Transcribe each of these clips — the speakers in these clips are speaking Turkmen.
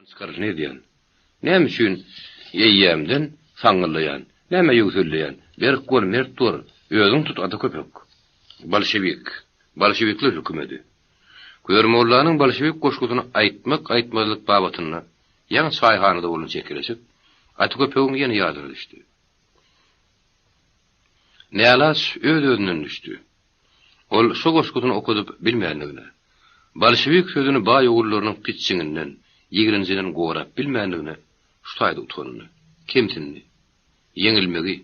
Çykaryşyny edýän. Näme üçin eýýämden saňňyllaýan, nämä ýöwselleýän, berk bol, mert bol, özüň tut ata köpek. Bolşewik. Bolşewikler hökümedi. Kör mollanyň bolşewik goşgusyny aýtmak-aýtmazlyk babatynda ýaňy çaýhanada bolan çekeleşik Ata köpegiň ýene ýadyna düşdi. Nälaç öz-özünden düşdi. Ol şo goşgusyny okadyp bilmändigine, bolşewik sözüni baý ogullarynyň pitjiňinden, ýigrenjinden gorap bilmändigine şu taýda utandy, kemsindi. Ýeňilmegi,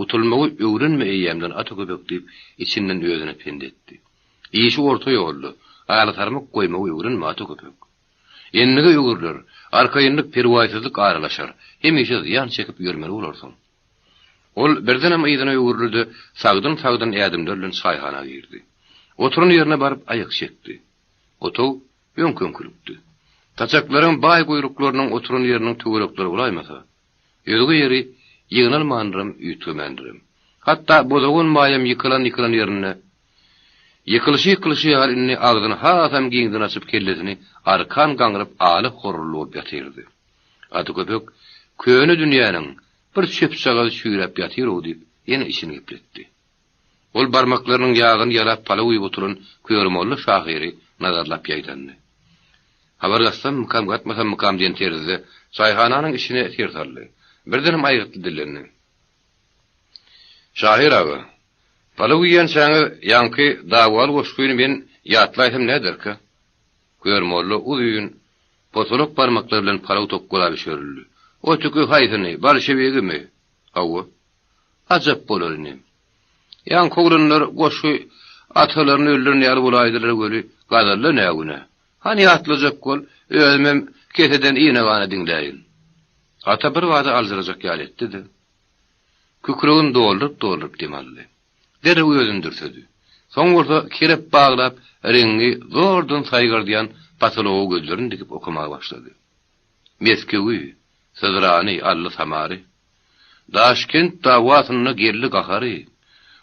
utulmagy öwrenme eýýämden ata köpek diýip, içinden özüne pent etdi. Işi orta ýolda, alasarmyk goýmagy öwrenme ata köpek. Endige öwrüler, arkaýynlyk, perwaýsyzlyk aralaşar, hemişe zyýan çekip ýörmeli bolarsyň. Ol birdenem yzyna öwrüldi-de, sagdyn-sagdyn ädimler bilen çaýhana girdi. Oturan ýerine baryp aýak çekdi. Otag öňki-öňkülikdi. Saçaklaryň baý guýruklarynyň oturan ýeriniň töwerekleri bolaýmasa, özge ýeri ýygnalmandyram, üýtgemändirem. Hatda bozagan baýam ýykylan-ýykylan ýerinde ýykylyşy-ýykylyşy ýaly indi agzyny hasam giňden açyp kellesini arkan gaňryp aly horruldy bolup ýatyrdy. Ata köpek, Köne dünýäniň bir çöpjagazy çüýräp ýatyr-ow diýip, ýene içini gepletdi. Ol barmaklarynyň ýagyny ýalap palaw iýip oturan Körmolla şahyry nazarlap ýaýdandy. Habar gatsammykam, gatmasammykam diýen terzde çaýhananyň içine ser saldy. Birdenem aýgytly dillendi. Şahyr aga, palaw iýençäňiz ýaňky dawaly goşgyny men ýatlaýsam näderkä? Körmolla uzyn, potolok barmaklary bilen palaw tokgalap üşerildi. O tüki haýsyny, bolşewigimi? Hawa. Ajap bolar inim. Ýaňky oglanlar goşgy atalaryny öldüren ýaly bolaýdylar weli, gazalda nä günä. Hany ýatlajak bol, özümem keseden ine-gana diňläýin. Ata birbada aljyrajak ýaly etdi-de, kükregini dolduryp-dolduryp dem aldy. Derrew özüni dürsedi. Soň bolsa kerep baglap, reňňi zordan saýgardýan potologa gözlerini dikip okamaga başlady. Meskewi, Syzrany, aldy Samary. Daşkent dawasynda geldi gahary.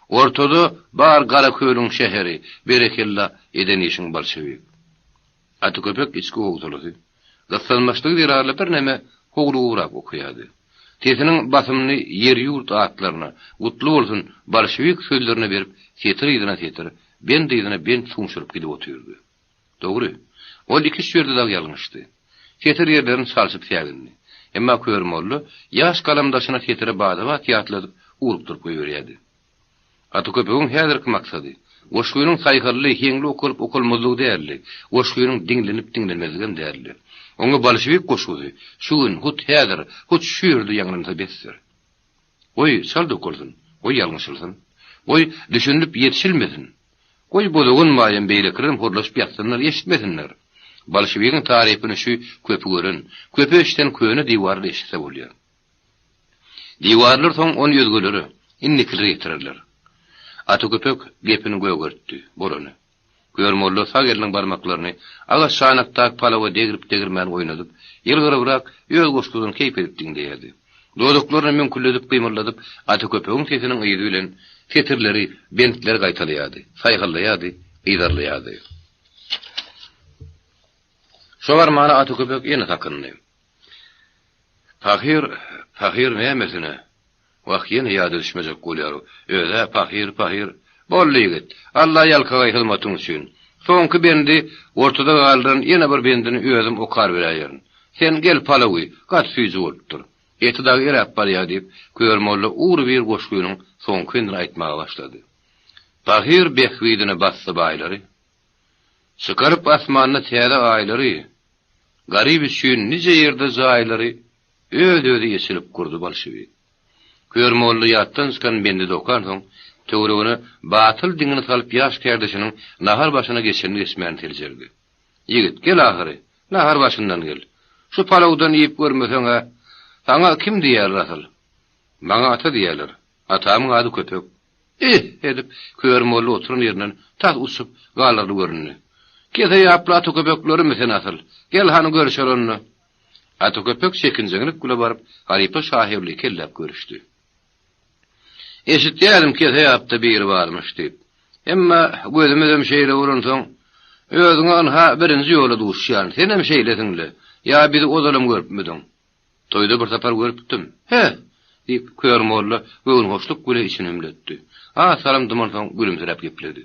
Ortada bar Garakölüň şäheri, Berekella, eden işiň bolşewik. Aty köpek içki howsalasy, gyssanmaçlygy zerarly birneme howlugybrak okaýardy. Sesiniň basymyny ýer-ýurt atlaryna, Gutly bolsun, bolşewik sözlerine berip, setir yzyna setir, bent yzyna bent suňşuryp gidip otyrdy. Dogry, ol iki-üç ýerde dagy ýalňyşdy. Setir ýerlerini çalşyp sägindi. Emma Kör molla ýaş galamdaşyna setiri bada-bat ýatladyp, ugrukdyryp goýberýärdi. Ata köpegiň häzirki maksady, goşgynyň saýhally, heňli okalyp-okalmazlygy däldi, goşgynyň diňlenip-diňlenmezligem däldi. Oňa bolşewik goşgusy şu gün, hut häzir, hut şu ýerde ýaňlansa besdir. Goý, çalt okalsyn, goý, ýalňyşylsyn. Goý, düşünilip ýetişilmesin. Goý, Bozagan baýam, beýlekilerem horlaşyp ýatsynlar, eşitmesinler. Bolşewigiň tarypyny şu köpi gören, köpi eşiden köne diwarlar eşitse bolýar. Diwarlar soň ony özgelere, indikilere ýetirerler. Ata köpek gepini gögertdi, bolany. Kör molla sag eliniň barmaklaryny agaç çanakdaky palawa degrip-degirmän oýnadyp, ýylgyrybrak öz goşgusyny keýp edip diňleýärdi. Dodaklaryny müňkülledip gymyldadyp, Ata köpegiň sesiniň yzy bilen setirleri, bentleri gaýtalaýardy, saýhallaýardy, yzarlaýardy. Şo barmana Ata köpek ýene sakyndy. Pahyr, pahyr nämesine? Wah, ýene ýada düşmejek bolýar-ow. Öz-ä pahyr, pahyr. Boldy ýigit, Alla ýalkagaý hyzmatyň üçin. Soňky bendi ortada galdyran ýene bir bendini özüm okar beräýerin. Sen gel palawy, gaty süýji bolupdyr. Eti dagy eräp barýar diýip, Kör molla ugrubir goşgynyň soňky bendini aýtmaga başlady. Pahyr bähbidine basdy baýlary. Çykaryp asmanda täze aýlary. Garyp üçin nije ýerde jaýlary öz-özi eçilip gurdy bolşewik. Kör molla ýatdan çykan bendidi okansoň, töweregine batyl diňini salyp ýaş kärdeşiniň nahar başyna geçenini-geçmänini seljerdi. Ýigit, gel ahyry, nahar başyndan gel. Şu palawdan iýip görmeseň-ä, saňa kim diýerler asyl? Maňa ata diýerler. Atamyň ady Köpek. Ih! edip, Kör molla oturan ýerinden tas uçup galarly göründi. Kese ýaply ata köpeklerimi sen asyl? Gel hany görüşeli onda. Ata köpek çekinjeňlik bile baryp, halypa şahyrly kelläp görüşdi. Eşitýädim kese ýapda biri barmyş diýip. Emma gözümizem şeýle bolansoň, Özüňe ynha birinji ýola duşýan. Senem şeýlesiň-le. Ýa bizi ozalam görüpmidiň? Toýda bir sapar görüpdim. He! diýip, Kör molla göwünhoşluk bile içini hümletdi. Az salym dymansoň gülümsiräp gepledi.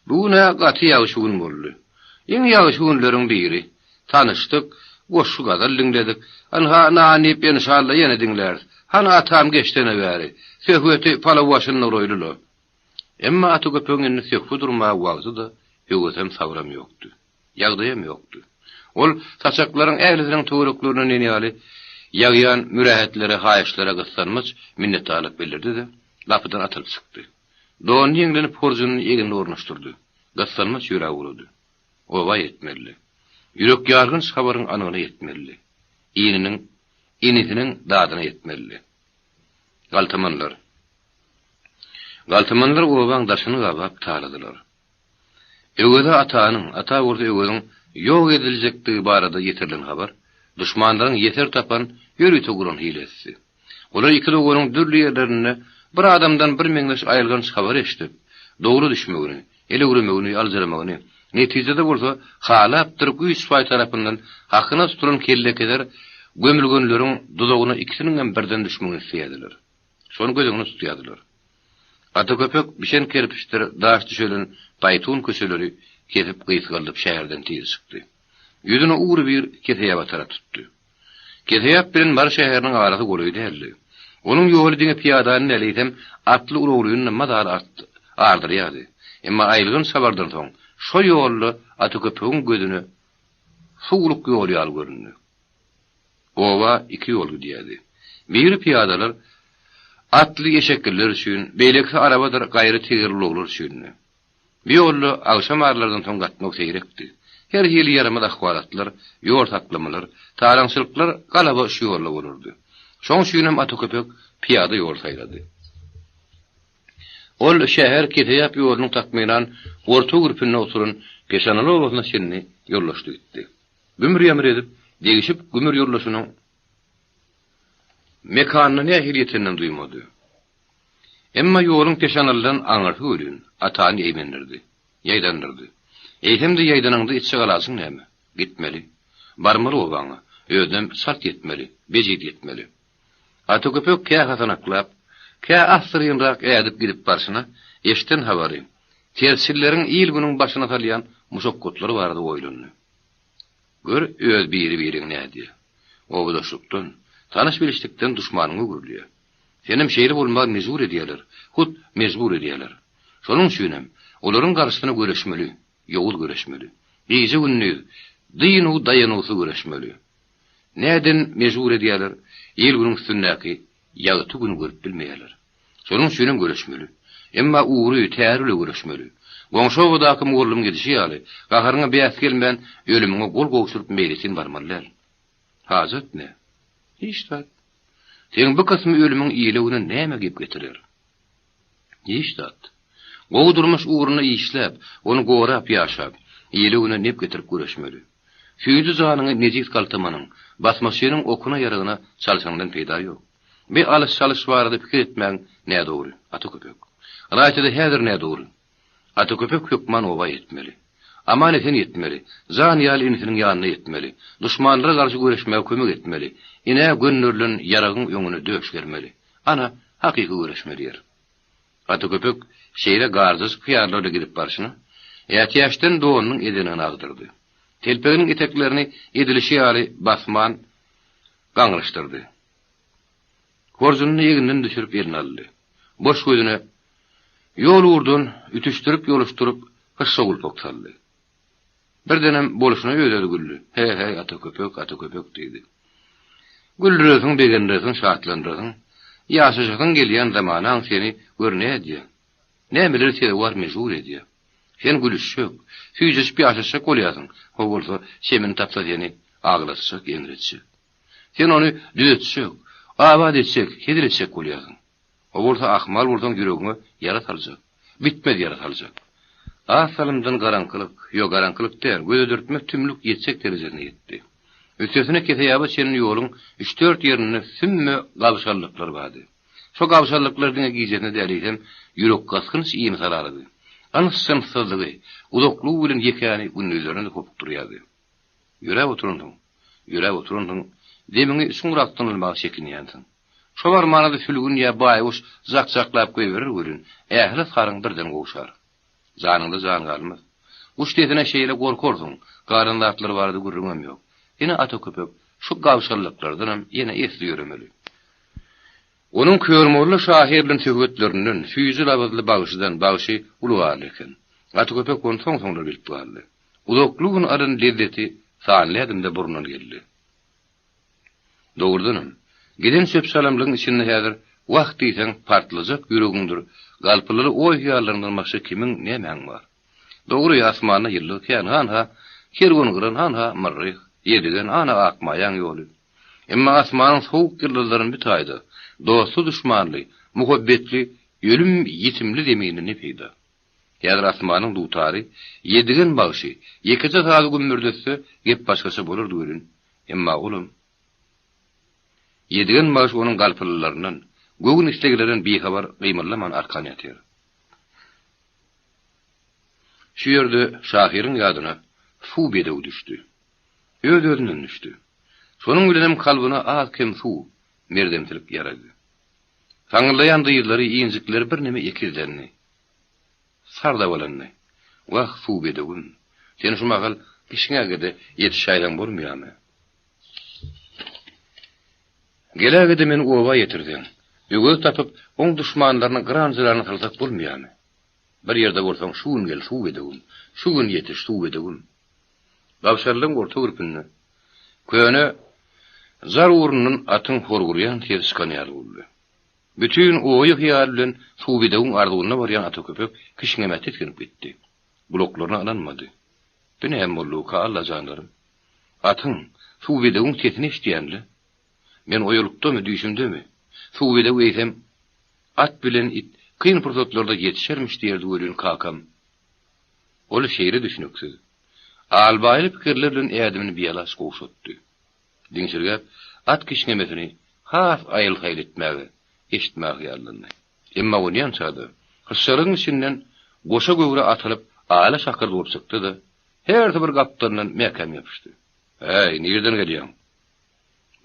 Bu gün-ä gaty ýagşy gün boldy. Iň ýagşy günleriň biri. Tanyşdyk, goşgy-gazal diňledik. Ynha, nan iýip, enşalla ýene diňläris. Hany atam geçsene bäri. Söhbeti palaw başynda guraýly-la. Emma Ata köpegiň indi söhbet urmaga wagty-da, höwesem, sabram ýokdy. Ýagdaýam ýokdy. Ol saçaklaryň ählisiniň töwereklerine nen ýaly ýagýan mürähetlere, haýyşlara gyssanmaç minnetdarlyk bildirdi-de, gapydan atylyp çykdy. Donuny ýeňlenip horjunyny egnine ornaşdyrdy. Gyssanmaç ýöräp ugrady. Oba ýetmelidi. Ýürekýargynç habaryň anygyna ýetmelidi. Ininiň, inisiniň dadyna ýetmelidi. Galtamanlar. Galtamanlar obaň daşyny gabap taladylar. Öweze atanyň, ata bolsa Öweziň ýok ediljekdigi barada ýetirilen habar, duşmanlaryň ýeser tapan, ýörite guran hilesidi. Olar iki doganyň dürli ýerlerinde bir adamdan birmeňzeş aýylganç habar eşidip, dogry düşmegini, elewremegini, aljyramagyny, netijede bolsa halapdyr güýç-paý tarapyndan hakyna tutulan kellekeser gömülgenleriň duzagyna ikisiniňem birden düşmegini isleýärdiler. Şony göz öňünde tutýardylar. Ata köpek bişen kerpiçdir daş düşelen paýtun köçeleri kesip gysgaldyp şäherden tiz çykdy. Ýüzüni ugrybir Keseýaba tarap tutdy. Keseýap bilen Mary şäheriniň arasy golaý däldi. Onuň ýoly diňe pyýadany däl, eýsem, atly ulaglyny-da mazaly ardyrýardy. Emma aýylganç habardan soň şo ýolda Ata köpegiň gözüne suwluk ýol ýaly göründi. Oba iki ýol gidýärdi. Biri pyýadalar, atly eşekliler üçin, beýlekisi arabadyr gaýry tegerli ulaglar üçindi. Bu ýolda agşam aralardan soň gatnaw seýrekdi. Her hili ýaramaz ahwalatlar, ýol saklamalar, talaňçylyklar galaba şu ýolda bolardy. Şoň üçinem Ata köpek pyýada ýol saýlady. Ol şäher Keseýap ýolunyň takmynan orta gürpünde oturan Peşanaly obasyna çenli ýollaşdy gitdi. Gümür-ýamyr edip, degişip gümür ýoldaşynyň mekanyna nähili ýeteninem duýmady. Emma ýoluň peşanalydan aňyrsy welin, Atany eýmendirdi, ýaýdandyrdy. Eýsem-de ýaýdanaňda etjek alajyň näme? Gitmeli. Barmaly obaňa. Özünem çalt ýetmeli, bejit ýetmeli. Ata köpek kä hasanaklap, kä assyrynrak ädip gidip barşyna, eşiden habary, tersçilleriň il-günüň başyna salýan muşakgatlary barada oýlandy. Gör, öz biri-biriňi nädýär. Obadaşlykdan, tanyş-bilişlikden duşmanyňa öwrülýär. Senem şeýle bolmaga mejbur edýärler, hut mejbur edýärler. Şonuň üçinem, olaryň garşysyna göreşmeli, ýowuz göreşmeli. Gije-gündiz, dynuw-daýanuwsyz göreşmeli. Näden mejbur edýärler, il-günüň üstündäki ýagty güni görüp bilmeýärler. Şonuň üçinem göreşmeli. Emma ugry, täri bile göreşmeli. Goňşy obadaky mugallymyň edişi ýaly, gaharyňa bäs gelmän, ölümiňe gol gowşuryp meýletin barmaly däl. Hajat ne? Hiç zat. Seň bu kysmy ölümiň ile-güne näme gep getirer? Hiç zat. Gowy durmuş ugrunda işläp, ony gorap ýaşap, ile-güne nep getirip göreşmeli. Süýji janyňy nejis galtamanyň, basmaçynyň okuna-ýaragyna çalşaňdan peýda ýok. Bi alyş-çalyş barada pikir etmäň nädogry, ata köpek. Ylaýta-da häzir nädogry. Ata köpek hökman oba ýetmeli. Aman-esen ýetmeli. Jan ýaly inisiniň ýanyna ýetmeli. Duşmanlara garşy göreşmäge kömek etmeli. Inä gönderilen ýaragyň öňüne döş germeli. Ana, hakyky göreşmeli ýer. Ata köpek şeýle garjaşyk hyýallarla gidip barşyna, ätiýaçdan donunyň edenini agdyrdy. Telpeginiň eteklerini edilişi ýaly basman gaňryşdyrdy. Horjunyny eginden düşürip eline aldy. Boş gözüne ýol ugurdan ütüşdirip-ýoluşdyryp hyşşa gulpak saldy. Birdenem bolşuna öz-özi güldi. He-heý, ata köpek, ata köpek diýdi. Güldüresiň, begendiresiň, şatlandyrasyn, ýaşaşasyň gelýän zamanaň seni gör nädýä? Nämeleri sezewar mejbur edýä? Sen gülüşjek, süýjeşip ýaşaşjak bolýarsyň, o bolsa çemini tapsa seni aglatjak, eňretjek. Sen ony düzetjek, abat etjek, hezil etjek bolýarsyň. O bolsa ahmal bolsaň ýüregiňe ýara saljak. Bitmez ýara saljak. Az salymdan garaňkylyk, ýok garaňkylyk däl, gözedürtme tümlük ýetjek derejesine ýetdi. Üstesine Keseýaba çenli ýoluň üç-dört ýerinde sümme gabşallyklar bardy. Şo gabşallyklar diňe gijesine däl, eýsem, ýürekgasgynç iým salalydy. Yns-jynssyzlygy, uzaklygy bilen ýekäni gündizlerine-de hopukdyrýardy. Ýöräp oturansyň, ýöräp oturansyň, demiňi çuňrakdan almaga çekinýänsiň. Şo barmana-da sülgün ýa baýguş jak-jaklap goýberer welin, ähli saryň birden gowşar. Janyňda jan galmaz. Guş sesine şeýle gorkarsyň, galan zatlar barada gürrüňem ýok. Ine ata köpek şu gabşanlyklardanam ýene esli ýöremeli. Onuň Körmolla şahyr bilen söhbetlerinden, süýji labyzly bagşydan bagşy uly barly eken. Ata köpek ony soň-soňlar bilip galdy. Uzakly gün alan lezzeti sanly ädimde burnundan geldi. Dogrudanam, giden çöp-çalamlygyň içinde häzir wah diýseň partlajak ýüregiňdir, galpylyly oý-hyýallaryňdan başga kimiň nämäň bar? Dogry, asmanda ýyldyz kän, hanha, Kerwengyran, hanha, Myrryh, Ýedigen, ana, Akmaýaň ýoly. Emma asmanyň sowuk ýyldyzlaryny bir taýda, dostly-duşmanly, muhabbetli, ölüm-ýitimli zeminde ne peýda? Häzir asmanyň dutary, Ýedigen bagşy, ýekeje sazy gümmürdetse, gep başgaça bolardy welin, emma olam. Ýedigen bagşy onuň galpylylaryndan, göwün isleglerinden bihabar gymyldaman arkan ýatyr. Şu ýerde şahyryň ýadyna suw bedew düşdi. Öz-özünden düşdi. Şonuň bilenem kalbyna az-kem suw, merdemsilik ýarady. Saňňyllaýan dyzlary, injikleri birneme ekizlendi. Sardabalandy. Wah, suw bedewim, sen şu mahal kişňäge-de ýetişäýseň bolmaýarmy? Geläge-de meni oba ýetirseň, öwez tapyp, oň duşmanlarynyň gyran-jyraryny sylsak bolmaýarmy? Bir ýerde bolsaň, şu gün gel, suw bedewim, şu gün ýetiş, suw bedewim. Gabşarlygyň orta gürpünde, köne jar ugrundan atyň horgurýan sesi çykan ýaly boldy. Bütin oýy-hyýaly bilen Suwbedewiň arzuwyna barýan ata köpek kişňemä tisginip gitdi. Gulaklaryna ynanmady. Bu näme bolduka, Alla janlarym? Atyň, Suwbedewiň sesini eşidýän-le. Men oýalykdamy, düýşümdemi? Suwbedew eýsem, at bilen it kyn pursatlarda ýetişermiş diýerdi welin kakam. Ol şeýle düşnüksiz, albaýly pikirler bilen ädimini bialaç gowşatdy. Diňşirgäp, at kişňemesini has aýyl-saýyl etmäge, eşitmäge hyýallandy. Emma onýança-da, hyşşalygyň içinden goşa göwre atylyp, ala şakyrdy bolup çykdy-da, hersi bir gapdalyndan mäkäm ýapyşdy. Äý, nireden gelýäň?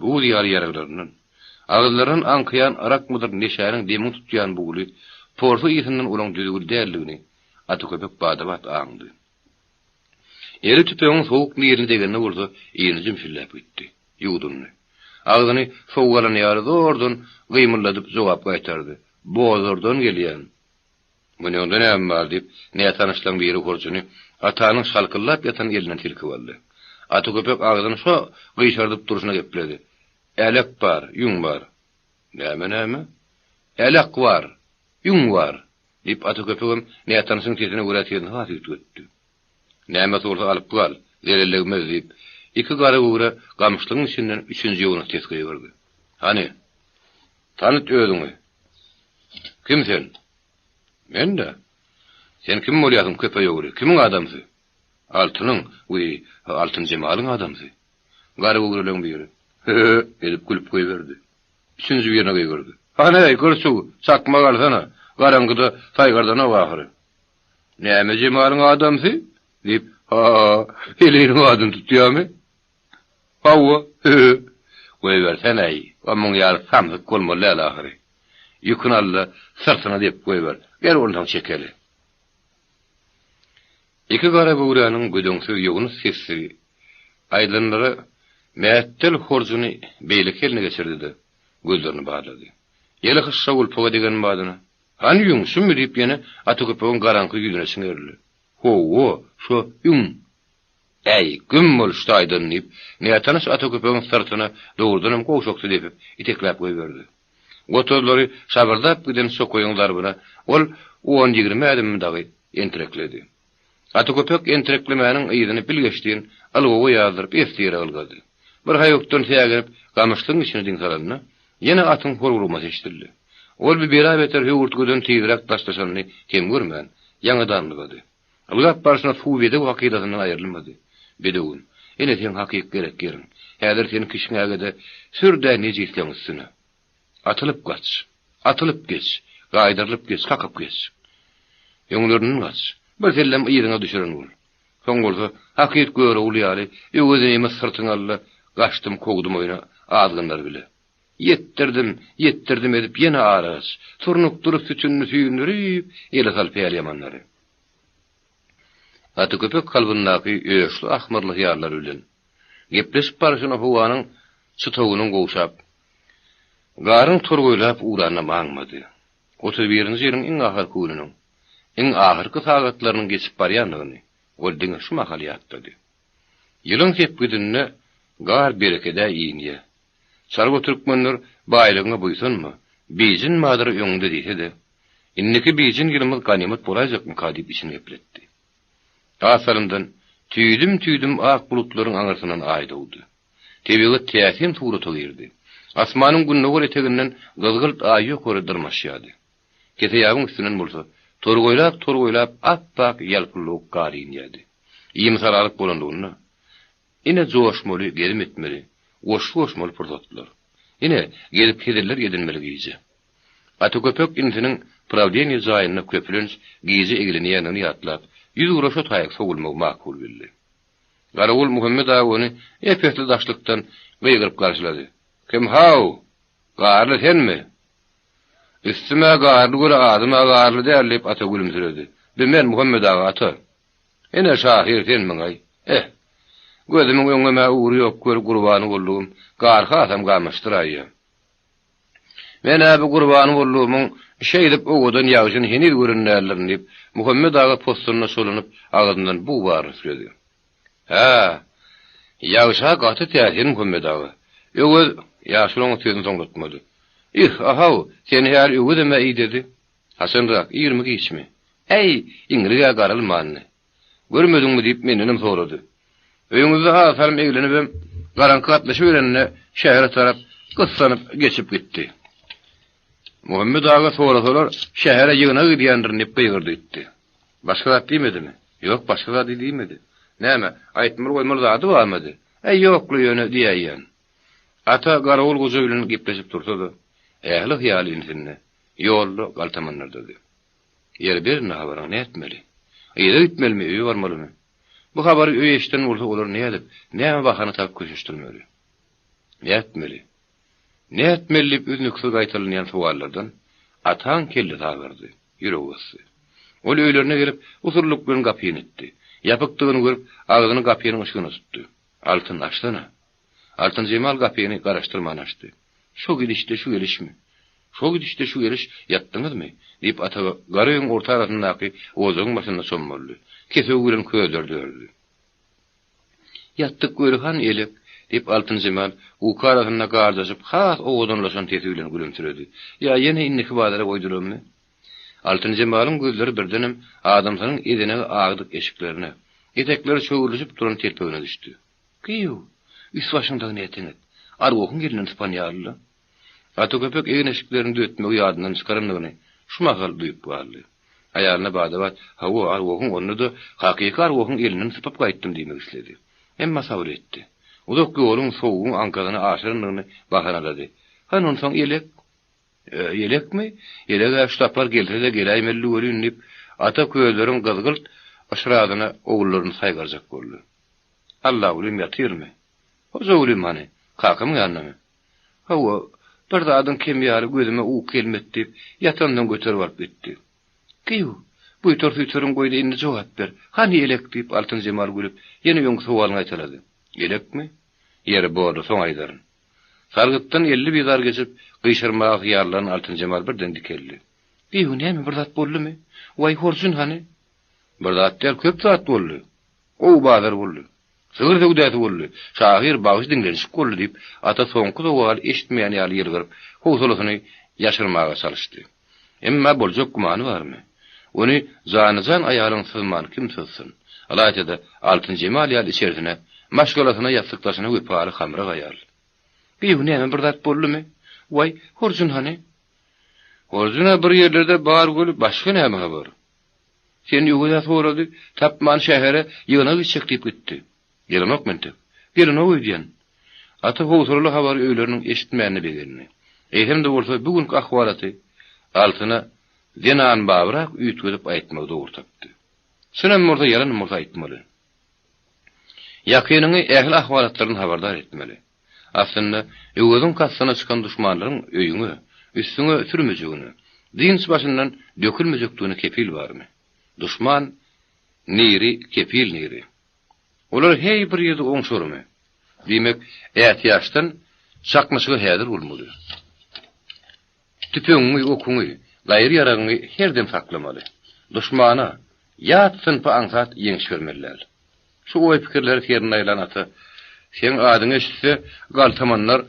Buz ýaly ýaralaryndan, agyzlaryndan aňkaýan arakmydyr neşäniň demiňi tutýan bugly porsy ysyndan olaň düzüwli däldigini Ata köpek bada-bat aňdy. Eli tüpeňiň sowuk nirine degende bolsa yny jümşülläp gitdi. Ýuwdundy. Agzyny sowuk alan ýaly zordan gymyldadyp jogap gaýtardy, Bozardan gelýän. Munyňda näme bar? diýip, nätanyşlaryň biri horjuny Atanyň şalkyldap ýatan elinden silkip aldy. Ata köpek agzyny şo gyşardyp durşuna gepledi, Älek bar, ýüň bar. Näme-näme? Älek bar, ýüň bar! Diýip, ata köpegem nätanyşyň sesine görä sesini has üýtgetdi. Nämesi bolsa alyp gal, zelel degmez, diýip, iki gara göwre gamyşlygyň içinden üçünji ýognas ses gygyrdy. Hany, tanyt özüňi! Kim sen? Men-dä. Sen kim bolýarsyň, köpeý ogry, kimiň adamsy? Altynyň, wiý, Altynjemalyň adamsy. Gara göwreleriň biri, Hö-ö! edip gülüp goýberdi. Üçünji birine gygyrdy. Hany-eý, gyrçuw, çakmak alsana, garaňkyda saýgardanok ahyry. Näme Jemalyň adamsy? diýip, ha-ha, heleýiniň adyny tutýamy? Hawa, hö-ö. Goýbersene-eý, o muň ýaly samsyk bolmaly däl ahyry. Ýüküni al-da, syrtyna depip goýber, gel onsoň çekeli. Iki gara göwräniň gödeňsiz ýogyn sesi aýdylanlara mähetdel horjuny beýleki eline geçirdi-de, gözlerini barlady. Eli hyşşa gulpaga degen badyna, Hany ýüň, şumy diýip ýene ata köpegiň garaňky ýüzüne çiňerildi. Hawa, şo ýüň. Äý, güm bol şu taýdan diýip, nätanyş ata köpegiň syrtyna dogrudanam gowşaksy depip, itekläp goýberdi. Gotazlary şabyrdap giden çokaýyň zarbyna ol on-ýigrimi ädim dagy entirekledi. Ata köpek entireklemäniň yzyny bilgeşlin ylgawa ýazdyryp esli ýere ylgady. Bir haýukdan säginip, gamyşlygyň içine diň salanda, ýene atyň horgurmasy eşidildi. Ol bir bela-beter höwürtgeden tizräk daşlaşanyny kem görmän, ýaňadan ylgady. Ylgap barşyna suw bedew hakydasyndan aýrylmady. Bedewim, ine seň hakyky gerek ýeriň. Häzir seni kişňäge-de sür-dä nejisleň üstüne. Atylyp gaç. Atylyp geç. Gaýdyrylyp geç, kakyp geç. Öňlerinden gaç. Bir sellem yzyňa düşüren bol. Soň bolsa, hakyt Görogly ýaly, Öwez inimi syrtyňa al-da, gaçdym, kowdum oýna azgynlar bile. Ýetdirdim, ýetdirdim edip ýene ara gaç. Surnukdyryp, sütünini süýndürip, ele sal päliýamanlary. Gaty köpek kalbyndaky öçli ahmyrly hyýallar bilen gepleşip barşyna howanyň çytawynyň gowşap, garyň torgaýlap ugranynam aňmady. 31-nji ýylyň iň ahyrky gününiň, iň ahyrky sagatlarynyň geçip barýandygyny ol diňe şu mahal ýatlady. Ýylyň sepgidinde gar berekedä inýä. Çarwa türkmenler baýlygyňa buýsanma, bijin bardyr öňüňde diýse-de, indiki bijin ýylymyz ganymat bolaýjakmyka diýip içini gepletdi. Az salymdan tüýdüm-tüýdüm ak bulutlaryň aňyrsyndan aý dogdy. Tebigat täsin surata girdi. Asmanyň gündogar eteginden gyzgylt aý ýokary dyrmaşýardy. Kese ýabyň üstünden bolsa, torgaýlap-torgaýlap ap-ak ýalpyldawuk gar inýärdi. Iýmsalalyk bolandygynda, Ine joşmaly, gezim etmeli, goşgy goşmaly pursatlar. Ine, gezip heziller edinmeli gije. Ata Köpek inisiniň prawleniýe jaýynda köplenç gije eglenýändigini ýatlap, ýüzugra şo taýyk sowulmagy makul bildi. Garawul Muhammet aga ony ep-esli daşlykdan gygyryp garşylady. Kim-haw? Garly senmi? Üstüm-ä garly göre adym-a garly däl, diýip, Ata gülümsiredi. Bi men, Muhammet aga, Ata. Ine, şahyr senmiň-aý? Eh! Gözümiň öňem-ä ugry ýok, gör, gurbany boldugym, gar hasam gamaşdyraýýa. Men-ä bu gurbany boldugymyň şeýdip owadan ýagşyny heniz gören däldirin, diýip, Muhammet aga possunyna çolanyp, agzyndan bug baryny üfledi. Hä, ýagşy-a gaty täsin, Muhammet aga. Öwez ýaşuly oňa sözüni soňlatmady. Ih, ahaw, seni häli Öwezem-ä idedi. Haçanrak, irmi-giçmi? Äý, iňrik-ä garalmandy. Görmediňmi diýip mendenem sorady. Öýüňizde az salym eglenibem, garaňky gatlyşyberende şähere tarap gyssanyp geçip gitdi. Muhammet aga sorasalar, şähere ýygnaga gidýändirin diýip gygyrdy gitdi. Başga zat diýmedimi? Ýok, başga zady diýmedi. Näme, aýtmaly-goýmaly zady barmydy? Äý, ýok-la ýöne diýäýýän. Ata garawul goja bilen gepleşip dursa-da, ähli hyýaly inisinde, ýolda galtamanlardady. Ýeri ber indi habaryňy, nätmeli? Yza gitmelimi, öýe barmalymy? Bu habary öý eşiden bolsa olar nädip, näme bahana tapyp köşeşdirmeli? Nätmeli? Nätmeli diýip üznüksiz gaýtalanýan sowallardan Ataň kellesi agyrdy, ýüregi gysdy. Ol öýlerine gelip, usullyk bilen gapyny itdi. Ýapykdygyny görüp, agzyny gapynyň yşygyna tutdy. Altyn, açsana! Altynjemal gapyny garaşdyrman açdy. Şo gidişde şu gelişmi? Şo gidişde şu geliş, ýatdyňyzmy? diýip, Ata gara öýüň orta arasyndaky ojagyň başynda çommaldy. Kesewi bilen közleri dördi. Ýatdyk weli han elek, diýip, Altynjemal uky arasynda garjaşyp has owadanlaşan sesi bilen gülümsiredi. Ýa ýene indiki bazara goýdularmy? Altynjemalyň gözleri birdenem adamsynyň ezenegi agdyk eşiklerine, etekleri çöwrülişip duran telpegine düşdi. Gyýw, üst-başyň dagy näteňet, arwahyň elinden sypan ýaly-la. Ata köpek egin-eşiklerini düzetmegi ýadyndan çykarandygyny şu mahal duýup galdy. Aýalyna bada-bat, Hawa, arwahyň, onda-da hakyky arwahyň elinden sypyp gaýtdym diýmek isledi. Emma sabyr etdi. Uzak ýoluň, sowugyň aňkasyny aşyrandygyny bahanalady. Hany onsoň elek? Ýelekmi? Ýeleg-ä şu sapar gelse-de geläýmelidi welin, diýip, Ata közleriň gyzgylt yşradyna ogullaryny saýgarjak boldy. Allagulyam ýatyrmy? Hojagulyam hany, kakamyň ýanyndamy? Hawa, bir zadyň kemi ýaly gözüme uky gelmedi diýip, ýatandan göterip alyp gitdi. Gyýw, buýtar-suýtaryňy goý-da indi jogap ber. Hany ýelek? diýip, Altynjemal gülüp, ýene öňki sowalyny gaýtalady. Ýelekmi? Ýeri, borly, soň aýdaryn. Sargytdan 50 bizar geçip, gyşarmaga hyýallan Altynjemal birden dikeldi. Gyýw, näme, bir zat boldumy? Waý, horjun hany? Bir zat däl, köp zat boldy. Gowy bazar boldy. Sygyr söwdasy boldy. Şahyr bagşy diňlenişik boldy diýip, Ata soňky sowaly eşitmeýän ýaly ýylgyryp, howsalasyny ýaşyrmaga çalyşdy. Emma boljak gümany barmy? Ony jana-jan aýalyň syzman kim syzsyn? Ylaýta-da, Altynjemal ýaly içerisine, maşgalasyna, ýassykdaşyna wepaly hamrak aýal. Gyýw, näme, bir zat boldumy? Waý, horjun hany? Horjun-a bir ýerlerde bar weli, başga näme habar? Seni Öwez-ä sorady, tapman şähere ýygnak gitjek diýip gitdi. Gelenok mentek. Gelenok öýdýän. Ata howsalaly habary öýleriniň eşitmänine begendi. Eýsem-de bolsa bu günki ahwalaty Altyna. Zenanbabrak üýtgedip aýtmagy dogry tapdy. Çynam bolsa, ýalanam bolsa aýtmaly. Ýakynyňy ähli ahwalatlardan habardar etmeli. Aslynda, Öweziň kastyna çykan duşmanlaryň öýüňe, üstüňe sürmejegine, dynç başyndan dökülmejekdigine kepil barmy? Duşman niri, kepil niri? Olar heý bir ýerde oňşarmy? Diýmek, ätiýaçdan çaknyşyga häzir bolmaly. Tüpeňiňi, okuňy, gaýry ýaragyňy her dem saklamaly. Duşmana, ýat synpa aňsat ýeňiş bermeli däl. Şu oý-pikirleri serinde aýlan ata, Seň adyňy eşitse, galtamanlar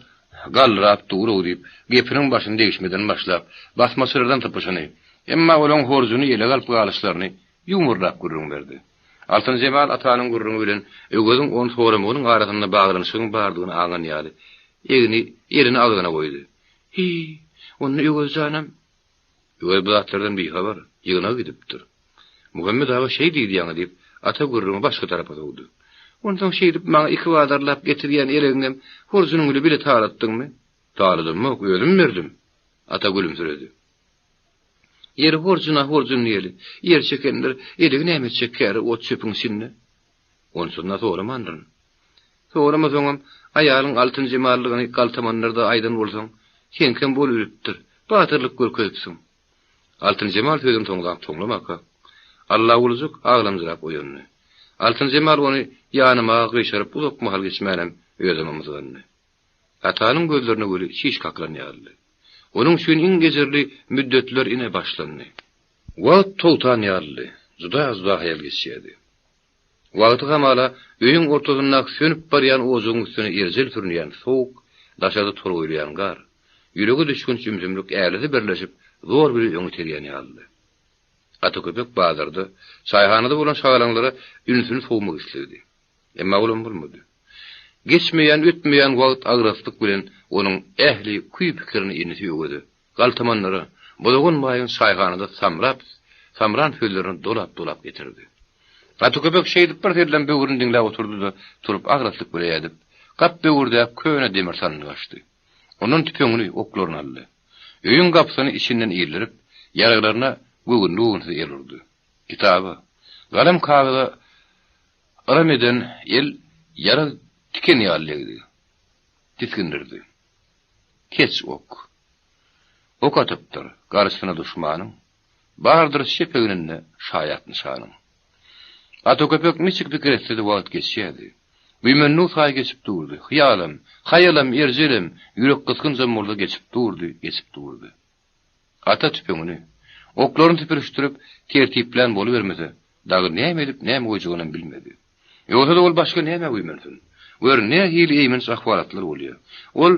galdyrap dur-ow diýip, gepiniň başyny degişmeden başlap, basmaçylardan sypyşyny, emma olaň horjuny ele alyp galyşlaryny ýumurlap gürrüň berdi. Altynjemal atanyň gürrüňi bilen Öweziň ony soramagynyň arasynda baglanyşygyň bardygyny aňan ýaly, egni, elini agzyna goýdy. Hiý, onda Öwez janam? Öwez bu zatlardan bihabar, ýygnaga gidipdir. Muhammet aga şeý diýdi ýaňy diýip, ata gürrüňi başga tarapa sowdy. Onsoň şeýdip maňa iki bazarlap getirýän elegiňem horjunyň bile bile talatdyňmy? Taladamok, özüm berdim. Ata gülümsiredi. Ýeri horjuna horjun diýeli. Ýer çekenler elegi näme etjek käri ot-çöpüň içinde? Onsuz-da soramandyryn. Soramasaňam, aýalyň altyn jemallygyny galtamanlarda aýdan bolsaň, seňkem bolubilipdir. Batyrlyk görkezipsiň. Altynjemal sözüni soňlap soňlamaka, Allagulyjyk aglamjyrap oýandy. Altynjemal ony ýanymaga gyşaryp uzak mahal geçmänem özem ymyzgandy. Atanyň gözlerine weli çiş kakylan ýalydy. Onuň üçin iň ejirli müddetler ine başlandy. Wagt togtan ýalydy, juda-juda haýal geçýärdi. Wagty hamala öýüň ortasyndaky sönüp barýan ojagyň üstüne erjel sürünýän sowuk, daşarda torgaýlaýan gar, ýürege düşgünç ümsümlik älesi birleşip zor bile öňe iterýän ýalydy. Ata köpek bazarda, çaýhanada bolan şagalaňlara ünsüni sowmak isledi. Emma olam bolmady. Geçmeýän, ötmeýän wagt agraslyk bilen onuň ähli küý-pikirini inisi Öweze, galtamanlara, Bozagan baýyň çaýhanada samrap, samran sözlerini dolap-dolap getirdi. Gaty köpek şeýdip bir sellem böwrüni diňläp oturdy-da, turup agraslyk bile ädip, gap böwürdäki köne demir sandygy açdy. Ondan tüpeňini, oklaryny aldy. Öýüň gapysyny içinden ildirip, ýaraglaryna göwünli-göwünsiz el urdy. Kitaba, galam-kagyza yrym eden el ýara tiken ýaly degdi. Tisgindirdi. Keç ok. Ok atypdyr garşysyna duşmanyň, Bardyr çep egninde şaýat nyşanyň. Ata köpek niçik pikir etse-de wagt geçýärdi. Güýmenli saý geçip durdy. Hyýalam, haýalam, erjelem, ýürek gysgynjam bolsa geçip durdy, geçip durdy. Ata tüpeňini, oklaryny süpürişdirip, tertiplän bolubermese, dagy näme edip, näme goýjagynam bilmedi. Ýogsa-da ol başga nämä güýmensin? Gör, nähili eýmenç ahwalatlar bolýar. Ol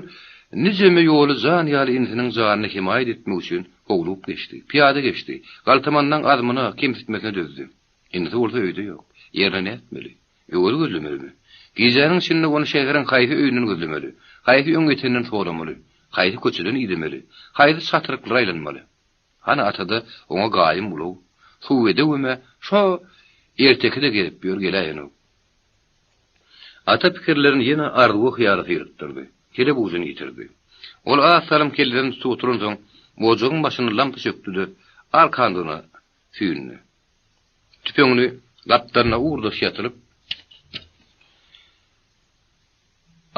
nijeme ýoly jan ýaly inisiniň janyny hemaýat etmek üçin howlugyp geçdi. Pyýada geçdi. Galtamanlaň azmyna, kemsitmesine dözdi. Inisi bolsa öýde ýok. Ýerine nätmeli? Öwezi gözlemelimi? Gijäniň içinde ony şäheriň haýsy öýünden gözlemeli? Haýsy öňýetenden soramaly? Haýsy köçeden idemeli? Haýsy çatryklara aýlanmaly? Hany atada oňa gaýym ulag, suw bedewem-ä şo ertekide gezip ýör geläýenok. Ata pikirlerini ýene arzuwa-hyýala syrykdyrdy. Kelep ujuny ýitirdi. Ol az salym kellesini tutup oturansoň, ojagyň başynda lampa çökdi-de, arkandygyna süýndi. Tüpeňini gapdalyna ugurdaş ýatyryp,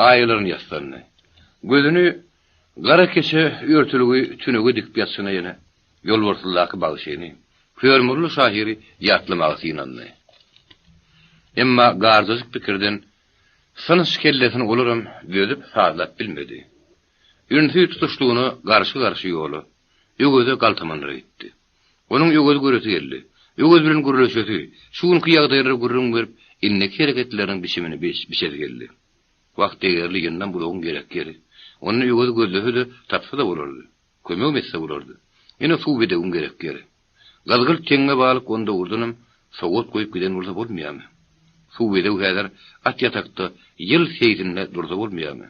aýalaryny ýassandy. Gözüni gara keçe örtülgi tünege dikip ýatyşyna ýene Ýolbarslydaky bagşyny, Körmurly şahyry ýatlamaga synandy. Emma garjajyk pikirden synç kellesini olaram dözüp sazlap bilmedi. Ünsi tutuşlygyna garşy-garşy ýola, Öweze galtamanlara gitdi. Onuň Öwezi göresi geldi. Öwez bilen gürleşesi, şu günki ýagdaýlary gürrüň berip, indiki hereketleriniň biçimini biçesi geldi. Wah, degerli ýyndam bulagyň gerek ýeri. Onda Öwezi gözlese-de, tapsa-da bolardy. Kömegem etse bolardy. Ine, suw bedewiň gerek ýeri. Gyzgylt teňňe balyk ony dogrudanam sowgat goýup giden bolsa bolmaýarmy? Suw bedew häzir at ýatakda ýyl seýsinde dursa bolmaýarmy?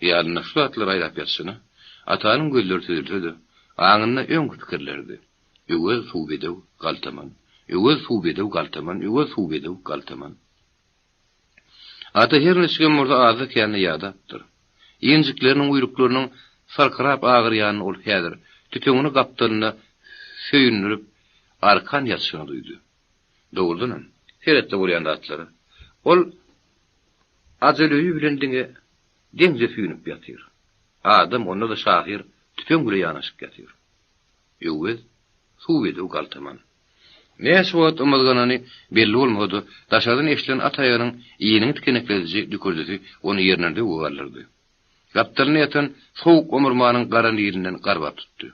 Hyýalynda şu zatlary aýlap ýatyşyna, Atanyň gözleri süzülse-de, aňynda öňki pikirlerdi, Öwez suw bedew, galtaman. Öwez suw bedew, galtaman, Öwez suw bedew, galtaman. Ata her niçigem bolsa azda-kände ýadapdyr. Injikleriniň guýruklarynyň sarkyrap agyrýanyny ol häzir, tüpeňini gapdalynda. söýündirip, arkan ýatyşyny duýdy. Dogrudanam, seret-de bolýan zatlara. Ol ajal öýi bilen diňe deňze süýnüp ýatyr. Adam, onda-da şahyr tüpeň bile ýanaşyk ýatyr. Öwez, suw bedew galtaman. Näçe wagt ymyzganany belli bolmasa-da, daşardan eşidilen at aýagynyň iniňi tikeneklediji dükürdisi ony ýerinden zöwwe galdyrdy. Gapdalynda ýatan sowuk omurmanyň gara nilinden garbap tutdy.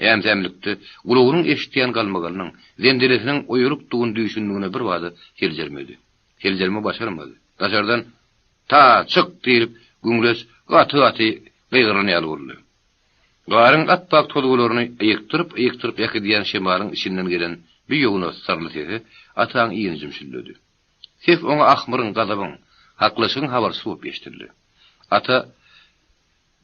Äm-sämlikde gulagynyň eşidýän galmagalynyň, zenzelesiniň oýalykdygyny düşündigine birbada seljermedi. Seljerme başarmady. Daşardan Ta, çyk! diýlip, güňleç gaty-gaty gygyrylan ýaly boldy. Garyň ap-ak tozgalaryny ýykdyryp-ýykdyryp äkidýän şemalyň içinden gelen bu ýognas syrly sese Ataň ini jümşüldedi. Ses oňa ahmyryň, gazabyň, haklaşygyň habarçysy bolup eşidildi. Ata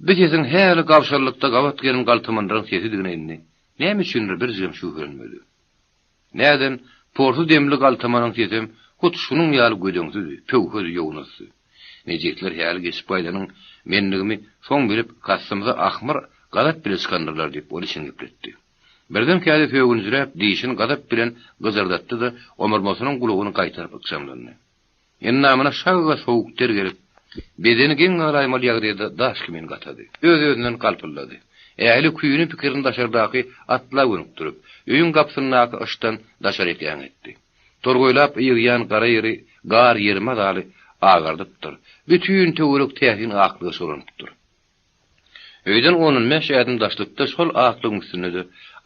bu sesiň häli gabşarlykda gabat gelen galtamanlaryň sesidigine indi näme üçindir birjigem şübhelenmedi. Näden, porsy demli galtamanyň sesem hut şunuň ýaly gödeňsizdi, pöwhedi, ýognasdy. Nejisler häli geçip gaýdanyň mendigimi soň bilip, kastymyza ahmyr, gazap bile çykandyrlar diýip, ol içini gepletdi. Birdenkä-de sögünjiräp, dişini gazap bilen gyjyrdatdy-da, omurmasynyň gulagyny gaýtaryp ykjamlandy. Endamyna şagga sowuk der gelip, bedeni geň galaýmaly ýagdaýda daş kimin gatady. Öz-özünden galpyldady. Ähli küýüni-pikirini daşardaky atla gönükdirip, öýüň gapysyndaky yşdan daşaryk äňetdi. Torgaýlap ýygýan gara ýeri gar ýeri mazaly agardypdyr. Bütin töwerek täsin aklyga çolanypdyr. Öýden on-on bäş ädim daşlykda şol aklygyň üstünde-de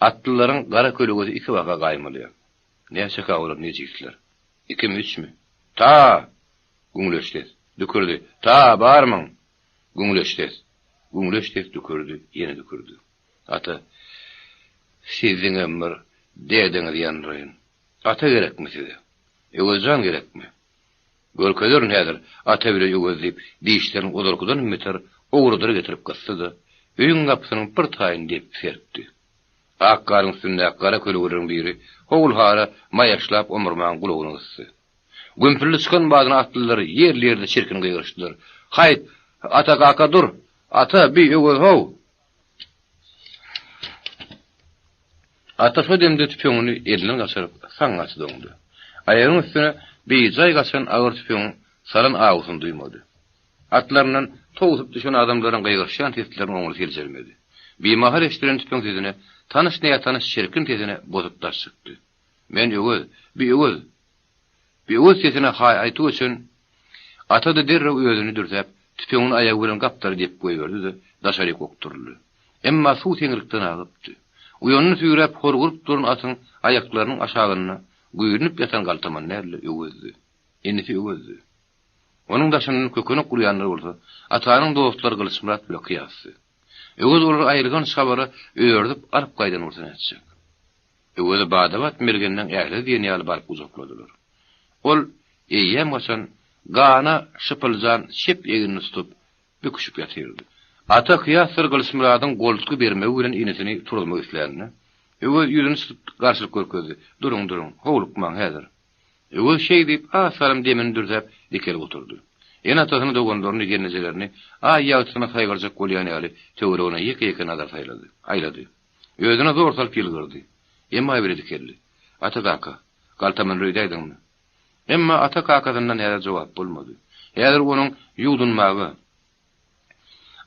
atlylaryň gara kölegesi ikibaka gaýmalýar. Näçekä olar nejisler? Ikimi, üçmi? Ta! Güňleç ses. Dükürdi. Ta, barmyň? Güňleç ses. Güňleç ses dükürdi, ýene dükürdi. Ata, siziňem bir derdiňizi ýandyraýyn. Ata gerekmi size? Öwezjan gerekmi? Görkezerin häzir, ata bile Öwez diýip, dişlerini ozalkydanam beter owradyr getirip gysdy-da, öýüň gapysynyň bir taýyny depip serpdi. Ak garyň üstündäki gara kölegeleriň biri howul-hara maýaşlap omurmaň gulagyny gysdy. Gümpüldi çykan badyna atlylar ýerli-ýerde çirkin gygyryşdylar. Haýt, Ata kaka dur! Ata, bi Öwez how! Ata şo demde tüpeňini elinden gaçyryp, saňňaty doňdy. Aýagynyň üstüne bijaý gaçan agyr tüpeňiň salan awusyny duýmady. Atlaryndan towsup düşen adamlaryň gygyryşýan seslerini oňly seljermedi. Bimahal eşidilen tüpeň sesine, tanyş-nätanyş çirkin sesine bozup daş çykdy. Men Öwez, bi Öwez! Bi Öwez sesine haý-aýty göçen Ata-da derrew özüni dürsäp, tüpeňini aýagy bilen gapdala depip goýberdi-de, daşaryk okduryldy. Emma suw seňrikden agypdy. Uýanyny süýräp horguryp duran atyň aýaklarynyň aşagynda güýrünip ýatan galtaman däl-de, Öwezdi. Inisi Öwezdi. Onuň daşyndan kökenek urýanlar bolsa, Atanyň dostlary Gylyçmyrat bile Kyýasdy. Öwez olary aýylganç habara ördüp alyp gaýdan bolsa nätjek. Öwezi bada-bat mergenleň ählisi diýen ýaly baryp gujakladylar. Ol eýýämhaçan gana şypyljan çep egnini tutup, büküşip ýatyrdy. Ata Kyýasdyr Gylyçmyradyň goltgy bermegi bilen inisini turuzmak islände, Öwez ýüzüni çytyp garşylyk görkezdi, Duruň, duruň, howlukmaň, häzir. Öwez şeý diýip, az salym demini dürsäp, dikelip oturdy. Ene-atasyny, doganlaryny, gelnejelerini aý ýagtysyna saýgarjak bolýan ýaly, töweregine ýeke-ýeke nazar saýlady, aýlady. Özüne zor salyp ýylgyrdy. Emma biri dikeldi. Ata kaka, galtamanlary öýdäýdiňmi? Emma ata kakasyndan häzir jogap bolmady. Häzir onuň ýuwdunmaga,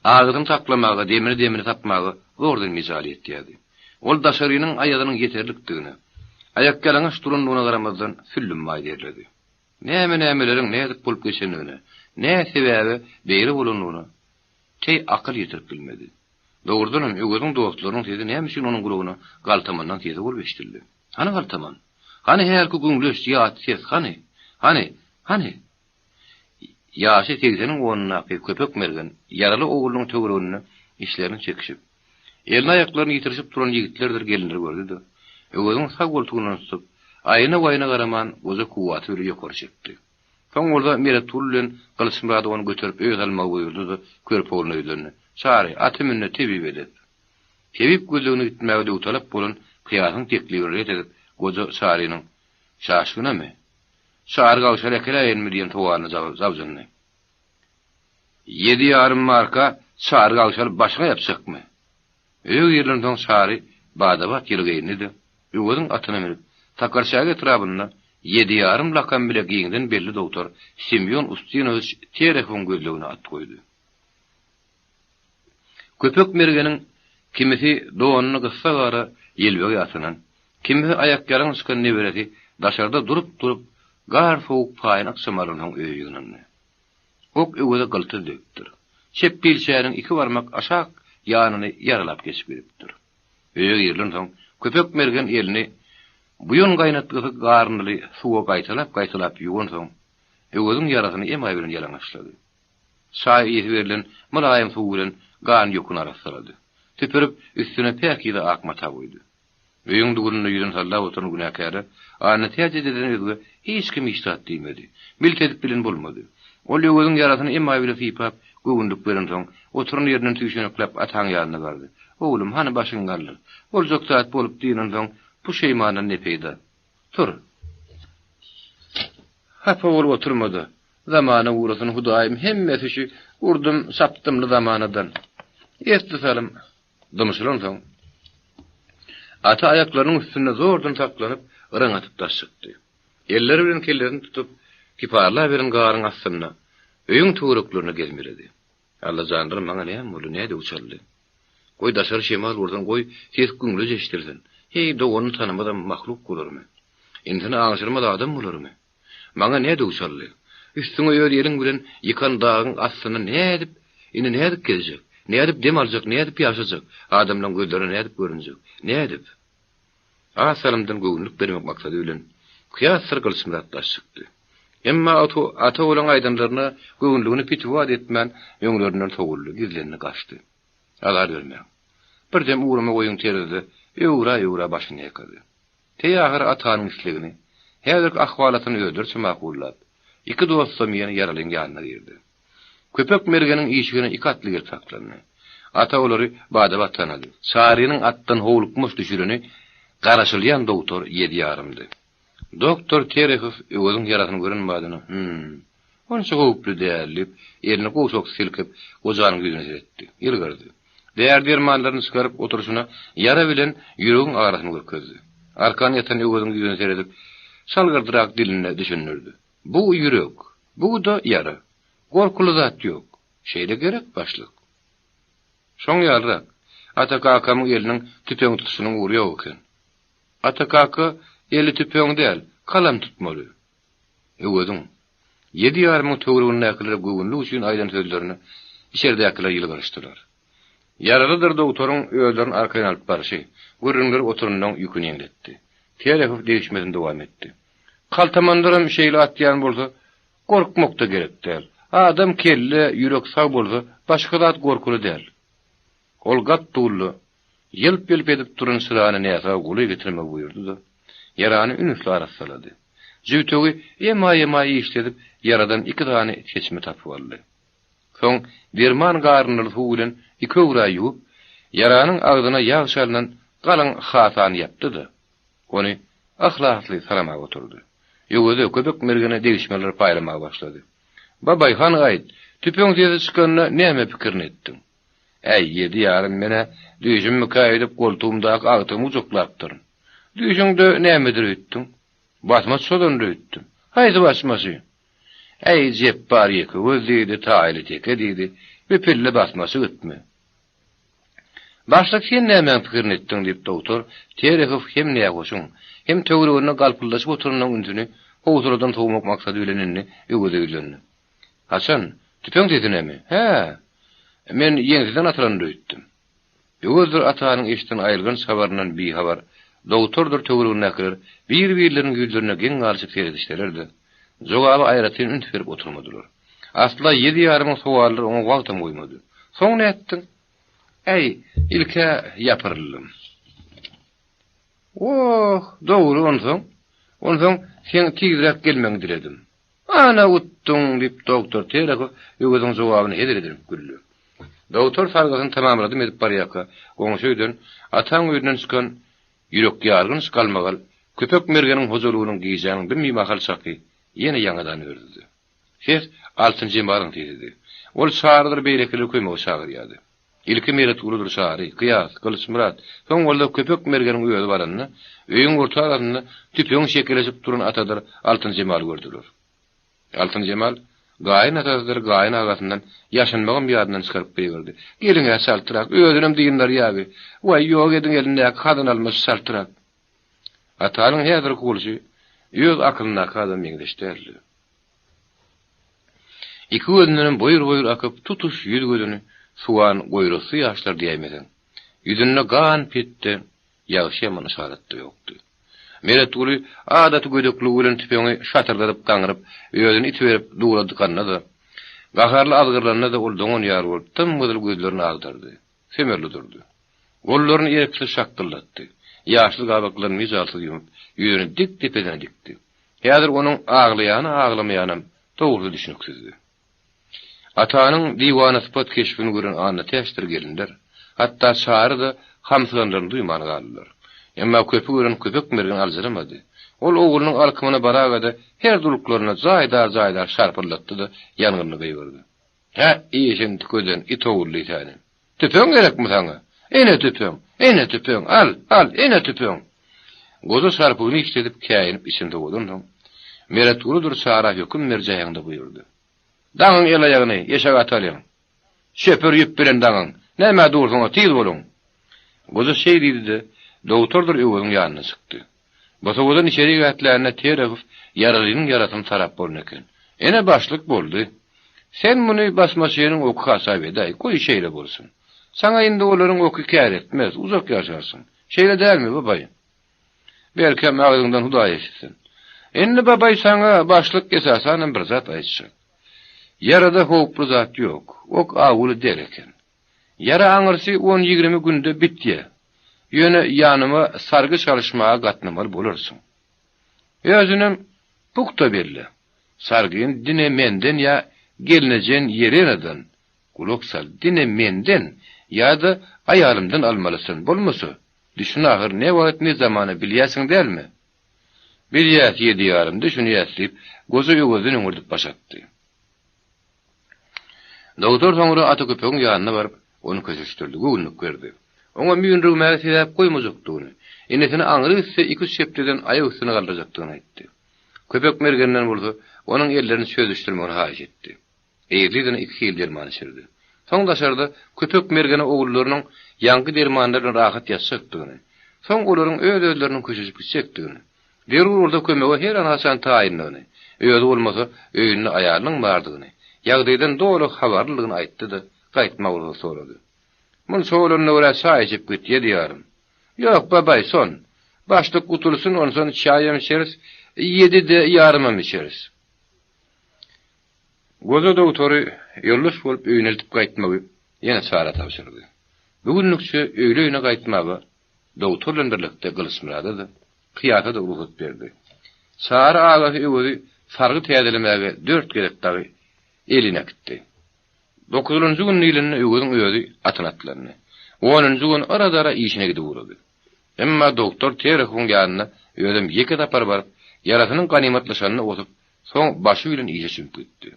Agyzyny saklamaga, demini-demini tapmaga zordan mejaly ýetýärdi. Ol daşarynyň aýazynyň ýeterlikdigine, aýakýalaňaç durandygyna garamazdan süllümmaý derledi. Näme-nämeleriň nädip bolup geçendigine, nä sebäbe beýle bolandygyna teý akyl ýetirip bilmedi. Dogrudanam, Öweziň dostlarynyň sesi näme üçin onuň gulagyna galtamandan sesi bolup eşidildi? Hany galtaman? Hany hälki güňleç, ýat ses, hany? Hany? Hany? Ýaşy segseniň onundaky Köpek mergen ýaraly oglunyň töwereginde işlerini çekişip, elini-aýaklaryny ýitirişip duran ýigitlerdir gelinleri gördi-de, Öweziň sag goltugyndan tutup, aýyna-waýyna garaman goja kuwwaty bile ýokary çekdi. Soň bolsa Meretguly bilen Gylyçmyrada ony göterip öýe salmagy buýurdy-da, körpe ogluna ýüzlendi, Çary, aty mün-de tebibe dep. Tebip gözlegine gitmäge döwtalap bolan Kyýasyň teklibini ret edip, goja Çarynyň, Çaşgynamy? Çary gawşar äkeläýenmi diýen sowalyna jabjyndy. Ýedi ýarym marka Çary gawşaryp başyňa ýapjakmy? Öýe girilensoň Çary bada-bat ýyly geýindi-de. Öweziň atyna münüp, Sakarçäge etrabynda Ýediýarym lakamy bile giňden belli dogtor Semýon Ustinowiç Terehowyň gözlegine at goýdy. Köpek mergeniň kimisi donuny gyssagara ýelbegi atynan, kimisi aýakýalaň çykan neberesi daşarda durup-durup, gar sowuk paýyny ykjam alansoň öýe ýygnandy. Ok Öweze gyltyz döwüpdir. Çep pilçäniň iki barmak aşak ýanyny ýaralap geçip gidipdir. Öýe girilensoň, Köpek mergen elini buýan gaýnatgysy garyndyly suwa gaýtalap-gaýtalap ýuwansoň, Öweziň ýarasyny emaý bilen ýalaňaçlady. Çaý ysy berlen mylaýym suw bilen gan ýüküni arassalady. Süpürip, üstüne päkize ak mata goýdy. Öýüň dugrunda ýüzüni sallap oturan günäkäre Annatäç ejeden özge hiç kim hiç zat diýmedi. Milt edip bilen bolmady. Ol Öweziň ýarasyny emaý bile sypap, göwünlik berensoň, oturan ýerinden süýşenekläp ataň ýanyna bardy. Oglum, hany başyňy galdyr. Boljak zat bolup dynansoň, puşeýmandan ne peýda. Tur. Hapa bolup oturma-da. Zamana ugrasyn Hudaýym hemmesi şü urdum çapdymly zamanadan. Esli salym dymşylansoň, Ata aýaklarynyň üstünde zordan saklanyp, yraň atyp daş çykdy. Elleri bilen kellesini tutup, kiparlaberen garyň astynda öýüň töwereklerine gezmeledi. Allajanlar maňa näme boldy, nä döw çaldy? Goý daşary şemal ursun, goý ses güňleç eşidilsin. Heý, doganyny tanamazam mahluk bolarmy? Ynsany aňşyrmaz adam bolarmy? Maňa nä döw çaldy? Üstüňe öz eliň bilen ýykan dagyň astynda nädip, indi nädip gezjek? Nädip dem aljak, nädip ýaşajak? Adamlaň gözlerine nädip görünjek? Nädip? Az salymdan göwünlik bermek maksady bilen, Kyýasdyr Gylyçmyrat daş çykdy. Emma ata ogluň aýdanlaryna göwünligini pitiwa etmän, öňlerinden sowuldy, gizlendi, gaçdy. Azar bermäň. Bir dem ugruma goýuň terezide öwra-öwra başyny ýaýkady. Teý ahyry atanyň islegini, häzirki ahwalatyny özleriçe makullap, iki dostam ýene ýaralyň ýanyna girdi. Köpek mergeniň işigine iki atly gelip saklandy. Ata olary bada-bat tanady. Çarynyň atdan howlukmaç düşüreni garaşylýan dogtor ýedi ýarymdy. Doktor Terehow Öweziň ýarasyny gören badyna, Hüm, onça howply däl, diýip, elini gowşak silkip, gojanyň ýüzüne seretdi. Ýylgyrdy. Däri-dermanlaryny çykaryp oturyşyna ýara bilen ýüregiň arasyny görkezdi. Arkan ýatan Öweziň ýüzüne seredip, çalgyrdyrak dilinde düşündirdi. Bu ýürek, bu-da ýara. Gorkuly zat ýok. Şeýle gerek, başlyk. Şoň ýalyrak, Ata kakamyň eliniň tüpeň tutuşynyň ugry ýok eken. Ata kaka eli tüpeň däl, kalam tutmaly. Öweziň, ýedi ýarymyň töweregindäkilere göwünlik üçin aýdan sözlerine içerdäkiler ýylgyryşdylar. Ýaralydyr dogtoryň özlerini arkaýyn alyp barşy, gürrüňleri oturanlaryň ýüküni ýeňletdi. Terehow degişmesini dowam etdi. Kaltamanlaram şeýle atýan bolsa, gorkmak-da gerek däl. Adam kelle, ýürek sag bolsa, başga zat gorkuly däl. Ol gat dully, ýylp-ýylp edip duran çyrany näsaga golaý getirmegi buýurdy-da, ýarany ünsli arassalady. Jübtegi emaý-emaý işledip, ýaradan iki sany seçme tapyp aldy. Soň derman garyndyly suw bilen iki öwra ýuwup, ýaranyň agzyna ýag çalnan galyň hasany ýapdy-da, ony yhlasly saramaga oturdy. Öweze köpek mergene degişmeler paýlamaga başlady. Babaý, hany aýt, tüpeň sesi çykanda näme pikirini etdiň? Äý, ýedi ýarym men-ä düýşümmikä öýdüp goltugymdaky agtygymy gujaklapdyryn. Düýşüňde nämedir öýtdüň? Basma çozandyr öýtdüm. Haýsy basmasy? Äý, Jepbar ýekegöz diýdi, Taýly teke diýdi, bir pille basmasy gitme. Başlyk sen nämäň pikirini etdiň diýip dogtor Terehow hem nähoşuň, hem töwereginde galpyldaşyp oturanlaryň ünsüni howsaladan sowmak maksady bilen indi Öweze ýüzlendi. Haçan? Tüpeň sesinemi? Hä! Men ýeňseden atylandyr öýtdüm. Öwezdir Atanyň eşiden aýylganç habaryndan bihabar dogtordyr töweregindäkiler bir-birleriniň ýüzlerine geň galyşyp seredişseler-de, jogaba aýratyn üns berip oturmadylar. Asla ýedi ýarymyň sowallary oňa wagtam goýmady. Soň nätdiň? Äý, ilk-ä ýapyryldym. Oh, dogry onsoň? Onsoň seň tizräk gelmegiňi diledim. Ana utduň! diýip, doktor Terehow Öweziň jogabyna hezil edinip güldi. Dogtor sargysyny tamamladym edip barýarka, goňşy öýden, ataň öýünden çykan ýürekýargynç galmagal Köpek mergeniň hojalygynyň gijäniň bimimahal çaky ýene ýaňadan örüzdi. Ses Altynjemalyň sesidi. Ol Çarydyr beýlekileri kömege çagyrýardy. Ilki Meretgulydyr Çary, Kyýas, Gylyçmyrat, soň bolsa Köpek Mergeniň özi baranda, öýüň orta arasynda tüpeň şekeleşip duran Atadyr Altynjemaly gördüler. Altynjemal gaýyn atasydyr gaýyn agasyndan ýaşynmagam ýadyndan çykaryp gygyrdy. Geliň-ä çaltrak, özünem dyndarýa bi. Waý, ýok ediň elindäki hazyn almaşy çaltrak. Atanyň häzirki bolşy öz akylyndaky adama meňzeş däldi. Iki gözündenem boýur-boýur akyp, tutuş ýüz-gözüni suwan goýrasy ýaşlar diýäýmeseň, ýüzünde gan petde, ýagşy-ýaman yşarat-da ýokdy. Meretguly adaty gödekligi bilen tüpeňi şatyrdadyp gaňryp, özüni itiberip dura dykanda-da, gaharly azgyrylanda-da ol doňan ýaly bolup, dym-gyzyl gözlerini agdardy. Sömerli durdy. Gollaryny erksiz şakgyldatdy. Ýaşly gabaklaryny myjalsyz ýumup, ýüzüni dik depesine dikdi. Häzir onuň aglaýany-aglamaýanam dogrusy düşnüksizdi. Atanyň diwanasypat keşbini gören Annatäçdir gelinler, hatda Çary-da hamsyganlaryny duýman galdylar. Emma köpi gören Köpek Mergen aljyramady. Ol oglunyň alkymyna baraga-da her duluklaryna jaýdar-jaýdar şarpyldatdy-da, ýangynly gygyrdy. Hä, işiň tükezen it ogully seni. Tüpeň gerekmi saňa? Ene tüpeň! Ene tüpeň! Al, al, ene tüpeň! Goja şarpygyny işledip, käýinip içini sowadansoň, Meretgulydyr Çara höküm berjäýeňde buýurdy. Daňyň el-aýagyny, eşek atalyň! Çöpür ýüp bilen daňyň! Nämä dursuňyz, tiz boluň! Goja şeý diýdi-de, dogtordyr Öweziň ýanyna çykdy. Bosagadan içerik ätlände Terehow ýaralynyň ýarasyny sarap bolan eken. Ene başlyk boldy. Sen muny basmaçynyň oky hasap edäý, goý şeýle bolsun. Saňa indi olaryň oky kär etmez, uzak ýaşarsyň. Şeýle dälmi, babaý? Belkem agzyňdan Hudaý eşitsin. Indi babaý saňa başlyk esasanam bir zat aýtjak. Ýarada howply zat ýok. Ok awuly del eken. Ýara aňyrsy on-ýigrimi günde bitýä. Ýöne ýanyma sargy çalyşmaga gatnamaly bolarsyň. Özünem pugta belle. Sargyny dine menden ýa gelnejen Ýelenadan, gulak sal, dine menden ýa-da aýalymdan almalysyn, bolmasa, düşün ahyr ne wagt ne zamana bilýäsiň dälmi? Bilýäs, ýedi ýarym, düşünýäs, diýip, goja Öwezden öňürdip baş atdy. Dogtor soňra Ata köpegiň ýanyna baryp, ony köşeşdirdi, göwünlik berdi. Oňa müýnürgemäge sebäp goýmajakdygyny, inisini aňry gitse iki-üç hepdeden aýak üstüne galdyrjakdygyny aýtdy. Köpek Mergenden bolsa, onuň ellerini çözüşdirmegini haýyş etdi. Yzly-yzyna iki hili derman içirdi. Soň daşarda Köpek Mergene ogullarynyň ýaňky dermanlar bilen rahat ýatjakdygyny, soň olaryň öz-özleriniň köşeşip gitjekdigini, Zerur bolsa kömege her an-haçan taýyndygyny, özi bolmasa öýünde aýalynyň bardygyny, ýagdaýdan doly habarlydygyny aýtdy-da, gaýtmak rugsat sorady. Munça bolanyna görä çaý içip git, ýedi ýarym. Ýok, babaý, son. Başlyk gutulsyn, onsoň çaýam içeris, ýedi-de ýarymam içeris. Goja dogtory ýoldaş bolup öýüne eltip gaýtmagy ýene Çara tabşyrdy. Bu günlükçe öýli-öýüne gaýtmaga dogtor bilen birlikde Gylyçmyrada-da, Kyýasa-da rugsat berdi. Çary agasy Öwezi sargy täzelemäge dört gezek dagy elin äkitdi. Dokuzynjy gün diýlende Öweziň özi atyna atlandy. Onunjy gün yra-dara işine gidip ugrady. Emma dogtor Terehowyň ýanyna özem ýeke sapar baryp, ýarasynyň ganymatlaşanyny osup, soň başy bilen işe çümüp gitdi.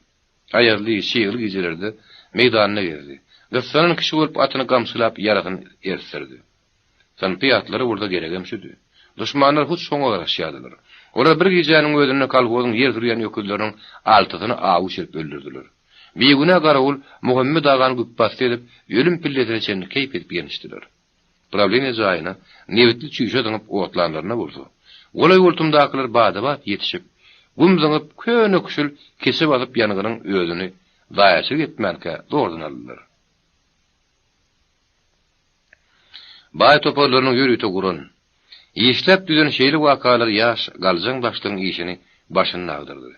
Aýazly, çygly gijelerde meýdanda gezdi. Gyssanan kişi bolup atyny gamçylap ýarasyny ersdirdi. Synpy ýatlara bolsa geregem şüdi. Duşmanlar hut şoňa garaşýardylar. Olar bir gijäniň özünde kolhozyň ýer sürýän öküzleriniň altysyny awy çirip öldürdiler. Bigünä garawul Muhammet agany güpbasdy edip, ölüm pillesine çenli keýp edip ýençdiler. Prawleniýe jaýyna nebitli çüýşe zyňyp otlanlarynda bolsa, golaý-goltumdakylar bada-bat ýetişip, gum zyňyp, köne-küşül keçe basyp ýangynyň özüni zaýaçylyk etmänkä zordan aldylar. Baý toparlarynyň ýörite guran, işläp düzen şeýle wakalar ýaş galjaň başlygyň işini başynda agdyrdy.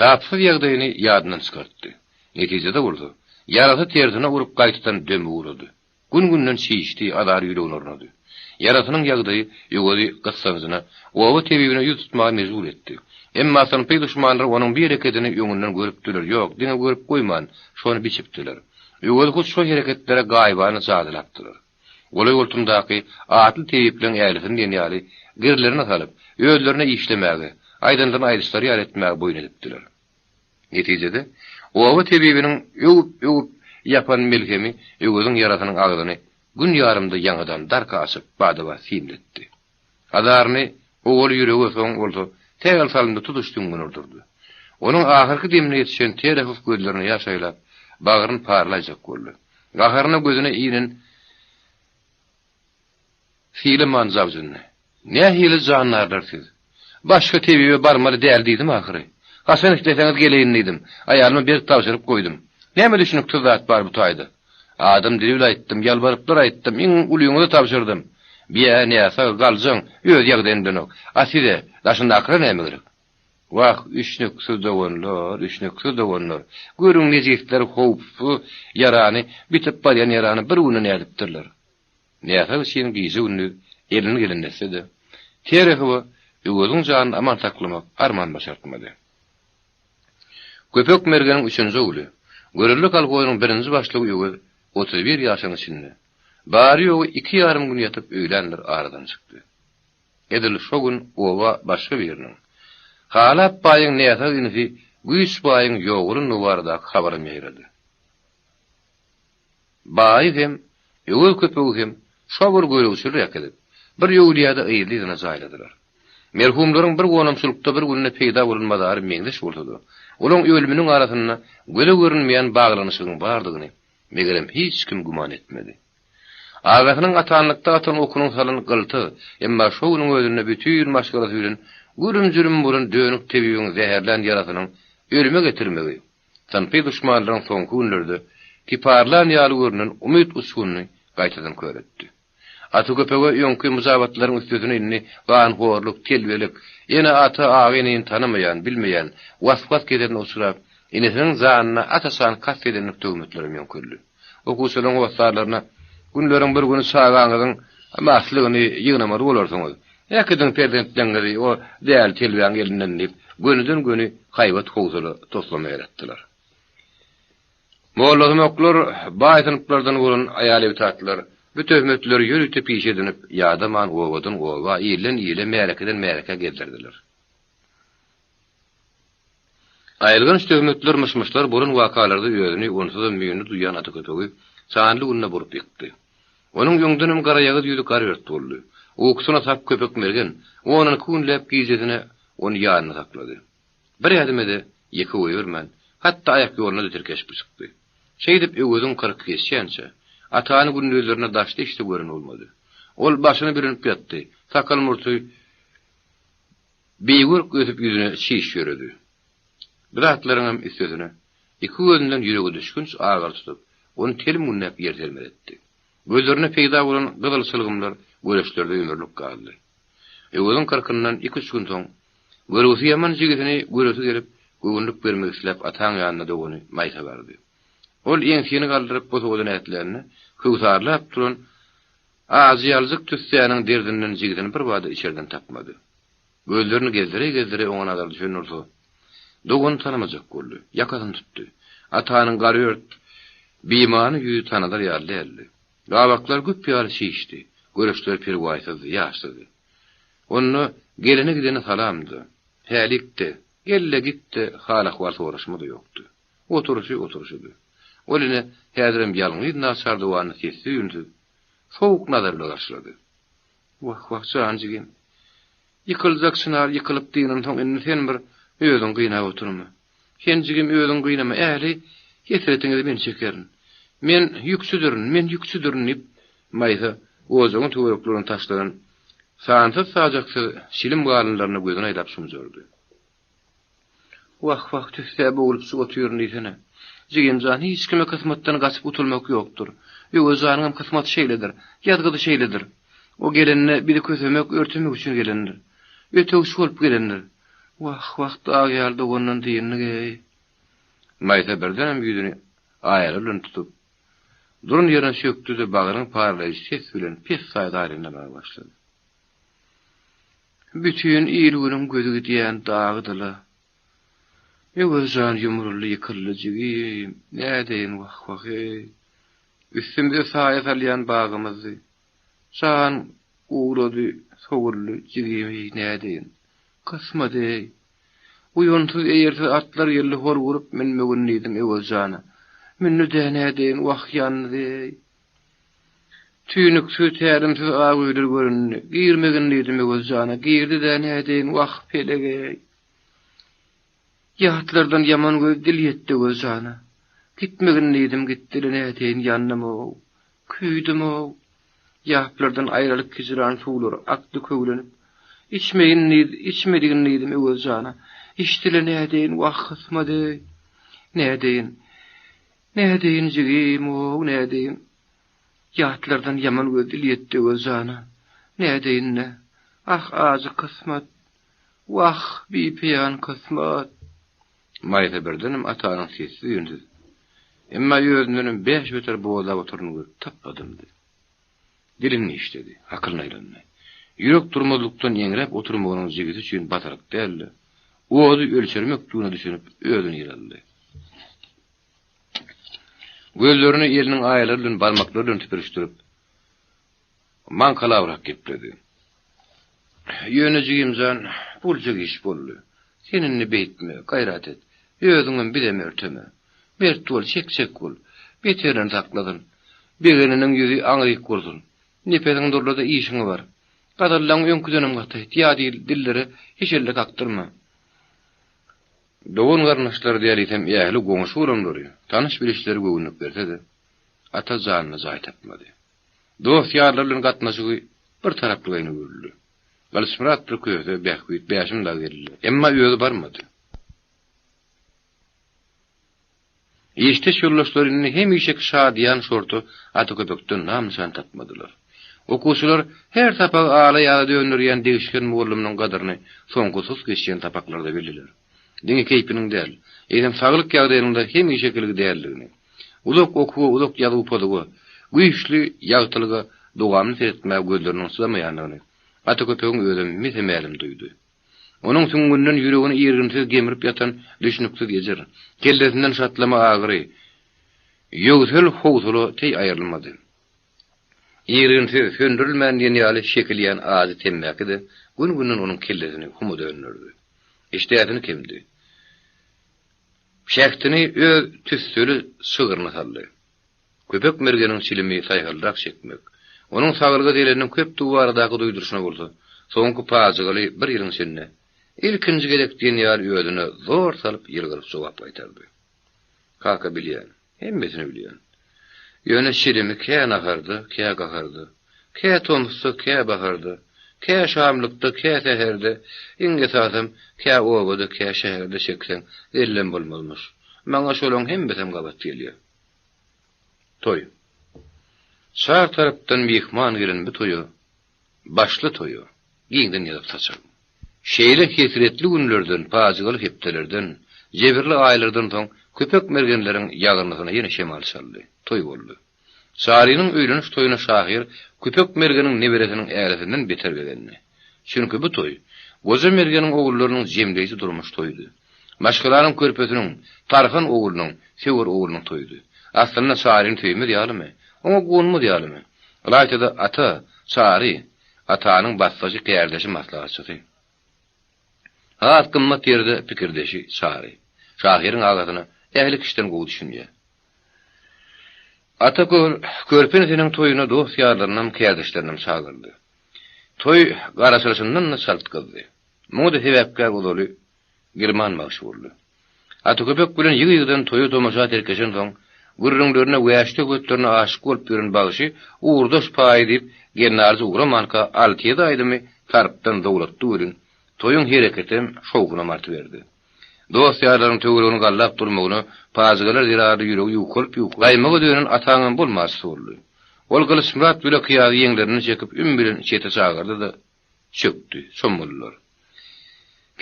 Tapsyz ýagdaýyny ýadyndan çykartdy. Netijede bolsa, ýarasy tersine urup gaýtadan dömi gurady. Gün-günden çişdi, azary ýüregine ornady. Ýarasynyň ýagdaýy Öwezi gyssanjyna, oba tebibine ýüz tutmaga mejbur etdi. Emma synpy duşmanlar onuň bu herekedini öňünden görüpdiler, ýok, diňe görüp goýman, şony biçipdiler. Öwezi hut şo hereketlere gaýybana jadylapdylar. Golaý-goltumdaky atly tebipleriň ählisini diýen ýaly girlerine salyp, özlerine işlemäge, aýdanlaryny aýdyşlary ýaly etmäge boýun edipdiler. Netijede, oba tebibiniň öwüp-öwüp. ýapan melhemi Öweziň ýarasynyň agzyny gün ýarymda ýaňadan darka açyp, bada-bat simletdi. Azaryny owal ýürege soň bolsa sähel salymda tutuş süňňüne urdurdy. Onuň ahyrky demine ýetişen Terehow gözlerine ýaş aýlap, bagryny parlaýjak boldy. Gaharyna gözüne inen Sylaman jabjyndy. Nähili jandarlar siz? Başga tebibe barmaly däl diýdim ahyry. Haçan isleseňiz geleýin diýdim. Aýalyma berk tabşyryp goýdum. Näme düşüniksiz zat bar bu taýda? Adam dili bile aýtdym, ýalbaryplar aýtdym, iň ulyňyza tabşyrdym. Biýä näsag, galjaň, öz ýagdaýyny bilenok. A size, daşyndakylara näme gerek? Wah, düşnüksiz doganlar, düşnüksiz doganlar. Görüň nejisler howpsuz ýarany, bitip barýan ýarany bir günde nädipdirler. Näsag üçin gije-gündiz elinden gelenini etse-de, Terehowa Öweziň janyny aman saklamak arman başartmady. Köpek Mergeniň üçünji ogly, Görelde kolhozynyň birinji başlygy Öwez 31 ýaşynyň içinde, bary-ýogy iki ýarym gün ýatyp öýländir aradan çykdy. Edil şo gün oba başga biriniň, Halap baýyň näsag inisi Güýç baýyň ýogalandygy baradaky habaram ýaýrady. Baýy hem, Öwez köpegi hem şo bir gözegçilik äkidip, bir öwlüýäde yzly-yzyna jaýladylar. Merhumlaryň bir gonamçylykda bir günde peýda bolan mazary meňzeş bolsa-da, olaň ölüminiň arasynda göze görünmeýän baglanyşygyň bardygyny, megerem, hiç kim güman etmedi. Agasynyň atanlykda atan okunyň salan gyltyz, emma şo günüň özünde bütin maşgalasy bilen gürüm-jürüm bolan dönük tebibiň zäherlän ýarasynyň ölüme getirmegi, Synpy duşmanlaryň soňky günlerde kiparlan ýaly görnen umyt uçgunyny gaýtadan köretdi. Ata köpege öňki myjabatlaryň üstesine indi ganhorluk, telbelik, ene-ata, aga-inini tanamaýan, bilmeýän, was-was keseline uçrap, enesiniň janyna aç-açan kast edenlik töhmetlerem ýöňkeldi. Okuwçylaryň hossarlaryna Günleriň bir güni çagaňyzyň maslygyny ýygnamaly bolarsyňyz. Äkidiň perzentleňizi o däli telbäň elinden diýip, gönüden-göni haýbat-howsala toslama ýaratdylar. Mollasumaklar, baý synplardan bolan aýal-ebtatlar bu töhmetleri ýörite pişe edinip, ýadaman obadan-oba, ilden-ile, märekeden-märekä gezdirdiler. Aýylganç töhmetler, myş-myşlar bolan wakalarda özüni onsuzam müýnli duýýan ata köpegi sanly günde burup ýykdy. Onuň öňdenem garaýagyz ýüzi garört boldy. Ukusyna sap köpek Mergen onunky günläp gijesine ony ýanynda saklady. Bir ädime-de ýeke goýbermän, hatda aýak ýoluna-da tirkeşip çykdy. Şeýdip Öweziň kyrky geçýänçä, Atany gündizlerine daşda-içde gören bolmady. Ol başyny bürünip ýatdy, sakal-murty Bigörk ösüp ýüzüne çiş ýöredi. Bu zatlaryňam üstesine, iki gözünden ýüregedüşgünç agyry tutup, ony telim günläp ýer sermez etdi. Gözlerinde peýda bolan gyzyl çylgymlar göreçlerde ömürlik galdy. Öweziň kyrkyndan iki-üç gün soň, görgüsi ýaman jigisini göresi gelip, göwünlik bermek isläp ataň ýanyna dogany Maýsa bardy. Ol ýeňsini galdyryp bosagadan ätlände, köwsarlap duran Ajy ýaljyk tüssäniň derdinden jigisini birbada içerden tapmady. Gözlerini gezdire-gezdire oňa nazary düşen bolsa, doganyny tanamajak boldy. Ýakasyny tutdy. Atanyň garört, bimany ýüzi tanadar ýaly däldi. Gabaklary güp ýaly çişdi. Göreçleri perwaýsyzdy, ýaşsyzdy. Onda gelene-gidene salam-da, hälik-de, gel-de, git-de, hal-ahwal soraşma-da ýokdy. Oturyşy oturyşydy. Ol ine, häzirem ýalňyz naçar doganyny sessiz-üýnsüz, sowuk nazar bilen garşylady. Wah, wah, jan jigim. Ýykyljak çynar ýykylyp dynansoň indi sen bir özüňi gynap oturma. Sen jigim özüňi gynama, ähli hesretiňizi men çekerin. Men ýükçüdirin, men ýükçüdirin diýip, Maýsa ojagyň töwereklerine taşlanan sansyz-sajaksyz çilim galynlaryna gözüni aýlap şumjardy. Wah, wah, tüssä bogulupjyk otyryn diýsene. Jigim jan, hiç kime kysmatdan gaçyp gutulmak ýokdur. Öwez janyňam kysmaty şeýledir, ýazgydy şeýledir. O gelende bizi kösemek, örtemek üçin gelendir. Ötegçi bolup gelendir. Wah, wah, dag ýaly dogandan dyndyk-eý. Maýsa birdenem ýüzüni aýagy bilen tutup, duran ýerine çökdi-de, bagryny paralaýjy ses bilen pessaý zarynlamaga başlady. Bütin il-günüň gözi gidýän dagydy-la. Öwez jan ýumruldy, ýykyldy jigim, nädeýin, wah-wah-eý. Üstümize saýa salýan bagymyzdy. Jan gurady, sowuldy, jigim-eý, nädeýin. Kysmat-eý. Uýansyz, eýersiz atlar geldi, hor gurup münmegin diýdim Öwez jana. Mündi-dä nädeýin, wah, ýandy-eý. Tüýnüksiz, tälimsiz ak öýler göründi. Girmegin diýdim Öwez jana, girdi-dä nädeýin, wah, pelek-eý. Ýatlardan ýaman göz dil ýetdi Öwez jana. Gitmegin diýdim, gitdi-le nädeýin, ýandym-ow, köýdüm-ow. Ýaplardan aýralyk hijran suwlary akdy köwlenip. Içmegin diýdi, içmedigin diýdim Öwez jana. Içdi-le nädeýin, wah, kysmat-eý. Nädeýin? Nädeýin jigim-ow, nädeýin? Ýatlardan ýaman göz dil ýetdi Öwez jana. Nädeýin-dä? Ah, ajy kysmat! Wah, bipeýan kysmat! Maýsa birdenem Atanyň sessiz-üýnsüz, emma özündenem bäş beter bozlap oturanyny görüp tapba dymdy. Dilini dişledi, akylyna aýlandy. Ýürek durmazlykdan ýeňräp oturmagynyň jigisi üçin basaryk däldi. Ody ölçermekdigine düşünip, özüni ýere aldy. Gözlerini eliniň aýalary bilen barmaklary bilen süpürişdirip, maňkalabrak gepledi. Ýöne jigim jan, boljak iş boldy. Sen indi beýtme, gaýrat et. Özüňem bizem örteme. Mert bol, çekjek bol. Beterinden saklasyn. Begeniniň ýüzi aňryk bolsun. Nepesiň durlada işiňe bar. Gazallaň öňküdenem gataýt, ýa dillere hiç elle kakdyrma. Dogan-garyndaşlary dälisem ähli goňşy-golamlary, tanyş-bilişleri göwünlik berse-de, Ata janyna jaý tapmady. Dost-ýarlar bilen gatnaşygy bir taraplygaýyn öwrüldi. Gylyçmyratdyr Köse, Bähbit, Bäşim dagy geldiler. Emma özi barmady. Işdeş ýoldaşlary indi hemişeki şadyýan şorta Ata Köpekden nam-nyşan tapmadylar. Okuwçylar her sapagy ala ýaza döndürýän degişgen mugallymynyň gadyryny soňky sus geçýän sapaklarda bildiler. Diňe keýpiniň däl, eýsem saglyk ýagdaýynyň-da hemişekiligi däldigini, uzak okuwa, uzak ýazuw-pozuwa, güýçli ýagtylyga dowamly seretmäge gözleriniň çydamaýandygyny Ata Köpegiň özem mese-mälim duýdy. Onuň süňňünden ýüregini irginsiz gemrip ýatan düşnüksiz ejir, kellesinden şatlama agyry, ýöwsel howsala teý aýrylmady. Irginsiz, söndürilmän diýen ýaly çekilýän ajy temmäki-de gün-günden onuň kellesini huma dönderdi. Işdäsini kemdi. Şähdini öz tüsseli şygryna saldy. Köpek mergeniň çilimi saýhalrak çekmek, onuň saglyga zeleliniň köpdügi baradaky duýduryşyna bolsa, soňky pajygaly bir ýylyň içinde ilkinji gezek diýen ýaly özüne zor salyp ýylgyryp jogap gaýtardy. Kaka bilýän, hemmesini bilýän. Ýöne çilimi kä naharda, kä gaharda, kä tomusda, kä baharda, kä şamlykda, kä säherde, iň esasam, kä obada, kä şäherde çekseň, zellem bolmazmyş. Maňa şolaň hemmesem gabat gelýär. Toý. Çar tarapdan myhman gelen bu toýa, başly toýa, giňden ýazyp saçak. Şeýle hesretli günlerden, pajygaly hepdelerden, jebirli aýlardan soň köpek mergenleriň ýagyrnysyna ýene şemal çaldy. Toý boldy. Çarynyň öýleniş toýuna şahyr Köpek mergeniň neberesiniň ärisinden beter begendi. Çünki bu toý Goja mergeniň ogullarynyň jemleýji durmuş toýudy. Maşgalanyň körpesiniň, Tarhan oglunyň, söwer oglunyň toýudy. Aslynda Çaryny söýmez ýalymy? Oňa guwanmaz ýalymy? Ylaýta-da ata, Çary, atanyň basdaşy, kärdeşi, maslahatçysy. Has gymmat ýeri-de pikirdeşi Çary. Şahyryň agasyna ähli kişiden gowy düşünýär. Ata körpe inisiniň toýuna dost-ýarlarynam, kärdeşlerinem çagyrdy. Toý garaşylyşyndan-da çalt gyzdy. Muňa-da sebäpkär ozaly Girman bagşy boldy. Ata köpek bilen ýygy-ýygydan toýa tomaşa tirkeşensoň, gürrüňlerine, wäşi söhbetlerine aşyk bolup ýören bagşy ugurdaş paýy diýip, gelnalyjy ugramanka alty-ýedi aýdymy tarpdan zowlatdy welin, toýuň hereketem, şowhunam artyberdi. Dost-ýarlaryň töweregini gallap durmagyna pajygalar zerarly ýüregi ýukalyp-ýukalyp, gaýmaga dönen ataňam bolmaçysy boldy. Ol Gylyçmyrat bile Kyýazy ýeňlerinden çekip, üm bilen çete çagyrdy-da, çökdi, çommaldylar.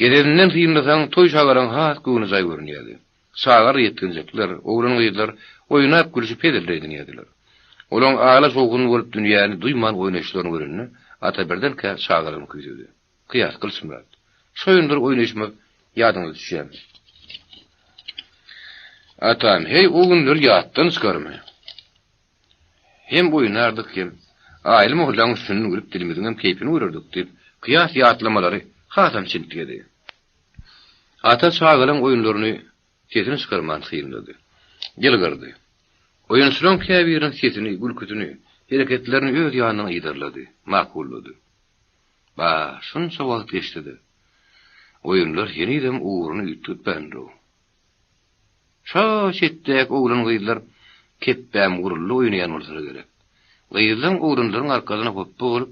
Gezezinden synlasaň, toý şagalaň has göwnejaý görünýärdi. Çagalar ýetginjekler, oglan-gyzlar oýnap-gülşüp heziller edinýärdiler. Olaň ala-şowhun bolup dünýäni duýman oýnaýyşlaryny görende, ata birdenkä çagalaryny küýsedi. Kyýas Gylyçmyrat. Şo günler oýnaýşymyz ýadyňyza düşýärmi? Atam, heý, o günleri ýatdan çykarmy? Hem oýnardyk, hem Aýly mollaň üstünden gülüp dilimiziňem keýpini görerdik, diýip, Kyýas ýatlamalary hasam çintgedi. Ata çagalaň oýunlaryny sesini çykarman synlady. Ýylgyrdy. Oýunçylaryň käbiriniň sesini, gülküsini, hereketlerini öz ýanyndan yzarlady, makullady. Ba, şunça wagt geçdi-de, oýunlar henizem ugruny üýtgetmändir-ow. Şo çetdäki oglan-gyzlar kepbäm guruldy oýnaýan bolsalar gerek. Gyzlaň oglanlaryň arkasyna hopba bolup,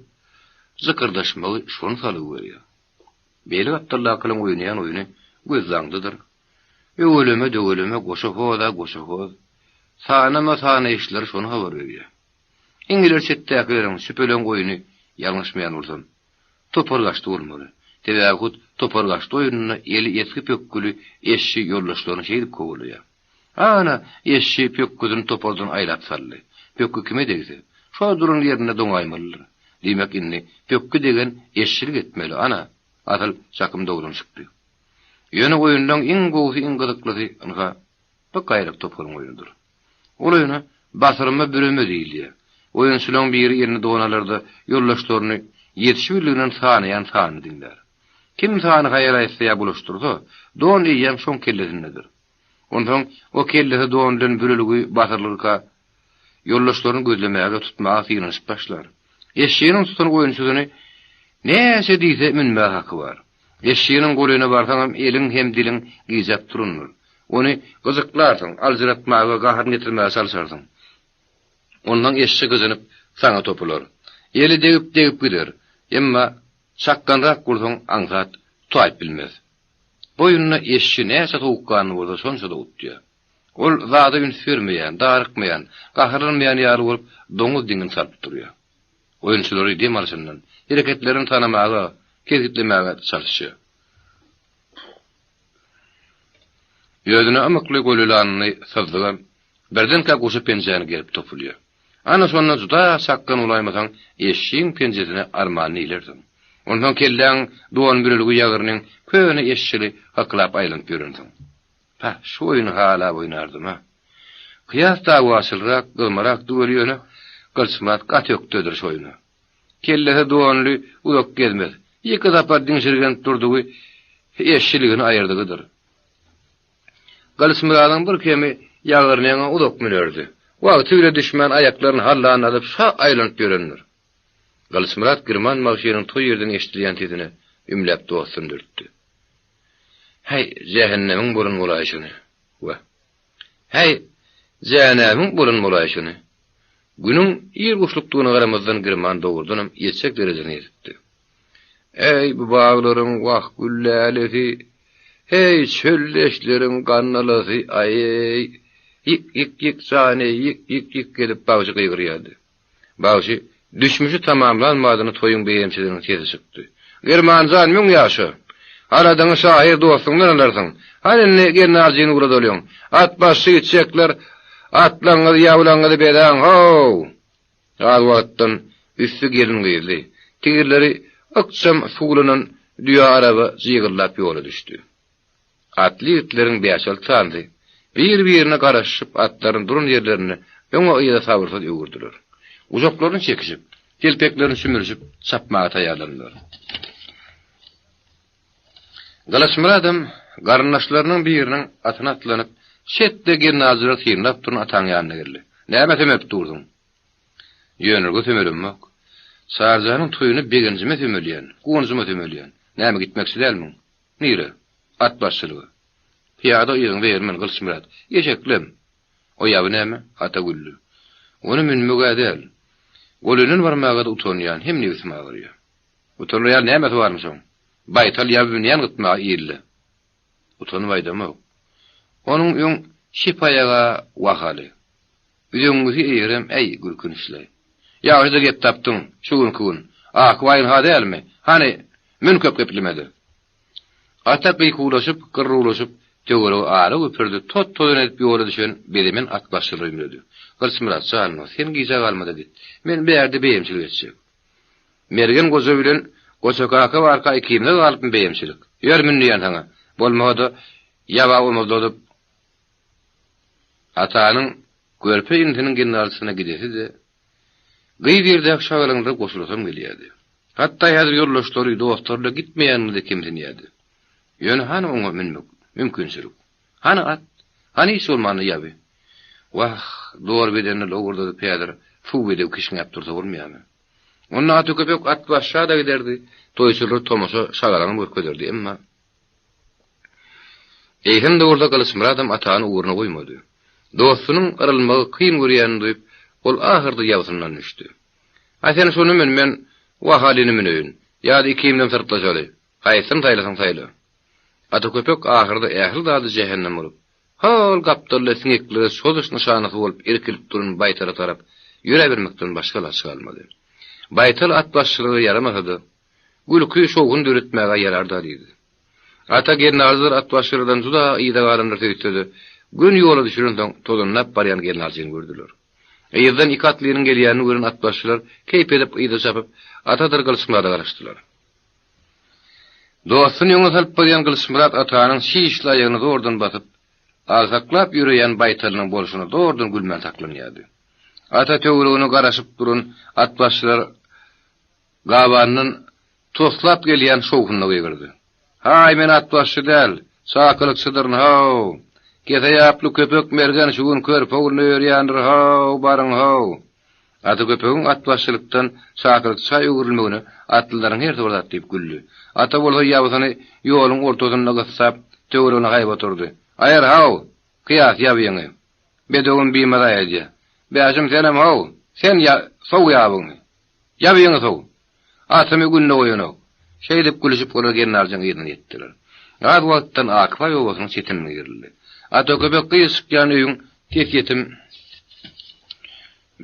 jykyrdaşmagy şony salgy berýär. Beýle gapdaldakylaň oýnaýan oýny gözdaňdydyr. Öweleme, döweleme, goşa hoz-a goşa hoz. Sanama sanaýyşlary şony habar berýär. Iň ileri çetdäkileriň, şüpeleň oýny, ýalňyşmaýan bolsam, topar gaçdy bolmaly. Sebäbi hut topar gaçdy oýnunda eli esgi pökgüli eşşi ýoldaşlaryny şeýdip kowalaýar. Ana, eşşi pökgüsini topardan aýlap saldy. Pökgi kime degse, şo duran ýerinde doňaýmalydyr. Diýmek, indi pökgi degen eşşilik etmeli. Ana, asyl çakym dogrudan çykdy. Ýöne oýunlaň iň gowusy, iň gyzyklysy, ynha, bu gaýrak toparyň oýnudyr. Ol oýna basyrma büreme diýilýär. Oýunçylaryň biri elini don alar-da, ýoldaşlaryny ýetişibildiginden sanaýan sanyny diňlär. Kim sany haýal aýtsa ýa bulaşdyrsa, don eýýäm şoň kellesindedir. Onsoň o kellesi don bilen bürelgi basyrylgyka, ýoldaşlaryny gözlemäge, tutmaga synanyşyp başlar. Eşşiniň tutan oýunçysyny näçe diýse münmäge haky bar. Eşşiniň golaýyna barsaňam eliň hem diliň gijäp durandyr. Ony gyjyklarsyň, aljyratmaga, gaharyny getirmäge çalşarsyň. Onsoň eşşi gyjynyp saňa topular. Eli degip-degip gider. Emma çakganrak bolsaň aňsat tutaýyp bilmez. Bu oýunda eşşi näçe sowukganly bolsa şonça-da utýar. Ol zada üns bermeýän, darykmaýan, gaharlanmaýan ýaly bolup doňuz diňini salyp durýar. Oýunçylary dem alşyndan, hereketlerini tanamaga, kesgitlemäge çalyşýar. Özüne ymykly gölelanyny syzdygam, birdenkä goşa penjäni gerip topulýar. Ana şonda juda çakgan bolaýmasaň, eşşiň penjesine armanyny ilersiň. Onsoň kelläň don bürelgi ýagyrnyň köne eşşili hyklap aýlanyp ýörensiň. Pah, şu oýny halap oýnardym-a. Kyýas dawaçylrak, gyzmarakdy weli ýöne Gylyçmyrat gaty ökdedir şu oýna. Kellesi donly uzak gezmez. Ýeke sapar diňşirgenip durdugy eşşiligini aýyrdygydyr. Gylyçmyradyň bir kemi ýagyrnyňa uzak münerdi. Wagty bile düşmän aýaklaryny hallanladyp şa aýlanyp ýörendir. Gylyçmyrat Girman bagşynyň toý ýerden eşidilýän sesine ümläp dostuny dürtdi. Häý, jähennemiň bolan bolaýşyny! Wah. Häý, jänemiň bolan bolaýşyny! Günüň ir guşlukdygyna garamazdan Girman dogrudanam ýetjek derejesine ýetipdi. Äý, bu baglaryň wah güllälesi, Heý, çöl-deşleriň gandalasy, aý-eý! Ýyk, ýyk, ýyk, jan-eý, ýyk, ýyk, ýyk edip bagşy gygyrýardy. Bagşy düşmüşi tamamlan badyna toýuň beýemçileriniň sesi çykdy. Girman jan, müň ýaşa! Haladyňy şahyr dostuňdan alarsyň. Hany indi gelnaljyny ugradalyň. At başy gitjekler, atlaňyzy, ýablaňyzy bezäň, how! Az wagtdan üsti gelin-gyzly, tigirleri ykjam suwlanan düýe araba jygyldap ýola düşdi. Atly ýigitleriň bäş-alty sanysy bir-birine garaşyşyp atlaryny duran ýerlerinde öňe-yza sabyrsyz öwürdiler. Gujaklaryny çekişip, telpeklerini sümürişip çapmaga taýýarlandylar. Gylyçmyradam garyndaşlarynyň biriniň atyna atlanyp, çetde gelnaljylary synlap duran ataň ýanyna geldi. Nämä sömelip dursuň? Ýönelige sömelemok. Çarjanyň toýuna begenjime sömelýän, guwanjyma sömelýän. Näme gitmekçi dälmiň? Nire? At başçylyga. Pyýada yzyňda ermen, Gylyçmyrat. Eşeklem. O ýaby näme? Ata güldi. Ony münmeg-ä däl. Golundan barmaga-da utanýan, hem nebsim agyrýar. Utanar ýaly nämesi barmyş oň? Baýtal ýaby münýän gytmaga ilde. Utanyp aýdamok. Onuň öň çep aýag-a wahaly. Üzeňňisi eýerem, äý, gülkünçli. Ýagşy-da gep tapdyň, şu günki gün. Aky baýyň-ha dälmi? Hany, mün köp geplemede. Ata gykuwlaşyp, gyrruwlaşyp, töweregi ala güpürdi, tot-tozan edip ýola düşen bezemen atbaşçylara ümledi. Gylyçmyrat jan, sen gijä galma-da git. Men bärde beýemçilik etjek. Mergen goja bilen Goça kaka barka ikimize galypmy beýemçilik? Ýör mün diýýän saňa. Bolmasa-da, ýaba omuzladyp, Atanyň körpe inisiniň gelnalyjysyna gidesi-de, gyz ýerdäki şagalaňlara goşulasam gelýärdi. Hatda häzir ýoldaşlary, dostlary-da gitmeýänini-de kemsinýärdi. Ýöne hany oňa münmek mümkinçilik? Hany at? Hany hiç bolmanda ýaby? Wah, Dorbedenini lowurdadyp häzir suw bedew kişňäp dursa bolmaýarmy? Onda Ata köpek at başşa-da giderdi, toýçulara tomaşa şagalaňam görkezerdi, emma. Eýsem-de bolsa Gylyçmyradam Atany ugruna goýmady. Dostunyň yrylmagy kyn görýänini duýup, ol ahyrda ýabysyndan düşdi. A sen şuny mün, men Wahalyny müneýin. Ýa-da ikimizem syrtlaşaly. Haýsysyny saýlasaň saýla. Ata köpek ahyrda ähli zady jähennem bolup, hol gapdalda siňeklere çozuş nyşanasy bolup irkilip duran baýtala tarap ýöräbermekden başga alaç galmady. Baýtal atbaşçylyga ýaramasa-da, gülki, şowhun döretmäge ýarar-da diýdi. Ata gelnalyjylar atbaşylardan juda yza galandyr öýtse-de, göni ýola düşürensoň tozanlap barýan gelnalyjyny gördüler. Yzdan iki atlynyň gelýänini gören atbaşylar keýp edip yza çapyp, Atadyr Gylyçmyrada garaşdylar. Dostuny öňe salyp barýan Gylyçmyrat atanyň çişli aýagyny zordan basyp, agsaklap ýöreýän baýtalynyň bolşuna zordan gülmän saklanýardy. Ata töweregine garaşyp duran atbaşylar gabandan Toslap gelýän şowhunly gygyrdy. Haý, men atbaşçy däl, çakylykçydyryn, how! Kese ýaply köpek mergen şu gün körpe ogluna ýörýändir, how, baryň, how! Ata köpegiň atbaşçylykdan çakylykça öwrülmegine atlylaryň hersi bir zat diýip güldi. Ata bolsa ýabysyny ýoluň ortasynda gyssap, töweregine haýbat urdy. Aýyr, how! Kyýas, ýabyňy! Bedewim bimaza edýä. Bäşim senem, how, sen ýa, sow ýabyňy! Ýabyňy sow! Atymy günde goýanok. Şeýdip gülüşip olar gelnaljyň yzyna ýetdiler. Az wagtdan Akbaý obasynyň çetine girildi. Ataköpek gyz çykýan öýüň sesýetim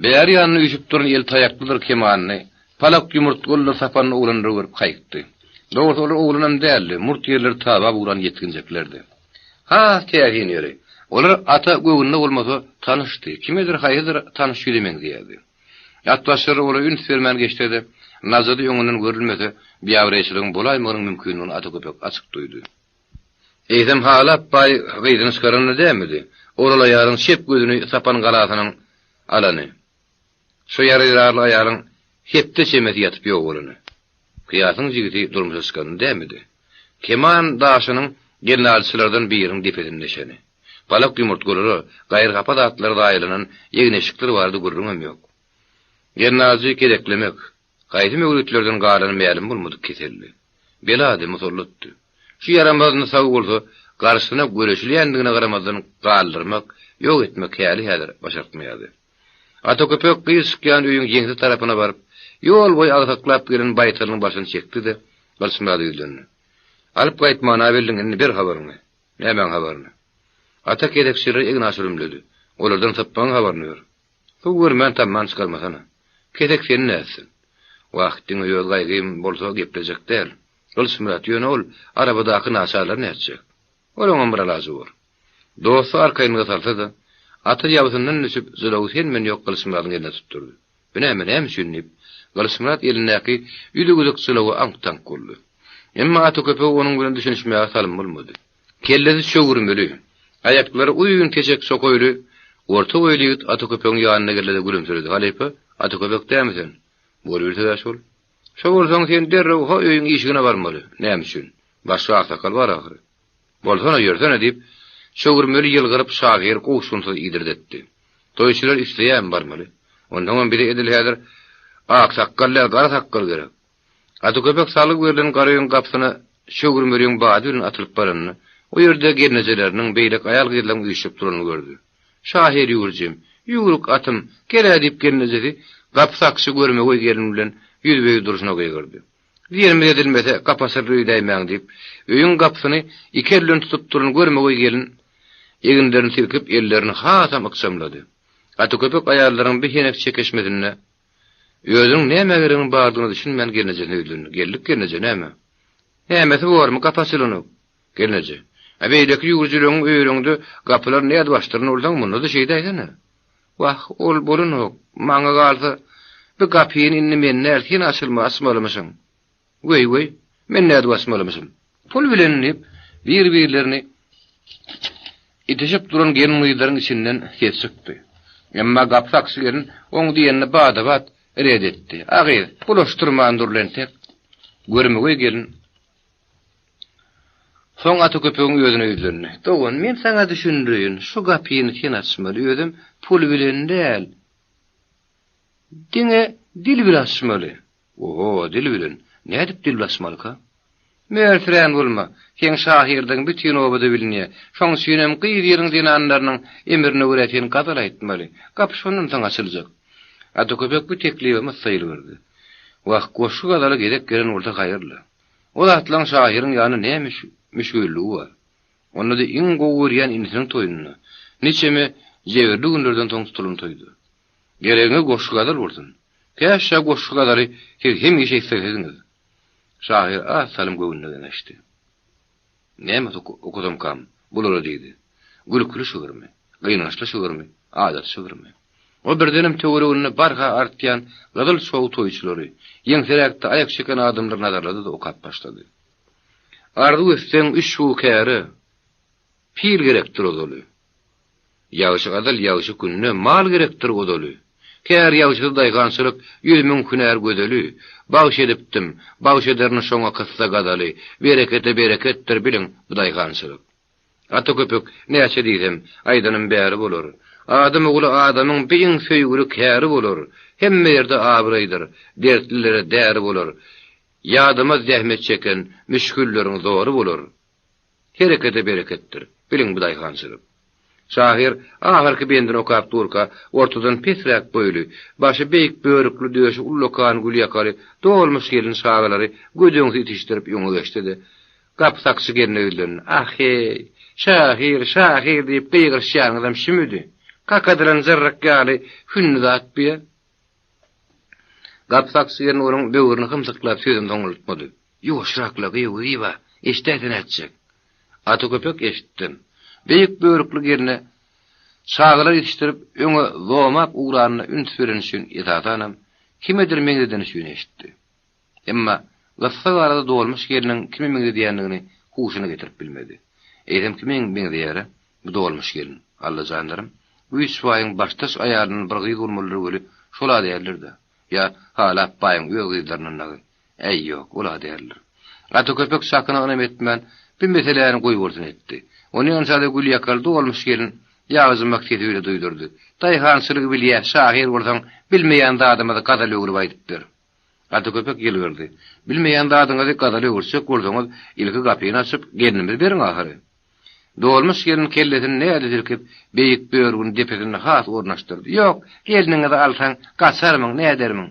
bäri ýanynda üýşüp duran eli taýaklydyr kemanly, palak ýumurtgalydyr sapanly oglanlary görüp haýykdy. Dogrusy olar oglanam däldi, murt ýerleri tabap ugran ýetginjeklerdi. Has täsin ýeri, olar ata göwnüne bolmasa tanyşdy, kimedir haýsydyr tanyş ýüze meňzeýärdi. Atbaşlary olara üns bermän geçse-de, Najady öňünden görülmese, biabraýçylygyň bolaýmagynyň mümkinligini Ata köpek açyk duýdy. Eýsem Halap baý gyzyny çykaranda dälmidi? Oral aýalyň çep gözüni sapan galasynyň alany. Şo ýara zerarly aýalyň hepde çemesi ýatyp ýogalany. Kyýasyň jigisi durmuşa çykanda dälmidi? Keman daşynyň gelnalyjylardan biriniň depesini deşeni. Balak ýumurtgalara, gaýry hapa zatlara zaýalanan egin-eşikler barada gürrüňem ýok. Gelnalyjy gezeklemek, haýsy möwritlerden galany mälim bolmadyk keseldi. Belady, musallatdy. Şu ýaramaz nysagy bolsa garşysyna göreşilýändigine garamazdan galdyrmak, ýok etmek häli-häzir başartmaýardy. Ata köpek gyz çykýan öýüň ýeňse tarapyna baryp, ýol boýy agsaklap gelen baýtalynyň başyny çekdi-de, Gylyçmyrada ýüzlendi. Alyp gaýtmana belliň, indi ber habaryňy. Nämäň habaryny? Ata gezekçileri egin-aşyr ümledi. Olardan sypmagyň habaryny ber. Suw görmän tamman çykarmasana. Kesek seni nätsin? Wah, diňe öz gaýgym bolsa geplejek däl. Gylyçmyrat, ýöne ol arabadaky naçarlary nätjek? Olaňam bir alajy bor. Dosty arkaýynlyga salsa-da, Ata ýabysyndan düşüp, jylawy sen-men ýok Gylyçmyradyň eline tutdurdy. Bu näme, näme üçin? diýip, Gylyçmyrat elindäki ýüzi gyzyk jylawa aňk-taňk boldy. Emma Ata köpege onuň bilen düşünişmäge salym bolmady. Kellesi çöwürmeli, aýaklary uzyn keçek çokaýly, orta boýly ýigit Ata köpegiň ýanyna geldi-de gülümsiredi, Halypa, Ata köpek dämi sen? Bolubilse-dä şol. Şo bolsaň sen derrew ho öýüň işigine barmaly. Näme üçin? Başga aksakal bar ahyry. Bolsana, ýörsene, diýip, çöwürmeli ýylgyryp şahyr gowşunsyz idirdetdi. Toýçular isleýärmi barmaly? Onsoňam bize edil häzir ak sakgal däl, gara sakgal gerek. Atyköpek salgy berlen gara öýüň gapysyna çöwürmeliň bady bilen atylyp baranda, o ýerde gelnejeleriniň, beýleki aýal-gyzlaryň üýşüp duranyny gördi. Şahyr ýüwürjim, ýüwrük atym, gel-ä diýip gelnejesi gapy sakçy görmegeý gelin bilen ýüzbe-ýüz durşuna gygyrdy. Diýenimiz edilmese, gapy açardyr öýdäýmäň diýip, öýüň gapysyny iki elden tutup duran görmegeý gelin eginlerini silkip, ellerini hasam ykjamlady. Atyköpek aýallaryň bi henek çekişmesinde özüniň nämä gereginiň bardygyna düşünmän gelnejesine ýüzlendi, Geldik gelneje, näme? Nämesi bormy, gapy açylanok. Gelneje, A beýleki ýüwürjileriň öýlerinde gapylary nädip açdyran bolsaň, munda-da şeýdäýsene. Wah, ol bolanok. Maňa galsa, bu gapyny indi men däl, sen açylma, açmalymyşyň. Weý-weý, men nädip açmalymyşym? Pul bilen, diýip, bir-birlerini itişip duran gelin-gyzlaryň içinden ses çykdy. Emma gapy sakçy gelin oň diýenini bada-bat ret etdi. A gyz, bulaşdyrman dur entek. Görmegeý gelin. Soň Ata köpegiň özüne ýüzlendi. Dogan, men saňa düşündireýin, şu gapyny sen açmaly, özem pul bilen däl. Diňe dil bilen açmaly. Oho, dil bilen. Nädip dil bilen açmalyka? Mörsürän bolma. Seň şahyrdygyň bütin obada bilinýär. Şoň üçinem gyz ýeriň zenanlarynyň emrine görä sen gazal aýtmaly. Gapy şondan soň açyljak. Ata köpek bu teklibe myssa ýylgyrdy. Wah, goşgy-gazala gezek gelen bolsa haýyrla. O zatlaň şahyryň ýanynda näme müşgilligi bar? Onda-da iň gowy görýän inisiniň toýunda. Niçeme jebirli günlerden soň tutulan toýda. Geregiňiz goşgy-gazal bolsun. Käşgä goşgy-gazaly siz hemişe isleseňiz. Şahyr az salym göwnüne geňeşdi. Näme okasamkam bulara diýdi. Gülküli şygyrmy, gynançly şygyrmy, adaty şygyrmy? O birdenem töwereginde barha artýan gyzyl çog toýçulary, ýeňseräkde aýak çeken adamlary nazarlady-da okap başlady. Arzuw etseň üşbu käre, pil gerekdir ozaly. Ýagşy gazal ýagşy günde mal gerekdir ozaly. Kär ýagşysy daýhançylyk 100.000 hünär gözeli. Bagş edipdim, bagş ederin şoňa kyssa gazaly. Berekete bereketdir biliň bu daýhançylyk. Ata köpek, näçe diýsem, aýdanym bäri bolar. Adam ogly adamyň bi iň söýgüli käri bolar. Hemme ýerde abraýdyr, dertlilere däri bolar. Ýadamaz zähmet çeken müşgilleriň zory bolar. Herekete bereketdir, biliň bu daýhançylyk. Şahyr ahyrky bendini okap durka, ortadan pesräk boýly, başy beýik börükli, döşi ullakan gülýakaly dolmuş gelin çagalary gödeňsi itişdirip öňe geçdi-de, gapy sakçy gelne ýüzlendi, Ah-heý, şahyr, şahyr diýip gygyryşýanyňyzam şümüdi. Kakadylan jyrryk ýaly hünni zat bu-ýa. Gapy sakçy gelin onuň böwrüni hymsyklap sözüni soňlatmady. Ýuwaşrak-la, gyýw, Zyba, eşidäýse nätjek? Ata köpek eşitdim. Beýik börükli gelne çagalar ýetişdirip, öňe zomap ugranyna üns bereni üçin, esasanam, kimedir meňzedeni üçin eşitdi. Emma gyssag arada dolmuş gelniň kime meňzedýändigini huşuna getirip bilmedi. Eýsem kime meňzeýär-ä bu dolmuş gelin? Alla janlarym, Güýç baýyň başdaş aýalyndan bir gyz bolmalydyr weli, şol-a däldir-dä. Ýa Halap baýyň öz gyzlaryndan dagy. Äý, ýok, ol-a däldir. Ata köpek çakyna ynam etmän, bu meseläni goýbolsun etdi. Onýança-da gülýakaly dolmuş gelin ýagjymak sesi bile duýdurdy. Daýhançylygy bilýä, şahyr bolsaň, bilmeýän zadymyzy gazal öwrüp aýdyp ber. Ata köpek ýylgyrdy. Bilmeýän zadyňyzy gazala öwürtjek bolsaňyz, ilki gapyny açyp, gelnimizi beriň ahyry. Dolmuş gelin kellesini näzi silkip, beýik börgüni depesinde has ornaşdyrdy. Ýok, gelniňizi alsaň, gaçarmyň, nädermiň?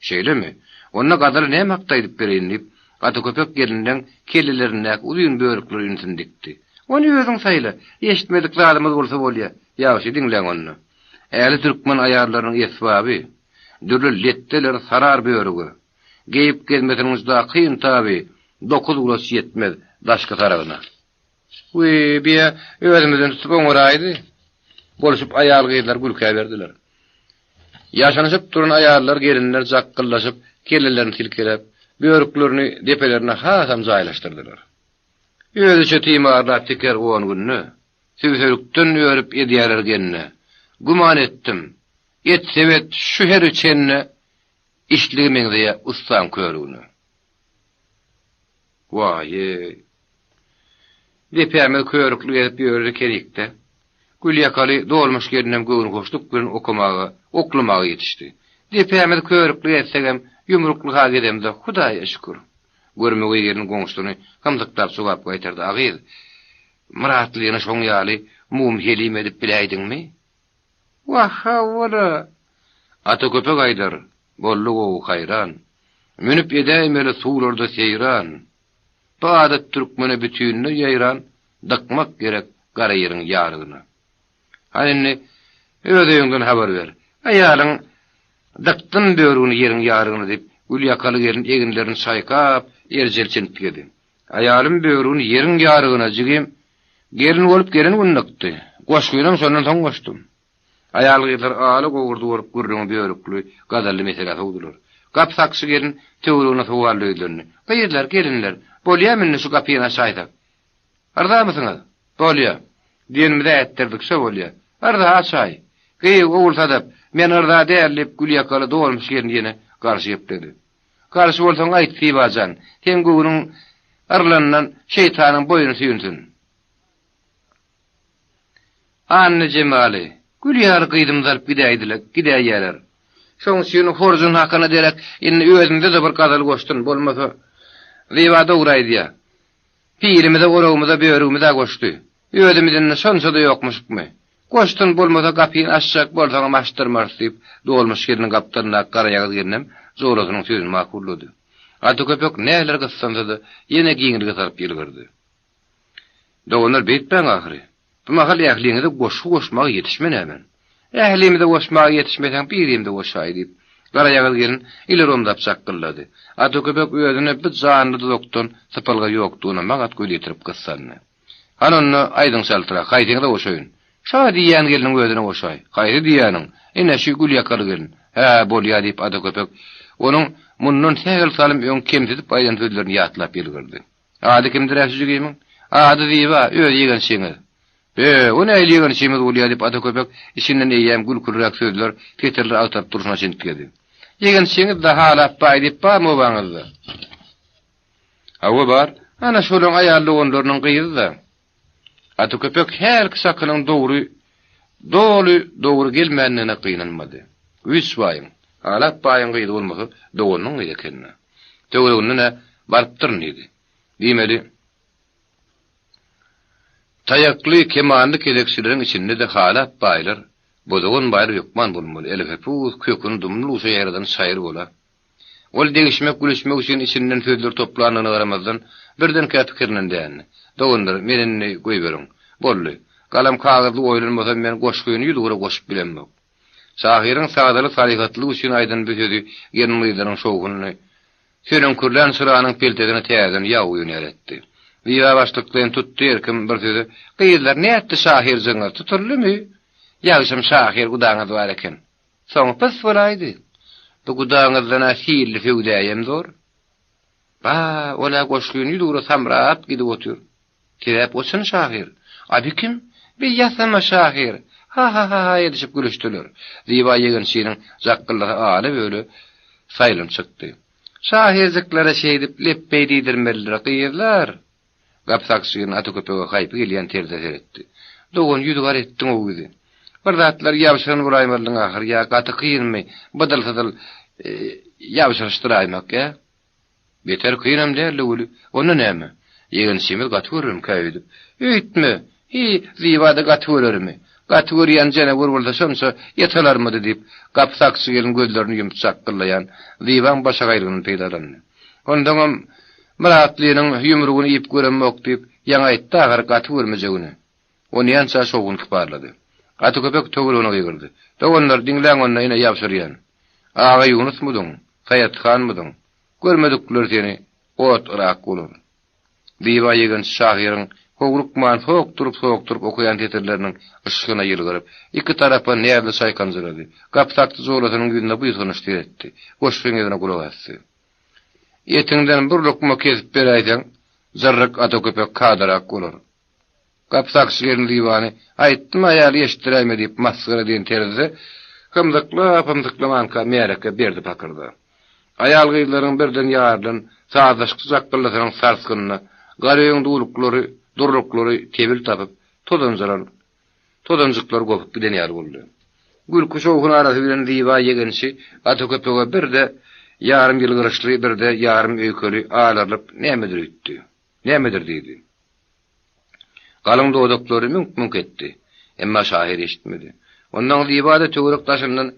Şeýlemi? Onda gazaly näme hakda aýdyp bereýin, diýip, Ata köpek gelinleň kellelerindäki uzyn börüklere ünsüni dikdi. Ony özüň saýla, eşitmedik zadymyz bolsa bolýa. Ýagşy diňläň onda. Ähli türkmen aýallarynyň esbaby, dürli letdeler sarar börüge. Geýip gezmesiniň juda kyn taby, dokuz gulaç ýetmez daşky saragyna. Wiý, biýe özümizden tutup oňaraýdy. Bolşup aýal-gyzlar gülkä berdiler. Ýaşanyşyp duran aýallar, gelinler jakgyldaşyp, kellelerini silkeläp, börüklerini depelerine hasam jaýlaşdyrdylar. Özüçe timarlap tiker on günde, Sübselikden örüp edýärler gelne. Güman etdim, et sebet şu her çende Işligi meňzeýär ussaň körügine. Waý-eý! Depämiz körükli gezip ýörer ekenik-dä. Gülýakaly dolmuş gelinem göwnühoşluk bilen okamaga, oklamaga ýetişdi. Depämiz körükli gezsegem, ýumrukly-ha gezemzok, Hudaýa şükür. Görmegeý gelin goňşusyny hymsyklap jogap gaýtardy, A gyz, Myratlyny şoň ýaly mum helim edip biläýdiňmi? Wah-hawa-la! Ata köpek aýdar, Boldy gowy haýran. Münüp edäýmeli suwlarda seýran. Bu adat türkmene bütinleý ýaýran, Dykmak gerek gara ýeriň ýarygyna. Hany indi öz öýüňden habar ber. Aýalyň Dykdym börügini ýeriň ýarygyna diýip, gül ýakaly gelin eginlerini çaýkap, erjel çintgedi. Aýalym börügini ýeriň ýarygyna, jigim, gelin bolup gelen gün dykdy. Goşgynam şondan soň goşdum. Aýal-gyzlar aly gowurdy bolup gürrüňi börükli, gazally meselä sowdular. Gapy sakçy gelin töweregine sowally ýüzlendi. Gyzlar, gelinler, bolýamy indi şu gapyny açaýsak? Yrzamysyňyz? Bolýa. Diýenimizi ätdirdik, şo bolýa. Yrza, açaý. Gyýw, Ogulsadap, men yrza däl, diýip, gülýakaly dolmuş gelin ýene garşy gepledi. Garşy bolsaň aýt, Zyba jan. Seň göwnüň. Yrlandan şeýtanyň boýny süýnsün. Anna Jemaly, gül ýaly gyzymyzy alyp gidäýdiler, gidäýýäler. Şoň üçin horjun hakyna derek indi özümize-de bir gazal goşsun, bolmasa, Zyba dogry aýdýar. Pirimize, oragymyza, börügimiz-ä goşdy. Özümiz indi şonça-da ýokmuşykmy? Goşsun, bolmasa gapyny açjak bolsaňam açdyrmarys diýip, dolmuş gelniň gapdalyndaky garaýagyz gelnem jorasynyň sözüni makullady. Ata köpek näler gyssansa-da, ýene giňlige salyp ýylgyrdy. Doganlar beýtmäň ahyry. Bu mahal ähliňize goşgy goşmaga ýetişmen-ä men. Ählimize goşmaga ýetişmeseň birimize goşaý diýip, garaýagyz gelin ileri omzap çakgyllady. Ata köpek özüne bu janly duzakdan sypalga ýokdugyna magat göz ýetirip gyssandy. Hany onda aýdyň çaltrak, haýsyňyza goşaýyn? Şa diýýän gelniň özüne goşaý. Haýsy diýýäniň? Ine, şü gül ýakaly gelin. Hä, bolýa diýip Ata köpek onuň mundan sähel salym öň kemsidip aýdan sözlerini ýatlap ýylgyrdy. Ady kimdir-ä şu jigimiň? Ady Zyba, öz ýegençiňiz. Be, o nähili ýegençimiz bolýa diýip Ata köpek içinden eýýäm gülküliräk sözler, setirler agtaryp durşuna çintgedi. Ýegençiňiz-de Halap baý diýip barmy obaňyzda? Hawa bar. Ana şolaň aýal doganlarynyň gyzy-da. Ata köpek hälki çakynyň dogry, doly dogry gelmändigine gynanmady. Güýç baýyň, Halap baýyň gyzy bolmasa doganynyň gyzy eken-dä. Töwereginden-ä barypdyryn diýdi. Diýmeli, taýakly, kemanly gezekçileriň içinde-de Halap baýlar, Bozagan baýlar hökman bolmaly. Elhepus, köküni dumly duşa ýaýradan çaýyr bola. Ol degişmek, gülüşmek üçin içinden sözler toplandygyna garamazdan, birdenkä pikirinden dändi. Doganlar, meni indi goýberiň. Boldy. Galam-kagyzly oýlanmasam men goşgyny ýüzugra goşup bilemok. Şahyryň sadalyk salyhatlylyk üçin aýdan bu sözi gelin-gyzlaryň şowhunyny söneňkürlän çyranyň peltesine täzeden ýag guýan ýaly etdi. Zyba başlyklaýyn tutdy erkim bir sözi, Gyzlar, nätdi şahyrjygyňyz, tutuldymy? Ýagşam şahyr gudaňyz bar eken. Soňy pys bolaýdy. Bu gudaňyzdan-a hilli söwdäýem zor. Ba, ol-a goşgyny ýüzugra samrap gidip otyr. Sebäp o çyn şahyr. A bi kim? Bi ýasama şahyr. Ha-ha-ha-ha edişip gülüşdiler. Zyba ýegençiniň jakgyldysy ala-böle saýlanyp çykdy. Şahyrjyklara şeýdip lepbeý diýdirmelidir, gyzlar! Gapy sakçynyň ata köpege haýpy gelýän terzde seretdi. Dogan, ýüzügara etdiň-ow bizi. Bir zatlar ýabşyran bolaýmalydyň ahyr, ýa gaty kynmy bydyl-sydyl ýabşyryşdyraýmak, ýa? Beter kynam däldi weli, onda näme? Ýegençimiz gaty görermikä öýdüp. Öýtme! Hiý, Zyba-da gaty görermi? Gaty görýän janawar bolsa şonça et alarmydy diýip, gapy sakçy gelin gözlerini ýumup çakgyllaýan Zybaň başagaýlygyndan peýdalandy. Onsoňam Myratlynyň ýumrugyny iýip göremok diýip, ýaňy aýtdy ahyr gaty görmejegini. Onýança şowhun kiparlady. Gaty köpek töweregine gygyrdy. Doganlar, diňläň onda ine ýabşyrýan. Agaýunusmydyň, Saýathanmydyň? Görmedikler seni ot yrak bolar. Zyba ýegençi şahyryň howlukman sokduryp-sokduryp okaýan setirleriniň yşgyna ýylgyryp, iki tarapa näzli çaýkanjyrady. Gapy sakçy jolasynyň ýüzüne buýsançly seretdi. Goşgyň yzyna gulak asdy. Etiňden bir lukma kesip beräýseň, jyrryk ata köpek kadarak bolar. Gapy sakçy gelin Zybany, Aýtdym aýaly eşitdiräýme diýip masgara diýen terzde hymzyklap-hymzyklamanka märeke berdi pakyrda. Aýal-gyzlaryň birden ýarylan sazlaşykly jakgyldysynyň sarsgynyna Garöýüň duluklary, durluklary tebil tapyp, tozanjyran, tozanjyklar gopup giden ýaly boldy. Gülki-şowhun arasy bilen Zyba ýegençi ata köpege birde ýarym ýylgyryşly, birde ýarym öýkeli alarylyp nämedir öýtdi. Nämedir diýdi. Galyň dodaklary müňk-müňk etdi. Emma şahyr eşitmedi. Ondan Zyba-da töwerek-daşyndan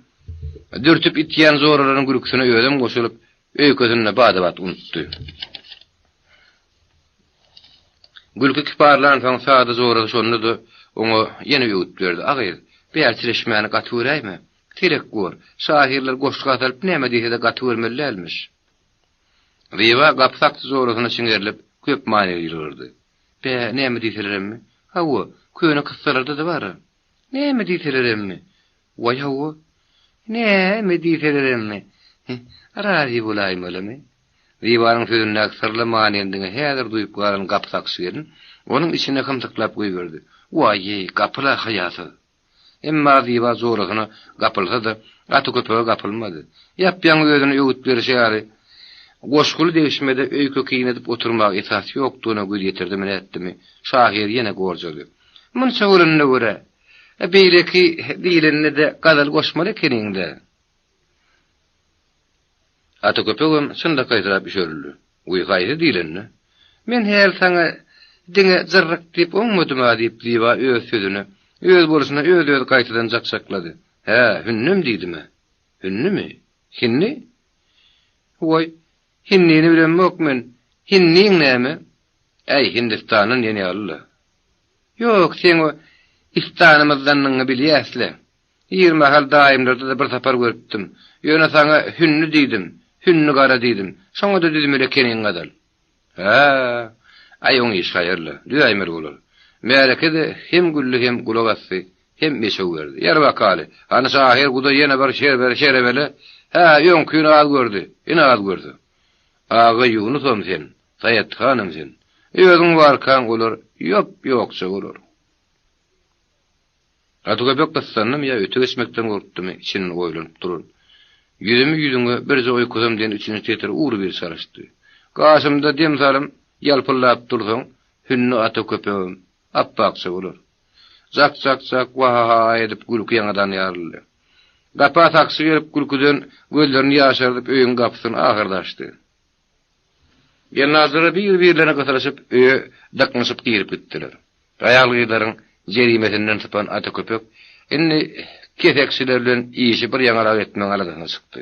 dürtüp itýän zoralaryň gülküsine özem goşulyp, öýkesini bada-bat unutdy. Gülki kiparlansoň sada jorasy şonda-da oňa ýene öwüt berdi, A gyz, bärçileşmäni gaty göräýme. Telek gör, şahyrlar goşga salyp näme diýse-de gaty görmeli dälmiş. Zyba gapy sakçy jorasyna çiňerilip, köp manyly ýylgyrdy. Bä, näme diýseleremmi? Hawa, köne kyssalarda-da bar-a. Näme diýseleremmi? Waý, hawa. Näme diýseleremmi? Razy bolaýmalymy? Zybanyň sözündäki syrly manyny diňe häzir duýup galan gapy sakçy gelin, onuň içine hymsyklap goýberdi. Waý-eý, gapyl-a haýasyz! Emma Zyba jorasyna gapylsa-da, gaty köpege gapylmady. Ýap-ýaňy özüne öwüt berişi ýaly. Goşguly degişmede öýke-kine edip oturmaga esas ýokdugyna göz ýetirdimi nätdimi, şahyr ýene gorjady. Munça bolanynda görä, beýleki diýlenine-de gazal goşmaly ekeniň-dä. Ata köpegem çynlakaýsyrap üşerildi. Wiý, haýsy diýlende? Men häli saňa diňe jyrryk diýip oňmadym-a diýip Zyba öz sözüne, öz bolşuna öz-özi gaýtadan jakjaklady. Hä, hünnem diýdim-ä. Hünnümi? Hinni? Waý, hinnini bilemok men. Hinniň näme? Äý, Hindistandan diýen ýaly-la. Ýok, seň o istanymyzdandygyňy bilýäs-le. Ir mahal daýymlarda-da bir sapar görüpdim. Ýöne saňa hünni diýdim, hünni gara diýdim. Şoňa-da düzmeli ekeniň gazal. Hä, aý oň işi haýyrly, düzäýmeli bolar. Märeke-de hem güldi hem gulak asdy, hem meçew berdi. Ýer bakaly, hany şahyr guda ýene bir şerbeli şerebele, hä, öňkini az gördi, ine az görse. Aga Ýunusam sen, Saýat hanam sen. Özüň barkaň olar ýop-ýokja bolar. Gaty köpek gyssandymy ýa öte geçmekden gorkdumy, içinden oýlanyp duran. Ýüzümi ýüzüňe birje oýkasam diýen üçünji setir ugrubir çalyşdy. Gaşymda dem salym ýalpyldap dursaň, hünni ata köpegim apbakja bolar. Jak-jak-jak, waha-ha-ha edip gülki ýaňadan ýaryldy. Gapa sakçy gelip gülküden gözlerini ýaşardyp öýüň gapysyny ahyrda açdy. Gelnaljylar bir-birlerine gysylyşyp öýe dyknyşyp girip gitdiler. Aýal-gyzlaryň jerimesinden sypan ata köpek indi kesekçiler bilen işi bir ýaňarak etmegiň aladasyna çykdy.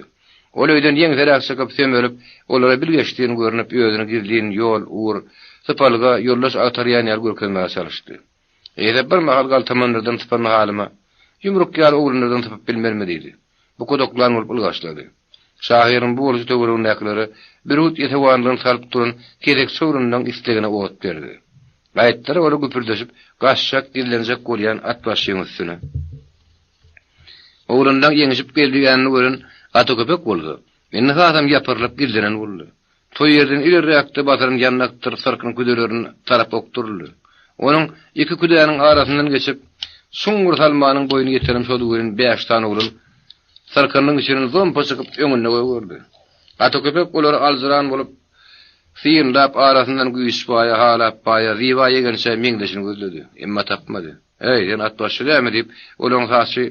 Ol öýden ýeňseräk çykyp, sömelip, olara bilgeşlin görnüp, özüni gizlin ýol, ugur, sypalga, ýoldaş agtarýan ýaly görkezmäge çalyşdy. Eýse bir mahal galtamanlardan sypan halyma, ýumruk ýaly oglanlardan sypyp bilmenmi diýdi. Bukudaklan bolup ylgaşlady. Şahyryň bu bolşy töweregindäkilere bürgüt esewanlygyny salyp duran gezekçi oglanlaryň islegine ot berdi. Gaýtdylar olar güpürdeşip, gaçjak, gizlenjek bolýan atbaşyň üstüne. Oglanlaryň ýeňişip gelýänini gören ata köpek bolsa, indi hasam ýapyrylyp gizlenen boldy. Toý ýerden ilerräkde basyran ýandakdyr syrkyn küdelerine tarap okduryldy. Onuň iki küdäniň arasyndan geçip, çuňňur salmanyň boýuny ýetenem şoldy welin bäş sany oglan syrkynyň içinden zompa çykyp öňünde goýberdi. Ata köpek olary aljyran bolup synlap arasyndan Güýçbaýa, Halapbaýa, Zyba ýegençä meňzeşini gözledi. Emma tapmady. Äý, sen atbaşçy dälmi? diýip, olaryň sazçy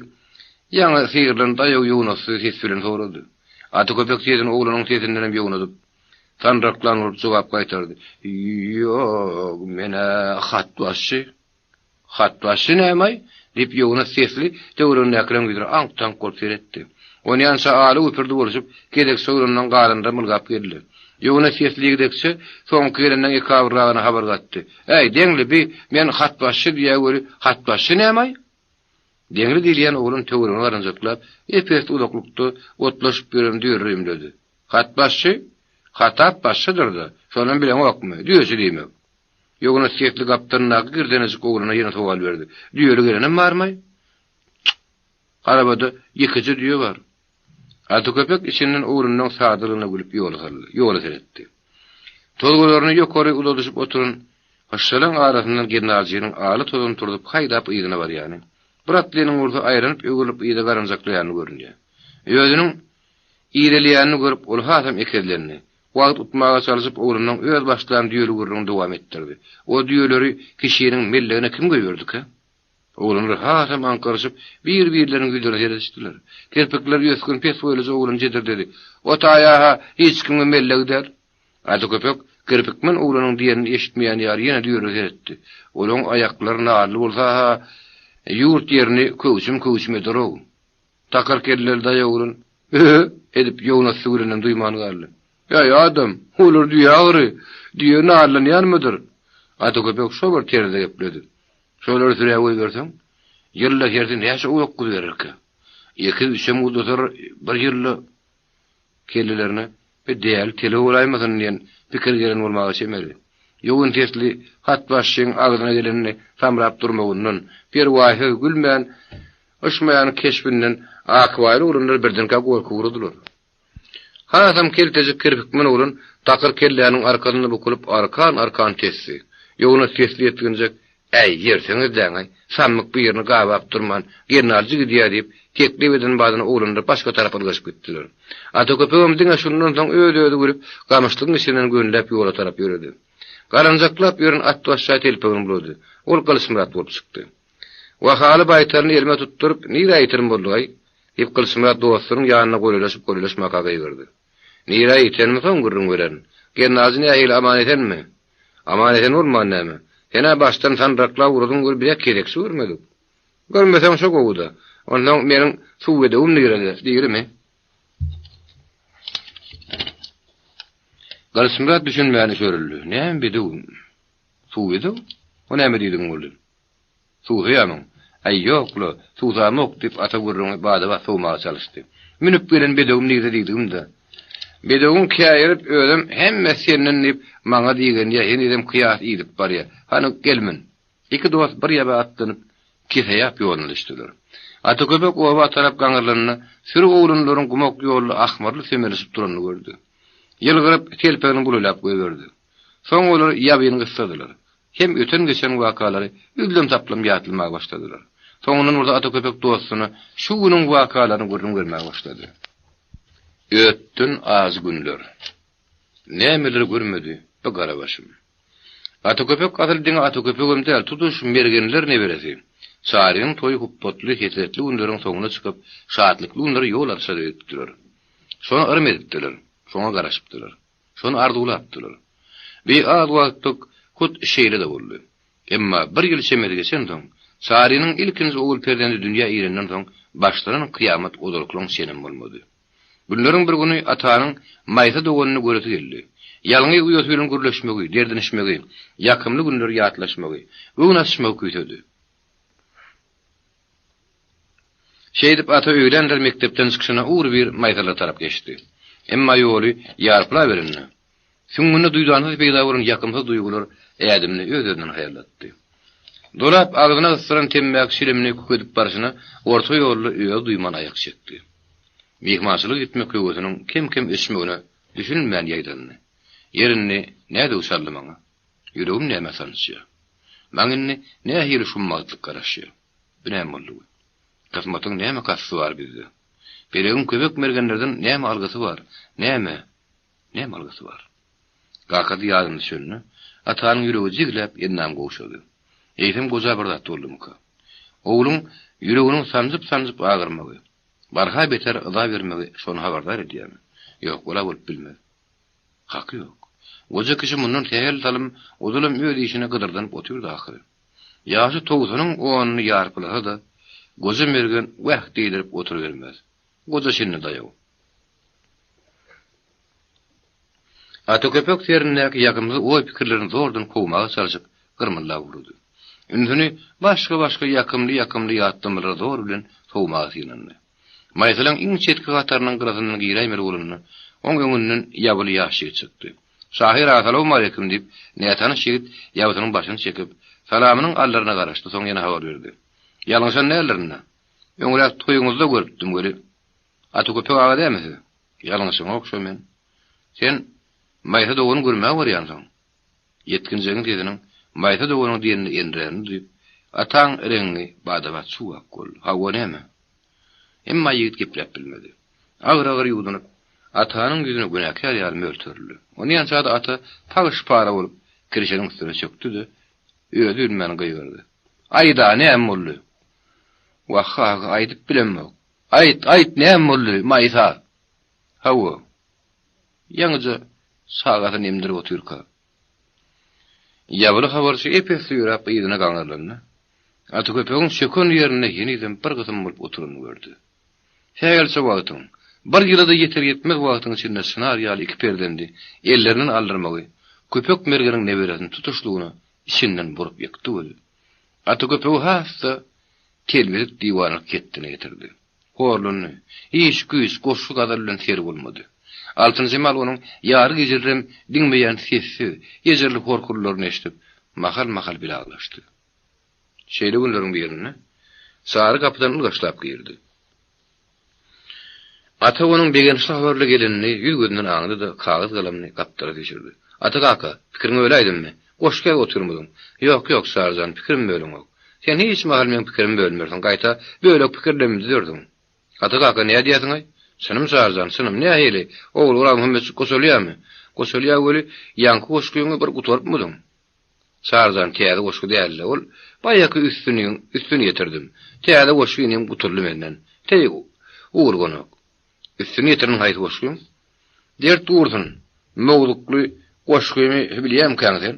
ýaňy syrylan daýaw ýognasy ses bilen sorady. Ata köpek sesini oglanyň sesindenem ýognadyp, sandyraklan bolup jogap gaýtardy, Ýok, men-ä hatbaşçy. Hatbaşçy näme-aý? diýip, ýognas sesli töweregindäkileriň ýüzüne aňk-taňk bolup seretdi. Onýança aly güpürdi bolşup, gezekçi oglandan galanlar ylgap geldi. Ýognas sesli ýigdekçe soňky gelenden ekabyrragyna habar gatdy. Äý, Deňli, bi, men hatbaşçy diýýä weli, hatbaşçy näme-aý? Deňli diýilýän oglan töweregine garanjaklap, ep-esli uzaklykda otlaşyp ýören düýeleri ümledi. Hatbaşçy? Hatap başçydyr-da, şonam bileňokmy? Düýeçi diýmek. Ýognas sesli gapdalyndaky girdenejik oglana ýene sowal berdi. Düýeli gelenem barmaý? Çyk! Arabada ýekeje düýe bar. Ata köpek içinden oglunyň sadalygyna gülüp ýola saldy, ýola seretdi. Tozgalaryny ýokary uzadyşyp oturan hyşşalaň arasyndan gelnaljynyň aly tozan turzup haýdap yzyna barýany, bir atlynyň bolsa aýlanyp-öwrülip yza garanjaklaýany görünýär. Özüniň irelýänini görüp, ol hasam ekezlendi. Wagt utmaga çalşyp, oglunyň öz başlan düýeli gürrüňini dowam etdirdi. O düýeleri kişiniň mellegine kim goýberdikä? Oglanlar hasam aňkaryşyp, bir-birleriniň ýüzlerine seredişdiler. Kirpikleri ösgün pes boýluja oglan jedirdedi. O taýa-ha hiç kimiň mellegi däl. Ata köpek kirpikmen oglanyň diýenini eşitmeýän ýaly ýene düýelere seretdi. Olaň aýaklary narly bolsa-ha, ýurt ýerini köwçüm-köwçüm eder-ow. Takyr kelleli daýaw oglan, Ö-ö! edip, ýognasy gülenden duýman galdy. Äý, adam, olar düýe agyry. Düýe narlanýanmydyr? Ata köpek şo bir terzde gepledi. Şolary sürä goýberseň, ýylda hersi näçe owlak guzy bererkä? Ekiz-üçem guzlasar bir ýylda kellelerine bi däli tele bolaýmasyn diýen pikir gelen bolmaga çemeli. Ýogyn sesli hatbaşyň agzyna gelenini samrap durmagyndan, perwaýsyz gülmän yşmaýan keşbinden Akbaýly oglanlar birdenkä gorky ugradylar. Hasam keltejik kirpikmen oglan takyr kelläniň arkasynda bukulyp arkan-arkan tesdi. Ýognas sesli ýetginjek. Äý, ýerseňiz-däň-aý, sammyk birini gabap durman, gelnaljy gidýä diýip, teklip eden badyna oglanlar başga tarapa ylgaşyp gitdiler. Ata köpegem diňe şundan soň öz-özi gülüp, gamyşlygyň içinden gönüläp ýola tarap ýöredi. Garanjaklap ýören atbaşça telpegini bulady. Ol Gylyçmyrat bolup çykdy. Wahaly baýtalyny elime tutduryp, nirä ýitirim boldugaý? diýip, Gylyçmyrat dostunyň ýanyna golaýlaşyp-golaýlaşmaka gygyrdy. Nirä ýitenimi soň gürrüň bererin. Gelnaljy nähili aman-esenmi? Aman-esen bolman näme? Sen-ä başdan sandyraklap ugradyň weli biz-ä gezekçi görmedik. Görmeseň şo gowy-da. Onsoň meniň suw bedewim nirede, dirimi? Gylyçmyrat düşünmän üşerildi. Näme bedew? Suw bedew? O näme diýdigiň boldy? Suwsaýamyň? Äý, ýok-la, suwsamok, diýip, ata gürrüňi bada-bat sowmaga çalyşdy. Münüp gelen bedewim nirde diýdigim-dä. Bedewiň käýerip, özem hemmesi senden diýip, maňa diýgenýä, henizem kyýas iýdip barýa. Hany, gel mün. Iki dost bir ýaba atlanyp, Keseýap ýoluna düşdüler. Ata köpek oba tarap gaňrylanda, süri oglanlaryň gumak ýolda ahmyrly sömelişip duranyny gördi. Ýylgyryp, telpegini bulelap goýberdi. Soň olar ýabyny gyssadylar. Hem öten-geçen wakalary üzlem-saplam ýatlamaga başladylar. Soňundan bolsa Ata köpek dostuna şu günüň wakalaryny gürrüň bermäge başlady. Ötden ajy günler. Nämeleri görmedi bu gara başym. Ata köpek asyl diňe Ata köpegem däl, tutuş mergenler neberesi. Çarynyň toýy hupbatly, hesretli günleriň soňuna çykyp, şatlykly günlere ýol açar öýdüpdiler. Şony yrym edipdiler, şoňa garaşypdylar. Şony arzuwlapdylar. Bi az wagtlyk hut şeýle-de boldy. Emma bir ýyl çemesi geçensoň, Çarynyň ilkinji ogul perzendi dünýä inenden soň başlanan kyýamat ozalkylaň çenem bolmady. Günleriň bir güni Atanyň Maýsa doganyny göresi geldi. Ýalňyz uýasy bilen gürleşmegi, derdinişmegi, ýakymly günleri ýatlaşmagy, göwün açyşmagy küýsedi. Şeýdip Ata öýlänler mekdepden çykyşyna ugrybir Maýsalara tarap geçdi. Emma ýoly ýarpylaberende, süňňünde duýdansyz peýda bolan ýakymsyz duýgular ädimini öz-özünden haýallatdy. Dolap agzyna gysdyran temmäki çilimini kükedip barşyna orta ýolda özi duýman aýak çekdi. Myhmançylyga gitmek höwesiniň kem-kem öçmegine düşünmän ýaýdandy. Ýer indi nädöw çaldy maňa? Ýüregim nämä sançýar? Maňa indi nähili şummagtlyk garaşýar? Bu näme boldugy? Kysmatyň näme kasty bar bizde? Pelegiň köpek mergenlerden näme algysy bar? Näme? Näme algysy bar? Kakasy ýadyna düşende, Atanyň ýüregi jigläp, endamy gowşady. Eýsem goja bir zat boldumyka? Ogluň ýüreginiň sanjyp-sanjyp agyrmagy, barha beter yza bermegi şony habardar edýärmi? Ýok, ol-a bolup bilmez. Haky ýok. Goja kişi mundan sähel salym ozalam öz işine gydyrdanyp otyrdy ahyry. Ýaşy togsanyň onuny ýarpylasa-da, goja mergen wäh diýdirip oturybermez. Goja şindi daýaw. Ata köpek serindäki ýakymsyz oý-pikirlerini zordan kowmaga çalşyp, gyrmyldap ugrady. Ünsüni başga-başga ýakymly-ýakymly ýatlamalara zor bilen sowmaga synandy. Maýsalaň iň çetki hatarynyň gyrasyndan giräýmeli bolanda, oň öňünden ýabyly ýaş ýigit çykdy. Şahyr aga salowmaleýkim diýip, nätanyş ýigit ýabysynyň başyny çekip, salamynyň allaryna garaşdy, soň ýene habar berdi. Ýalňyşan däldirin-dä. Öňräk toýuňyzda görüpdim weli. Ata Köpek aga dälmi siz? Ýalňyşaňok şo men. Sen Maýsa dogany görmäge barýansyň. Ýetginjegiň sesiniň Maýsa doganyň diýenini endirärini duýup, Ataň reňňi bada-bat suw-ak boldy. Hawa, näme? Emma ýigit gepläp bilmedi. Agyr-agyr ýuwdunyp, Atanyň ýüzüne günäkär ýaly mölterildi. Onýança-da Ata pagyş-para bolup, kirşeniň üstüne çökdi-de, özi bilmän gygyrdy. Aýd-a, näme boldy? Wah, aga, aýdyp bilemok. Aýt, aýt, näme boldy, Maýsa? Hawa. Ýaňyja çagasyny emdirip otyrka. Ýabyly habarçy ep-esli ýöräp yzyna gaňrylanda, Ataköpegiň çöken ýerinde henizem bir gysym bolup oturanyny gördi. Sähelçe wagtyň, bir ýyla-da ýeter-ýetmez wagtyň içinde çynar ýaly iki perzendi ellerinden aldyrmagy Köpek mergeniň neberesini tutuşlygyna içinden burup ýykdy weli, Ataköpegi has-da telbelik diwanylyk hetdine getirdi. Horlandy. Iş, güýç, goşgy-gazal bilen seri bolmady. Altynjemal onuň ýary gijelerem diňmeýän sessiz, ejirli horkullaryny eşidip, mahal-mahal bile aglaşdy. Şeýle günleriň birinde Sary gapydan ylgaşlap girdi. Ata onuň begençli habarly gelenini ýüz-gözünden aňdy-da, kagyz-galamyny gapdala süýşürdi. Ata kaka, pikiriňi öläýdimmi? Goşgy ýazyp otyrmydyň? Ýok, ýok, Çary jan, pikirim bölüňok. Sen hiç mahal meň pikirimi bölmersiň, gaýta, bölek pikirlerimi düzersiň. Ata kaka, nädýärsiň-aý? Çynym, Çary jan, çynym. Nähili, ogul Orazmuhammetjik goşalýarmy? Goşalýar weli, ýaňky goşgyňy bir gutarypmydyň? Çary jan, täze goşgy däl-le ol. Baýaky üstüniň üstüni ýetirdim. Täze goşgy inim gutuldy menden. Teý, ugrugynok. Üstüni ýetirin haýsy goşgyň? Dert gursun, mowzukly goşgymy bilýämkäň sen?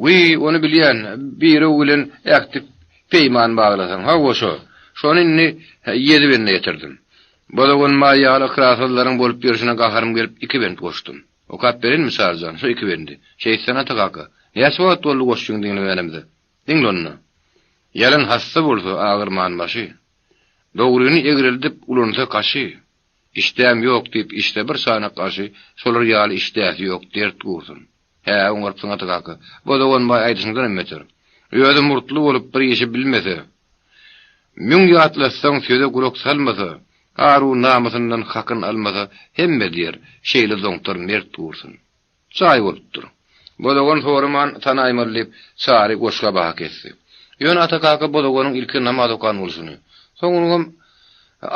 Wiý, ony bilýän, birew bilen ähtip peýman baglasaň, hawa şo. Şony indi ýedi bende ýetirdim. Bozagan maý ýaly ykrarsyzlaryň bolup ýörşüne gaharym gelip iki bent goşdum. Okap bereinmi Çary jan, şo iki bendi? Şeýtsen Ata kaka, näçe wagt boldy goşgyňy diňlemänimize? Diňle onda. Ýalan hassa bolsa agyrman başy. Dogryny egreldip ulansa kaşy. Işdäm ýok diýip içse bir çanak aşy, şolar ýaly işdäsi ýok dert gursun. Hä, oňarypsyň Ata kaka. Bozagan baý aýdyşyňdanam beter. Özi murtly bolup bir işi bilmese, müň ýatlatsaň söze gulak salmasa, aru-namysyndan hakyn almasa hemme diýer, şeýle zoňtar mert gursun. Jaý bolupdyr. Bozagan soraman tanaýmaly diýip, Çary goşga baha kesdi. Ýöne Ata kaka Bozaganyň ilki namaz okan bolşuny, soňunam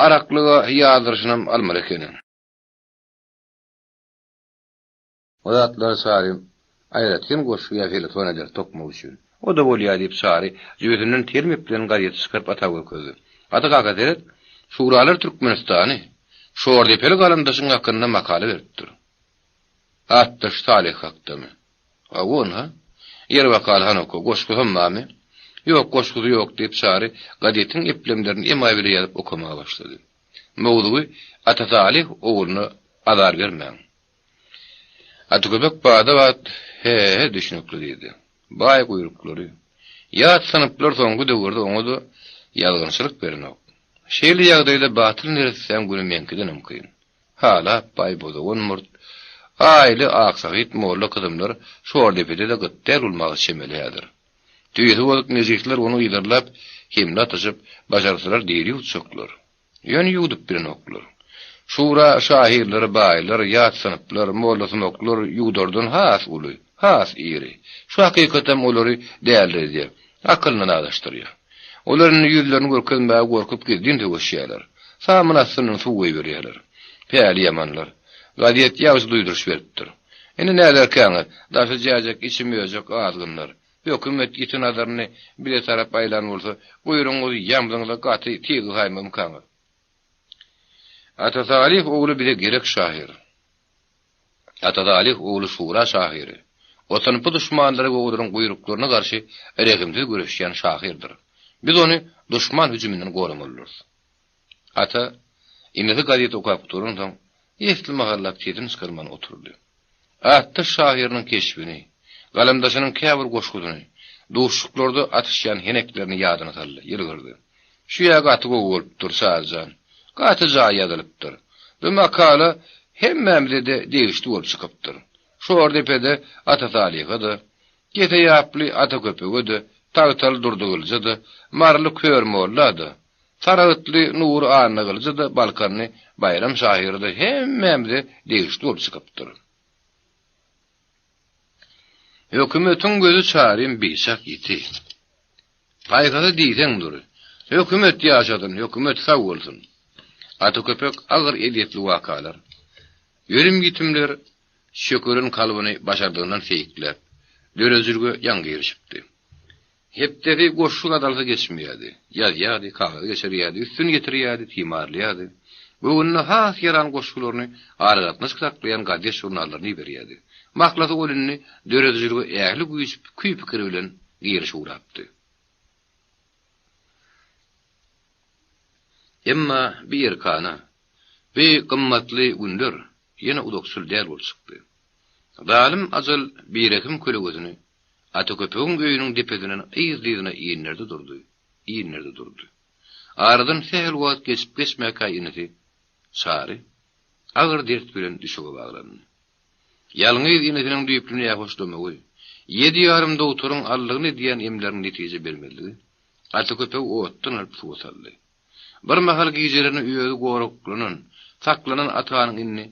araklyga ýazdyryşynam almaly ekeni. O zatlary Çary aýratyn goşgy ýa feleton eder tokmak üçin. O-da bolýar diýip, Çary jübüsinden termik bilen gazeti çykaryp Ata görkezdi. Ata kaka seret, Şuralar Türkmenistany, Şordepeli galamdaşyň hakynda makala beripdir. Atdaş Salyh hakdamy? Hawa, ynha. Ýer bakaly han oka, goşgusam barmy? Ýok, goşgusy ýok, diýip, Çary gazetiň eplemlerini emaý bile ýazyp okamaga başlady. Mowzugy Ata Salyh ogluna azar bermäň. Ataköpek bada-bat He-he, düşnükli diýdi. Baý guýruklary. Ýat synplar soňky döwürde oňa-da ýazgynçylyk berenok. Şeýle ýagdaýda batyl neressäň güni meňkidenem kyn. Halap baý bozagan murt, Aýly Aksahyt molla kyzymlar Şordepede-de gyt däl bolmaga çemeli häzir. Tüýsi bozuk nejisler ony yzarlap, hemle atyşyp, başarsalar diri ýuwutjaklar. Ýöne ýuwdup bilenoklar. Şura şahyrlary baýlar, ýat synplar, mollasumaklar ýuwdardan has uly, has iri. Şu hakykatam olary däliredýär, akylyndan azaşdyrýar. Olar indi ýüzlerini görkezmäge gorkup gizlin söweşýärler. Samyn astyndan suw goýberýärler. Päli ýamanlar. Gazet ýagşy duýduryş beripdir. Indi näderkäňiz, daşy jäjek, içi möjek azgynlar. Hökümet ýiti nazaryny bize tarap aýlan bolsa, guýrugyňyzy ýamzyňyza gaty tiz gysaýmazmykaňyz? Ata Salyh ogly bize gerek şahyr. Ata Salyh ogly şura şahyry. O synpy duşmanlara we olaryň guýruklaryna garşy rehimsiz göreşýän şahyrdyr. Biz ony duşman hüjüminden goramalydyrys. Ata, inisi gazet okap gutaransoň, esli mahallap sesini çykarman oturdy. Atdaş şahyrynyň keşbini, galamdaşynyň käbir goşgusyny, duşuşyklarda atyşýan heneklerini ýadyna saldy, ýylgyrdy. Şu-ýa gaty gowy bolupdyr, Çary jan. Gaty jaý ýazylypdyr. Bu makala hemmämize-de degişli bolup çykypdyr. Şordepede Ata Salyha-da, Kese ýaply Ata Köpege-de, Tagtaly Durdy Gylyja-da, Maryly Kör molla-da, Sargytly Nury Annagylyja-da, Balkanly Baýram şahyra-da hemmämize degişli bolup çykypdyr. Hökümetiň gözi çarym biçak ýiti. Paýhasy diýseň dury. Hökümet ýaşasyn, hökümet sag bolsun! Ata köpek agyr ezýetli wakalar, ölüm-ýitimler çökeren kalbyny başardygyndan seýikläp, döredijilige ýaňy girişipdi. Hepdesi goşgy gazalsy geçmeýärdi. Ýazýardy, kagyza geçirýärdi, üstüni ýetirýärdi, timarlaýardy. Göwnüne has ýaran goşgularyny aragatnaşyk saklaýan gazet-žurnallaryna iberýärdi. Mahlasy ol indi döredijilige ähli güýç, küý-pikiri bilen girişip ugrapdy. Emma bi erkana, bi gymmatly günler ýene uzakçyl däl bolup çykdy. Zalym ajal birehim kölegesini Ata köpegiň öýüniň depesinden yzly-yzyna inderdi durdy, inderdi durdy. Aradan sähel wagt geçip-geçmäkä inisi Çary agyr dert bilen düşege baglandy. Ýalňyz inisiniň düýpli nähoşlamagy, ýedi ýarym dogtoryň aldygyna edýän emleriniň netije bermezligi Ata köpegi otdan alyp suwa saldy. Bir mahal gijelerine özi goraklanan, saklanan Atanyň indi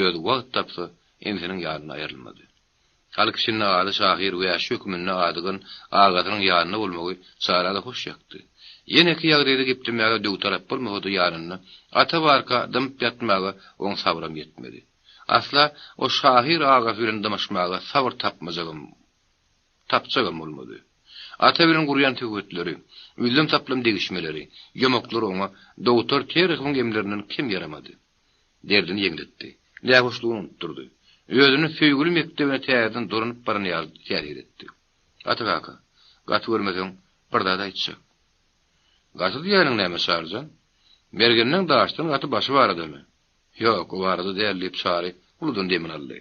özi wagt tapsa, inisiniň ýanyndan aýrylmady. Halk içinde ady şahyr wäşi höküminde adygan agasynyň ýanynda bolmagy Çara-da hoş ýakdy. Ýeneki ýagdaýda geplemäge döwtalap bolmasa-da ýanynda Ata barka dymyp ýatmaga oň sabram ýetmedi. Asla o şahyr agasy bilen dymyşmaga sabyr tapmajagam tapjagam bolmady. Ata bilen gurýan söhbetleri, üzlem-saplam degişmeleri, ýomaklary oňa dogtor Terehowyň emlerinden kem ýaramady. Derdini ýeňletdi. Nähoşlugyny unutdyrdy. Özüni söýgüli mekdebine täzeden dolanyp baran ýaly täsir etdi. Ata kaka, gaty görmeseň, bir zat aýtjak. Gaty diýýäniň näme, Çaryjan? Mergenleň daşdan gaty başy baradamy? Ýok, o barada däl, diýip, Çary uludan demini aldy.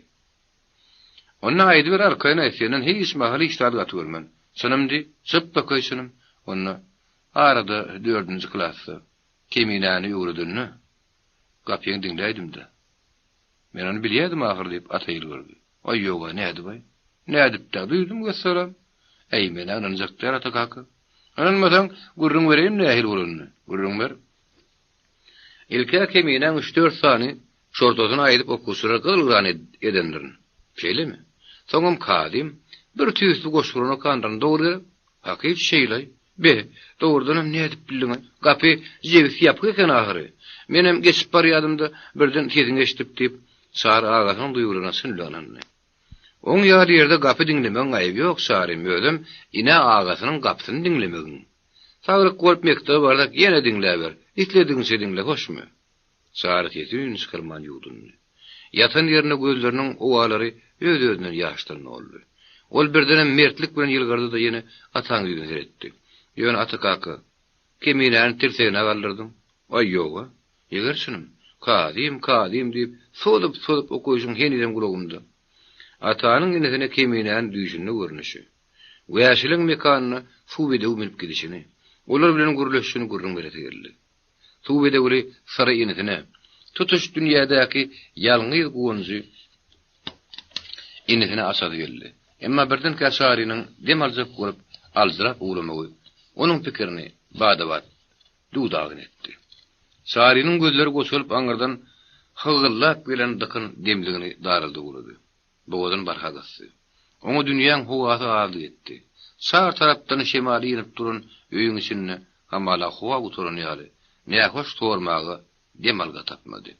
Onda aýdyber arkaýyn aýt, senden hiç mahal hiç zat gaty görmen. Çynym diý, çypbakaý çynym. Onda, arada dördünji klasda Keminäni öwredende, gapyňy diňläýdim-dä. Men ony bilýärdim ahyr, diýip, Ata ýylgyrdy. Aý, ýog-a, nädip-aý? Nädip-dä, duýdum wessalam. Äý, men-ä ynanjak däl, Ata kaka. Ynanmasaň, gürrüň bereýin nähili bolanyny. Gürrüň ber. Ilk-ä Keminäň üç-dört sany şortasyny aýdyp okuwçylara gyzyl-gyran edendirin. Şeýlemi? Soňam Kazym bir tüýsli goşguryny okandyryn, dogry gerek? Hakyt şeýle-aý. Be, dogrudanam nädip bildiň-aý? Gapy jebis ýapyk eken ahyry. Menem geçip barýadym-da, birden sesiňi eşidip, diýip, Çary agasynyň duýgularyna çyn bilen ynandy. Oň ýaly ýerde gapy diňlemegiň aýyby ýok, Çarym, özem ine agasynyň gapysyny diňlemegiň. Saglyk bolup mekdebe barsak ýene diňläber, isledigiňçe diňle, hoşmy? Çary sesi-üýnüni çykarman ýuwdundy. Ýatan ýerinde gözleriniň owalary öz-özünden ýaşdan doldy. Ol birdenem mertlik bilen ýylgyrdy-da ýene Ataň ýüzüne seretdi. Ýöne Ata kaka, Keminäni tirsegine galdyrdyň. Aý, ýog-a. Eger çynym. Kazym, Kazym diýip, sozup-sozup okaýşyň henizem gulagymda. Atanyň inisine Keminäni düýşünde görnüşi. Wäşileň mekanyna suw bedewi münüp gidişini, olar bilen gürleşişini gürrüň beresi geldi. Suw bedewli syry inisine, tutuş dünýädäki ýalňyz guwanjy inisine açasy geldi. Emma birdenkä Çarynyň dem aljak bolup aljyrap ugramagy onuň pikirini bada-bat duw-dagyn etdi. Çarynyň gözleri goçalyp aňyrdan hygyllap gelen dykyn demligini daraldy ugrady. Bogazyny barha gysdy. Oňa dünýäň howasy azlyk etdi. Çar tarapdan şemal inip duran öýüň içinde hamala howa gutaran ýaly, nähoş sormaga dem alga tapmady.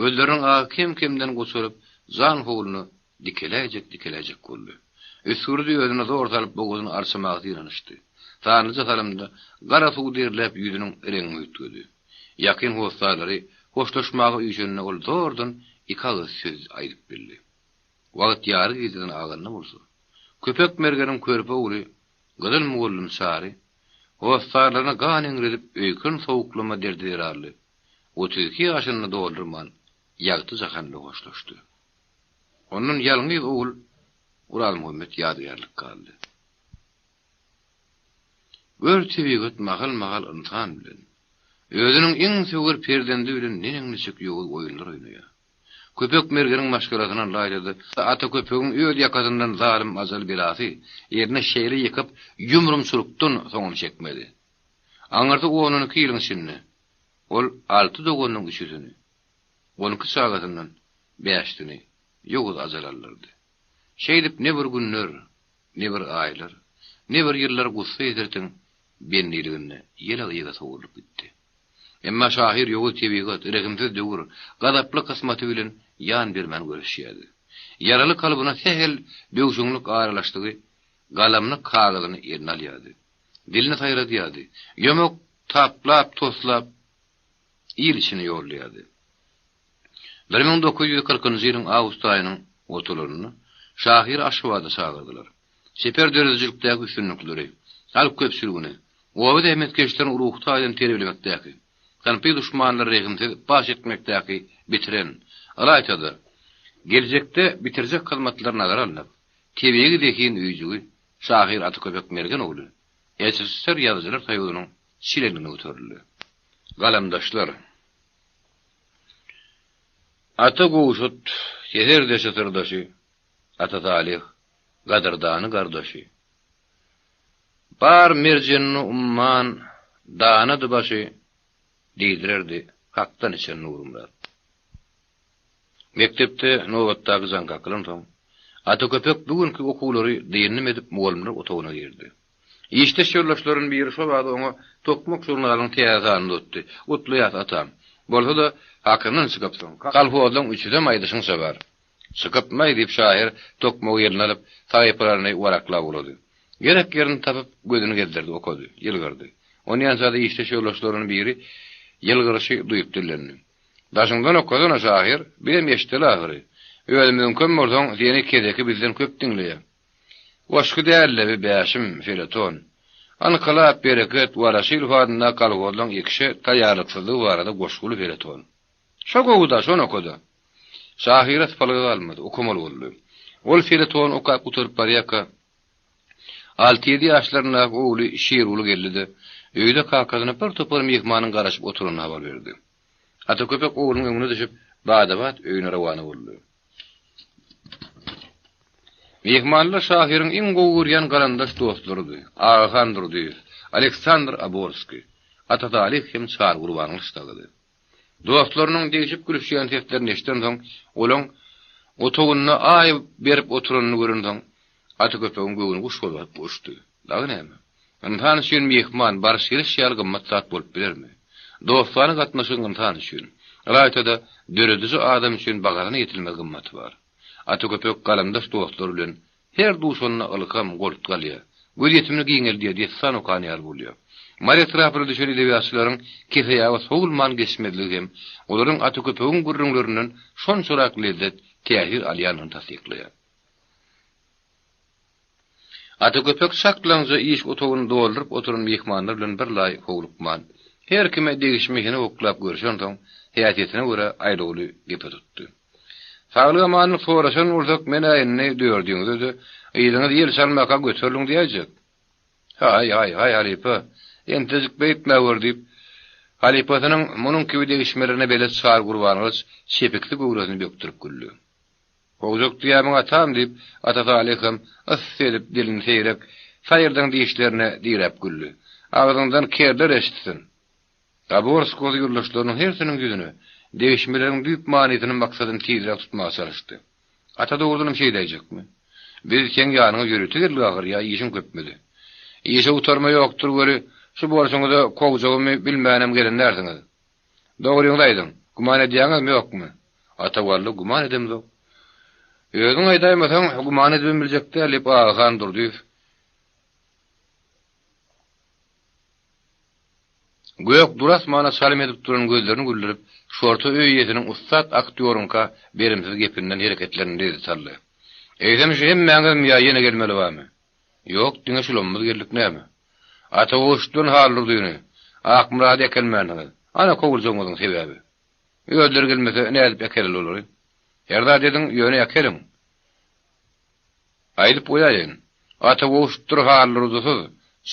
Gözleriniň agy kem-kemden goçalyp, jan howluna dikeläýjek-dikeläýjek boldy. Üsgürdi, özüne zor salyp bogazyny arçamaga synanyşdy. Sanlyja salymda gara suw derläp ýüzüniň reňňi üýtgedi. Ýakyn hossarlary hoşlaşmaga üýşende ol zordan iki agyz söz aýdyp bildi. Wagt ýary gijeden aganda bolsa, Köpek Mergeniň körpe ogly Gyzyl mugallym Çary hossarlaryna gan eňredip öýken sowuklama derdi zerarly 32 ýaşyny doldurman ýagty jahan bilen hoşlaşdy. Ondan ýalňyz ogul Orazmuhammet ýadygärlik galdy. Gör tebigat mahal-mahal ynsan bilen, özüniň iň söwer perzendi bilen neneň-niçik ýowuz oýunlar oýnaýar. Köpek Mergeniň maşgalasyna laýlady. Ata Köpegiň öz ýakasyndan zalym ajal belasy eline şeýle ýykyp, ýumrumçylykdan soňuny çekmedi. Aňyrsy on-on iki ýylyň içinde ol alty doganynyň üçüsini, on iki çagasyndan bäşisini ýowuz ajal aldyrdy. Şeýdip ne bir günler, ne bir aýlar, ne bir ýyllar gussa-hesretiň bendiliginde ýele-gyga sowrulyp gitdi. Emma şahyr ýowuz tebigat, rehimsiz döwür, gazaply kysmaty bilen ýan bermän göreşýärdi. Ýaraly kalbyna sähel böwşeňlik aralaşdygy galamyny, kagyzyny eline alýardy. Dilini saýradýardy. Ýomak taplap, toslap, il içine ýollaýardy. 1940-njy ýylyň awgust aýynyň ortalarynda şahyry Aşgabada çagyrdylar. Çeper döredijilikdäki üstünlikleri, halk köpçüligini, oba zähmetkeşlerini ruhy taýdan terbiýelemekdäki, synpy duşmanlary rehimsiz paş etmekdäki bitiren, ylaýta-da, geljekde bitirjek hyzmatlary nazara alnyp, tebigy zehin öýjügi şahyr Ata Köpek Mergen ogly SSR Ýazyjylar soýuzynyň çlenligine göterildi. Galamdaşlar! Ata Gowşut, seserdeşi syrdaşy, Ata Salyh, gadyrdany gardaşy. Bar merjenini umman, danady başy, Diýdirerdi Hakdan içen Nurmyrat. Mekdepde nobatdaky jaň kakylansoň, Ata Köpek bu günki okuwlary dynnym edip mugallymlar otagyna girdi. Işdeş ýoldaşlarynyň biri şo bada oňa Tokmak žurnalynyň täze sanyny uzatdy. Gutlaýas, atam. Bolsa-da, hakyndan çykypsyň. Kolhozlaň üçüsem aýdyşyňça bar. Çykypmaý, diýip, şahyr tokmagy eline alyp, sahypalaryny waraklap ugrady. Gerek ýerini tapyp, gözüni gezdirdi, okady, ýylgyrdy. Onýança-da işdeş ýoldaşlarynyň biri ýylgyryşy duýup dillendi. Daşyňdan okasana, şahyr, bizem eşideli ahyry. Özümiziňkem bolsaň, seni keseki bizden köp diňleýär. Goşgy däl-de bi bäşim, feleton. Ynkylap, bereket, Waraşilow adyndaky kolhozlaň ekişe taýýarlyksyzlygy barada goşguly feleton. Şo gowy-da, şony oka-da. Şahyra sypalga galmady, okamaly boldy. Ol feletony okap gutaryp barýarka, alty-ýedi ýaşlaryndaky ogly Şirguly geldi-de, öýde kakasyna bir topar myhmanyň garaşyp oturanyny habar berdi. Ata köpek oglunyň öňüne düşüp, bada-bat öýüne rowana boldy. Myhmanlar şahyryň iň gowy görýän galandaş dostlarydy, Agahan Durdyýew, Aleksandr Aborskiý, Ata Salyh hem Çary Gurbangylyç dagydy. Dostlarynyň degşip-gülüşýän seslerini eşidensoň, olaň otagynda aý berip oturanyny görensoň, Ata köpegiň göwni guş bolup uçdy. Dagy näme? Ynsan üçin myhman, baryş-geliş ýaly gymmat zat bolup bilermi? Dostana gatnaşygyň ynsan üçin, ylaýta-da, dörediji adam üçin bahasyna ýetilmez gymmaty bar. Ata köpek galamdaş dostlary bilen her duşanda ylham, goltgy alýar. Gözýetimini giňeldýär, dessan okan ýaly bolýar. Mary etrapyna düşen edebiýatçylaryň kese-ýaba sowulman geçmezligi hem olaryň Ata köpegiň gürrüňlerinden şonçarak lezzet, täsir alýandygyny tassyklaýar. Ata köpek çaklaňja iş otagyny dolduryp oturan myhmanlar bilen birlaý howlukman, her kime degişmesini oklap görşensoň, häsiýetine görä aýlawly gepe tutdy. Saglyk-amanlyk soraşan bolsak, men-ä indi dördüňize-de, yzyňyz ýel çalmaka göteriliň diýäýjek. Haý, haý, haý, halypa, entejik beýtmäwer diýip, halypasynyň munuň kibi degişmelerine belet Çary Gurbangylyç çepiksi göwresini bökdürip güldi. Kowjak diýýämiň atam, diýip, Ata Salyh hem yssy edip dilini seýrek saýyrdan dişlerine diräp güldi. Agzyňdan kerler eşitsin. Gaborskoz ýoldaşlarynyň hersiniň ýüzüne degişmeleriň düýp manysyny maksadyny tizräk tutmaga çalyşdy. Ata dogrudanam şeýdäýjekmi? Biz seň ýanyňa ýörite geldik ahyry ýa işiň köpmüdi? Işe gutarma ýokdur weli, şu bolşuňyza kowjagymy bilmänem gelen dälsiňiz. Dogryňyzy aýdyň, güman edýäňizmi, ýokmy? Ata walla güman edemzok. Özüň aýdaýmasaň, güman edibem biljek däl, diýip, Agahan Durdyýew gök dury asmana çalym edip duran gözlerini güldürip, şorta öý eýesiniň ussat aktýoryňka berimsiz gepinden hereketlerinden lezzet aldy. Eýsem şu hemmäňizmi ýa ýene gelmeli barmy? Ýok, diňe şulamymyz geldik näme? Ata Gowşutdan Haldurdyny, Akmyrady äkelmändiňiz. Ana kowuljagyňyzyň sebäbi. Özleri gelmese nädip äkeleli olary? Her zat ediň, ýöne äkeliň. Aýdyp goýaýyn, Ata Gowşutdyr Haldurdysyz,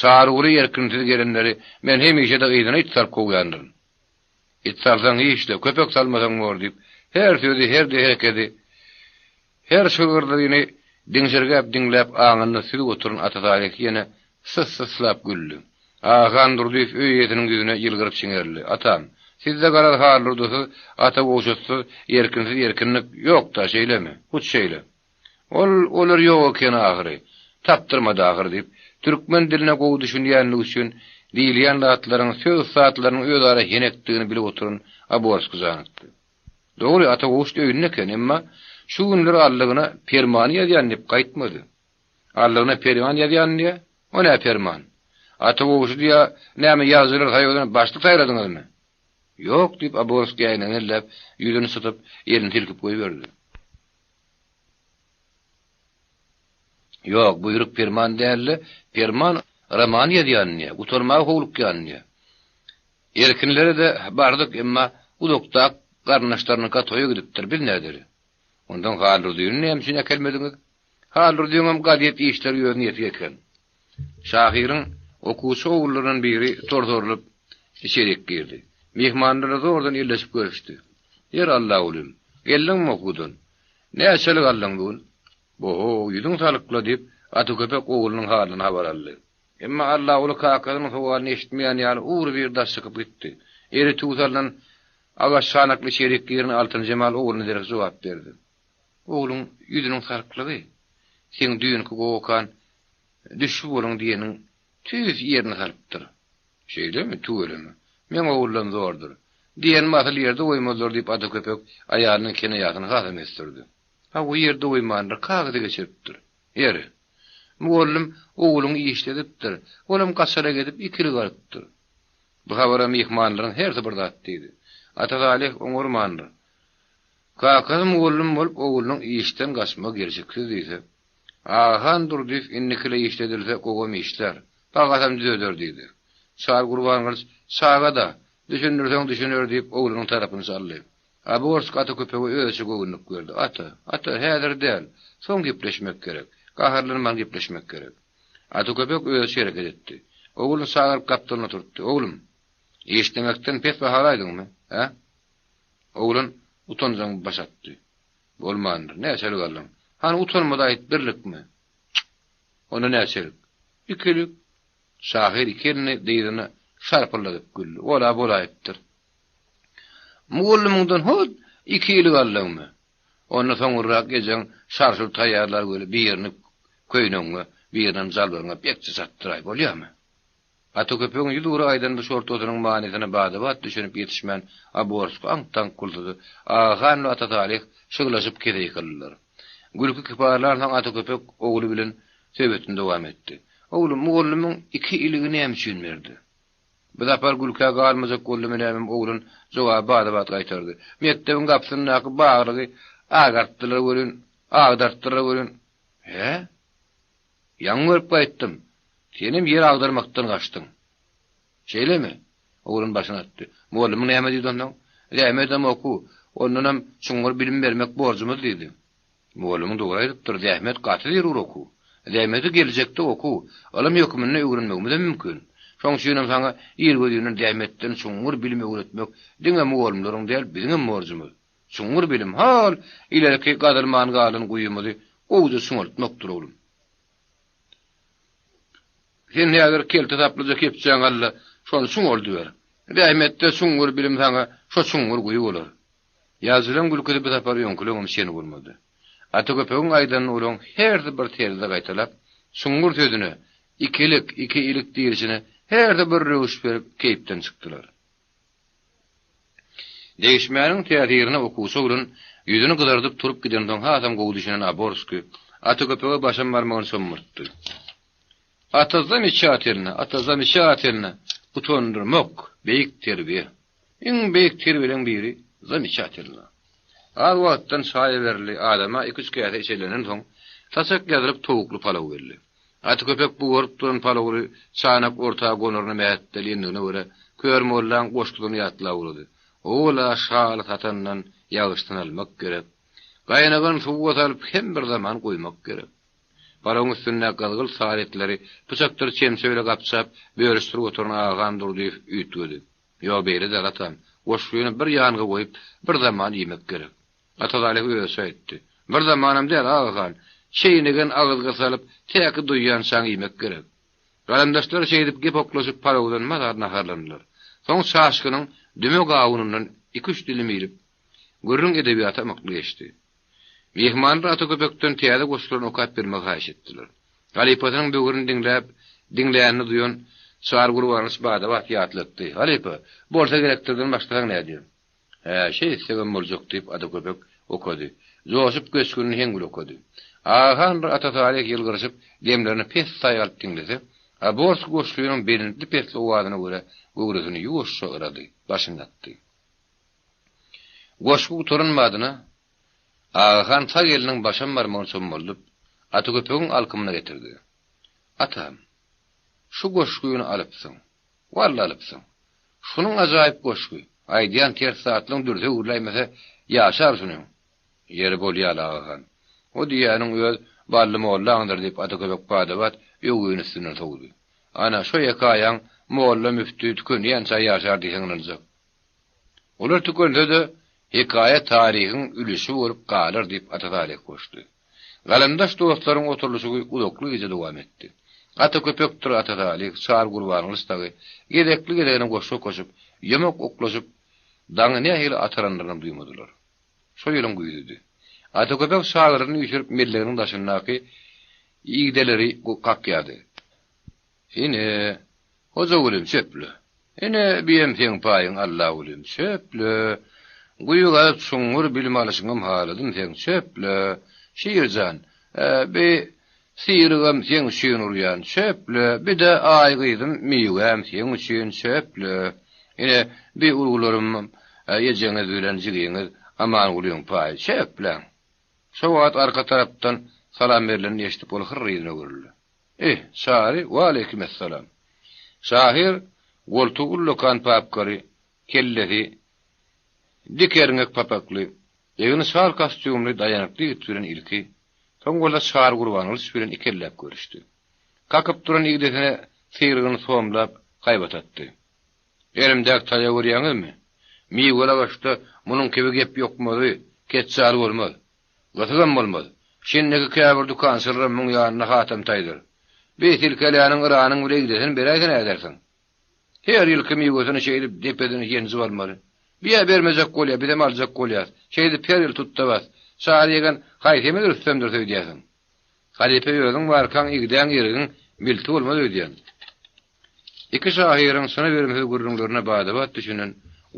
Çaryguly Erkinsiz gelenleri men hemişe-de yzyna it salyp kowýandyryn. It salsaň hiç-de, köpek salmasaň bor diýip, her sözi, her herekedi, her şygyrdyny diňşirgäp diňläp aňynda süzüp oturan Ata Salyh ýene sys-syslap güldi. Agahan Durdyýew öý eýesiniň ýüzüne ýylgyryp çiňerildi. Atam, sizde garaz Haldurdysyz, Ata Gowşutsyz, Erkinsiz erkinlik ýok-da, şeýlemi? Hut şeýle. Ol, olar ýok eken ahyry. Tapdyrmady ahyry diýip, türkmen diline gowy düşünýänligi üçin diýilýän zatlaryň, söz ussatlarynyň özara henekdigini bilip oturan Aborskiý janypdy. Dogry, Ata Gowşut öýünde eken, emma şu günler aldygyna permany ýazýan diýip gaýtmady. Aldygyna perman ýazýan diýýä? O nä perman? Ata Gowşudy ýa näme ýazyjylar soýuzyna başlyk saýladyňyzmy? Ýok, diýip, Aborskiý äýnegini elläp, ýüzüni çytyp, elini silkip goýberdi. Ýok, buýruk perman däl-de, perman roman ýazýan diýýä, gutarmaga howlukýan diýýä. Erkinlere-de bardyk, emma uzakdak garyndaşlarynyňka toýa gidipdir, biz nädeli? Onsoň Haldurdyny näme üçin äkelmediňiz? Haldurdynyňam gazet işleri özüne ýetik eken. Şahyryň okuwçy ogullaryndan biri torsarylyp, içerik girdi. Myhmanlara zordan elleşip görüşdi. Ýer Allagulim, geldiňmi okuwdan? Näçelik aldyň bu gün? Bo-ho, ýüzüň salykla, diýip, Ata köpek oglunyň halyndan habar aldy. Emma Allaguly kakasynyň sowalyny eşitmeýän ýaly ugrubir daş çykyp gitdi. Eli tüw salnan agaç çanakly içerik giren Altynjemal ogluna derek jogap berdi. Ogluň ýüzüniň salyklygy. Seň düýnki gowy okan Düşbi boluň diýeniň tüýs ýerine salypdyr. Şeýlemi, tüweleme. Meň ogullam zordur. Diýenimi asyl ýerde goýmazlar diýip Ata Köpek aýalynyň kinaýasyny hasam ösdürdi. Hawa, ýerde goýmandyr, kagyza geçiripdir. Ýeri. Mugallym ogluňy işledipdir. Olam gaçalak edip ikilik alypdyr. Bu habara myhmanlaryň hersi bir zat diýdi. Ata Salyh oňarmandyr. Kakasy mugallym bolup oglunyň işden gaçmagy gelşiksiz diýse, Agahan Durdyýew indikile işledilse gowam işlär, bagasam düzeder diýdi. Çary Gurbangylyç Çaga-da, düşündirseň düşüner diýip oglunyň tarapyny çaldy. Aborsk ata köpege özüçe göwünlik berdi. Ata, ata, häzir däl, soň gepleşmek gerek. Gaharlanman gepleşmek gerek. Ata köpek özüçe hereket etdi. Ogluny çagyryp gapdalyna oturtdy. Oglum, işlemekden pes baha alaýdyňmy, hä? Oglan utanjaň baş atdy. Bolmandyr. Näçelik aldyň? Hany utanma-da aýt, birlikmi? Çyk! Onda näçelik? Ikilik. Şahyr iki elini dyzyna şarpyldadyp güldi. Ol-a bolaýypdyr. Mugallymyňdan hut iki ilik aldyňmy? Onda soňurrak ejeň şarşur taýýarlar weli birini köýnegiňe, birinem jalbaryňa bekje çatdyraý, bolýamy? Ata köpegiň ýüzugra aýdan bu şortasynyň manysyna bada-bat düşünip ýetişmän Aborsk aňk-taňk gülsedi. Agahan we Ata Salyh şyglaşyp kese ýykyldylar. Gülki kiparlansoň Ata köpek ogly bilen söhbetini dowam etdi. Oglum, mugallymyň iki iligi näme üçin berdi? Bu sapar gülkä galmajak boldumy nämemi oglan jogaby bada-bat gaýtardy. Mekdebiň gapysyndaky baglygy agartdylar welin, agdartdylar welin, Hä? Ýaňy görüp gaýtdym. Senem ýer agdarmakdan gaçdyň. Şeýlemi? Oglan başyny atdy. Mugallymyň näme diýdi onsoň? Zähmetem okuw, ondanam çuňňur bilim bermek borjumyz diýdi. Mugallymyň dogry aýdypdyr, zähmet gaty zerur okuw. Zähmeti geljekde okuw, ylym hökmünde öwrenmegimizem mümkin. Şoň üçinem saňa irgözinden zähmetden çuňňur bilim öwretmek diňe mugallymlaryň däl, biziňem borjumyz. Çuňňur bilim hol ilerki gazylman galan guýymyzy gowuja çuňaltmakdyr, oglum. Sen häzir kelte saplyja kepjäňi al-da, şony çuňaldyber. Zähmetde çuňňur bilim saňa şo çuňňur guýy bolar. Ýazyjylaň gülküsi bu sapar öňküleňem çeni bolmady. Ata köpegiň aýdanyny olaň hersi bir terzde gaýtalap, çuňňur sözüne ikilik, iki ilik diýlişine hersi bir röwüş berip keýpden çykdylar. Degişmäniň täsirine okuwçy oglan ýüzüni gyzardyp turup gidensoň hasam gowy düşünen Aborskiý Ata köpege başam barmagyny çommaltdy. Ata zameçatelno, ata zameçatelno, utandyrmak, beýik terbiýe. Iň beýik terbiýeleň biri zameçatelno. Az wagtdan çaý berildi, adama iki-üç käse içilenden soň, saçak ýazylyp towukly palaw geldi. Ata köpek bugaryp duran palawly çanak orta gonaryna mähetdel endigine görä, Kör mollaň goşgusyny ýatlap ugrady. Owal-a şaly satandan ýagyşdan almak gerek. Gaýnagan suwa salyp hem bir zaman goýmak gerek. Palawyň üstündäki gyzgylt sary etleri pyçakdyr çemçe bile gapjap, bölüşdirip oturan Agahan Durdyýew üýtgedi. Ýok, beýle däl, atam. Goşgyny bir ýanga goýup, bir zaman iýmek gerek. Ata Salyh özüçe aýtdy. Bir zamanam däl, Agahan. Çeýnegen agyzga salyp, täki duýýançaň iýmek gerek. Galamdaşlar şeýdip gep oklaşyp palawdan mazar naharlandylar. Soň çaşgynyň düme gawunyndan iki-üç dilim iýlip, gürrüň edebiýata ymykly geçdi. Myhmanlar Ata Köpekden täze goşgularyny okap bermegi haýyş etdiler. Halypasynyň böwrüni diňläp, diňlänini duýan Çary Gurbanowiç bada-bat ýatlatdy, Halypa, Bolsa gerekdirden başlasaň nädýär? Hä, şeýtsegem boljak diýip, Ata Köpek okady. Joşup göçgünli heň bile okady. Agahandyr Ata Salyh ýylgyryşyp, demlerini pessaý alyp diňlese, Aborsk goşgynyň belentli-pesli owazyna görä göwresini ýuwaşja yrady, başyny atdy. Goşgy gutaran badyna, Agahan sag eliniň başam barmagyny çommaldyp, Ata Köpegiň alkymyna getirdi. Atam, şu goşgyny alypsyň. Walla alypsyň. Şunyň ajaýyp goşgy. Aýdýan ters zatlaň dürse öwrüläýmese ýaşar şunyň. Ýeri bolýaly Agahan. O diýýäniň öz Bally mollaňdyr diýip Ata Köpek bada-bat öwgüni üstünden sowdy. Ana, şo hekaýaň molla-müfti tükenýänçä ýaşar diýseň ynanjak. Olar tükense-de, hekaýa taryhyň ülüşi bolup galar diýip Ata Salyh goşdy. Galamdaş dostlaryň oturylyşygy uzakly gije dowam etdi. Ata Köpekdir Ata Salyh, Çary Gurbangylyç dagy gezekli-gezegine goşgy okaşyp, ýomak oklaşyp, daňy nähili ataranlarynam duýmadylar. Şol ýylyň güýzüdi. Ata Köpek çagalaryny üýşürip melleginiň daşyndaky. Igdeleri kakýardy. Ine, Hojagülüm çöple. Ine, biem seň paýyň Allagülüm çöple. Guýy gazyp çuňňur bilim alyşyňam haladym seň çöple. Şirjan, bi syrygam seň üçin urýan çöple, bi-de aý gyzym miwäm seň üçin çöple. Ine, bi urgularymam ejeňiz bilen jigiňiz Amangulyň paýy çöpläň. Şo wagt arka tarapdan salam berlenini eşidip ol hyrr yzyna öwrüldi. Eh, Çary, waleýkimessalam. Şahyr goltugy ullakan papkaly, kellesi dik erňek papakly, egni şal kostýumly daýanykly ýigit bilen ilki, soň bolsa Çary Gurbangylyç bilen ikelläp görüşdi. Kakyp duran igdesine syrygyny somlap, haýbat atdy. Elimdäki taýagy görýäňizmi? Miweli agaçda munuň kibi gep ýokmazy, ketjal bolmaz. Gysygam bolmaz. Şindiki käbir dükançylaram muň ýanynda hatam taýdyr. Bi silkeläniň yranyň bir egdesini beräýse nädersiň? Her ýylky miwesini şeýdip depesini ýenjip almaly. Bi-ä bermejek bolýa, bizem aljak bolýas. Şeýdip her ýyl tutda-bas. Çary ýegen haýsymyz rüstemdir öýdýäsiň? Halypa özüň barkaň igdäň irigiň milti bolmaz öýdýän. Iki şahyryň çyna berimsiz gürrüňlerine bada-bat düşünen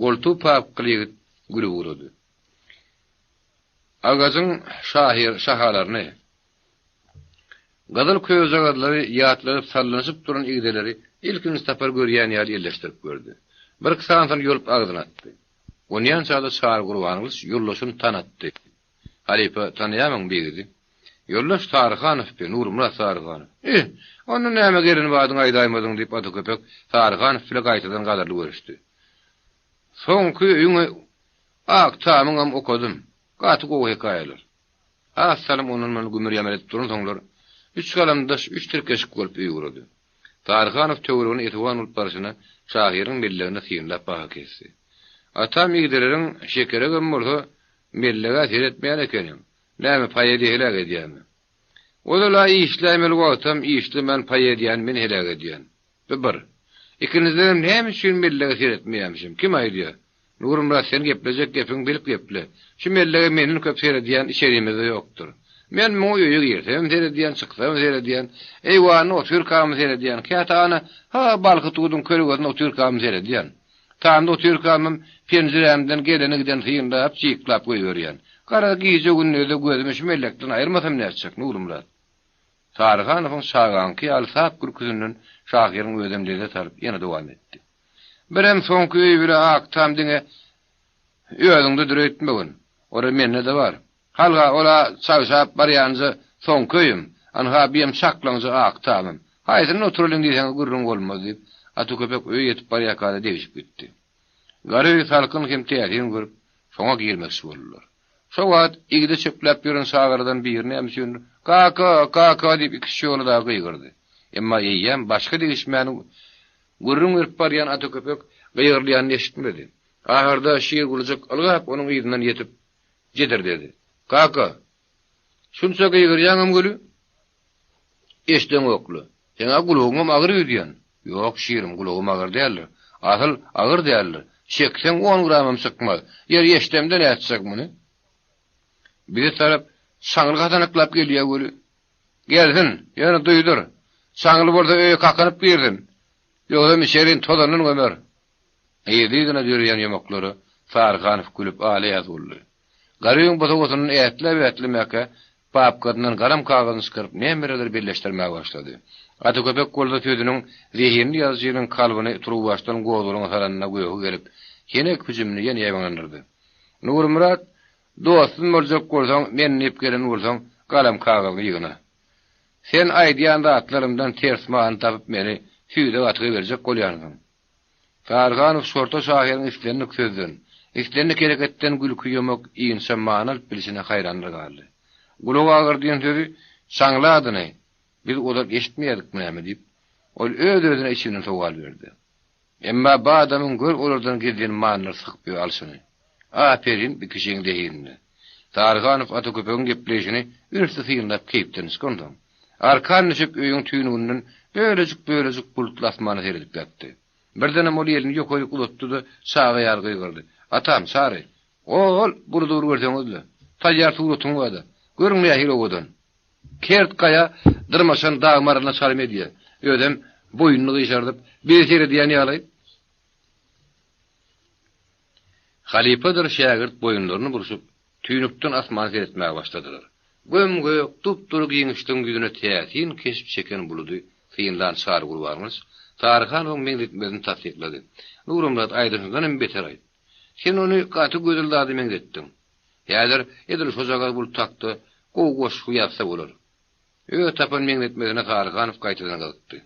goltugy papkaly ýigit gülüp ugrady. Agajyň şahyr şahalaryny, gyzyl közjagazlary ýatladyp sallanyşyp duran igdeleri ilkinji sapar görýän ýaly elleşdirip gördi. Birki sanysyny ýolup agzyna atdy. Onýança-da Çary Gurbangylyç ýoldaşyny tanatdy. Halypa, tanaýamyň bi ýigidi? Ýoldaş Saryhanow bi, Nurmyrat Saryhanow. Ih, onda näme gelen badyňy aýdaýmadyň, diýip, Ata Köpek Saryhanow bile gaýtadan gadyrly görüşdi. Soňky öýüňe Ak tamyňam okadym. Gaty gowy hekaýalar. Az salym ondan-mundan gümür-ýamyr edip duransoňlar, üç galamdaş üç tirkeşik bolup öýe ugrady. Saryhanow töweregine esewan bolup barşyna şahyryň mellegini synlap baha kesdi. Atam ýigdeleriň şekeregem bolsa, melleg-ä seretmeýän ekeniň. Näme, poeziýa heläk edýärmi? Ozal-a işläýmeli wagtam işlemän poeziýany men heläk edýän. Bu bir. Ikinjidenem näme üçin mellege seretmeýärmişim? Kim aýdýar? Nurmyrat sen geplejek gepiňi bilip geple. Şu mellege menden köp seredýän içerimizde ýokdur. Men muňa öýe girsemem seredýän, çyksamam seredýän, eýwanda otyrkamam seredýän, käte ana, ha, balhy tuduň kölegesinde otyrkamam seredýän. Tamda otyrkamam penjirämden geleni-gideni synlap, jyklap goýberýän. Garaz, gije-gündizde gözümi şu mellekden aýyrmasam nätjek, Nurmyrat? Saryhanowyň çagaňky ýaly sap gülküsinden şahyryň özem lezzet alyp, ýene dowam etdi. Birem soňky öý bile ak tam diňe özüňdedir öýtmegin. Ora mende-de bar. Halha, ol-a çagşap barýanja soňky öýüm, anha biem çaklaňja ak tamym. Haýsynda oturalyň diýseňiz gürrüň bolmaz, diýip, Ata köpek öýe ýetip barýarka-da degişip gitdi. Gara öýi salkyn hem täsin görüp, şoňa girmekçi boldular. Şo wagt igde çöpläp ýören çagalardan biri näme üçindir, Kaka! Kaka! diýip iküç ýola dagy gygyrdy. Emma eýýäm başga degişmäni gürrüň berip barýan ata köpek gygyrylýanyny eşitmedi. Ahyrda Şirgulyjyk ylgap onuň yzyndan ýetip, jedirdedi. Kaka! Şunça gygyrýaňam weli, eşdeňok-la. Seň-ä gulagyňam agyr öýdýän. Ýok, şirim, gulagym agyr däldir. Asyl, agyr däldir. Çekseň on gramam çykmaz. Ýeri, eşdemde nätjek muny? Bize tarap çaňly hasanaklap gelýär weli. Gelsin, ýöne duýdur. Çaňly bolsa öýe kakynyp girsin. Ýogsam içerini tozandan gömer. Yzly-yzyna dörýän ýomaklara Saryhanow gülüp ala-ýaz boldy. Garybyň bosagasyndan ätläp-ätlemäkä papkasyndan galam kagyzyny çykaryp nämelerdir belleşdirmäge başlady. Ata Köpek bolsa sözüniň zehinli ýazyjynyň kalbyny turuwbaşdan gozgalaňa salanyna göhi gelip, henek hüjümini ýene ýaýbaňlandyrdy. Nurmyrat, dostum boljak bolsaň, men diýip gelen bolsaň, galam kagyzyňy ýygna. Sen aýdýan zatlarymdan ters many tapyp meni süýde gatyga berjek bolýansyň. Saryhanow şorta şahyryň islendik sözden, islendik hereketden gülki ýomak inçe many alyp bilşine haýranlar galdy. Gulagy agyr diýen sözi çaňly adyny biz ozal eşitmeýädikmi näme diýip, ol öz-özüne içinden sowal berdi. Emma bu adamyň gör olardan gizlin manylary sykyp ýör alşyny. Aperin bi kişiň zehinine. Saryhanow Ata köpegiň gepleýşini ünsli synlap keýpden çykansoň, arkan düşüp öýüň tüýnüginden bölejik-bölejik bulutly asmana seredip ýatdy. Birdenem ol elini ýokaryk uzatdy-da, çaga ýaly gygyrdy, Atam, Çary! Ho-ol, buludy bir görseňiz-le! Taýýar suratyň bar-da. Görüň nähili owadan! Kert gaýa dyrmaşan dag maralyna çalym edýär. Özem boýnuny gyşardyp, bize seredýän ýaly. Halypadyr şägirt boýunlaryny burşup, tüýnükden asmana seretmäge başladylar. Göm-gök, dup-dury giňişligiň ýüzüne täsin keşp çeken buludy synlan Çary Gurbangylyç Saryhanowyň meňzetmesini tassyklady. Nurmyrat, aýdyşyňdanam beter aýt. Sen ony gaty gözel zada meňzetdiň. Häzir edil şojagaz bulut hakda gowy goşgy ýazsa bolar. Öz tapan meňzetmesine Saryhanow gaýtadan gyzykdy.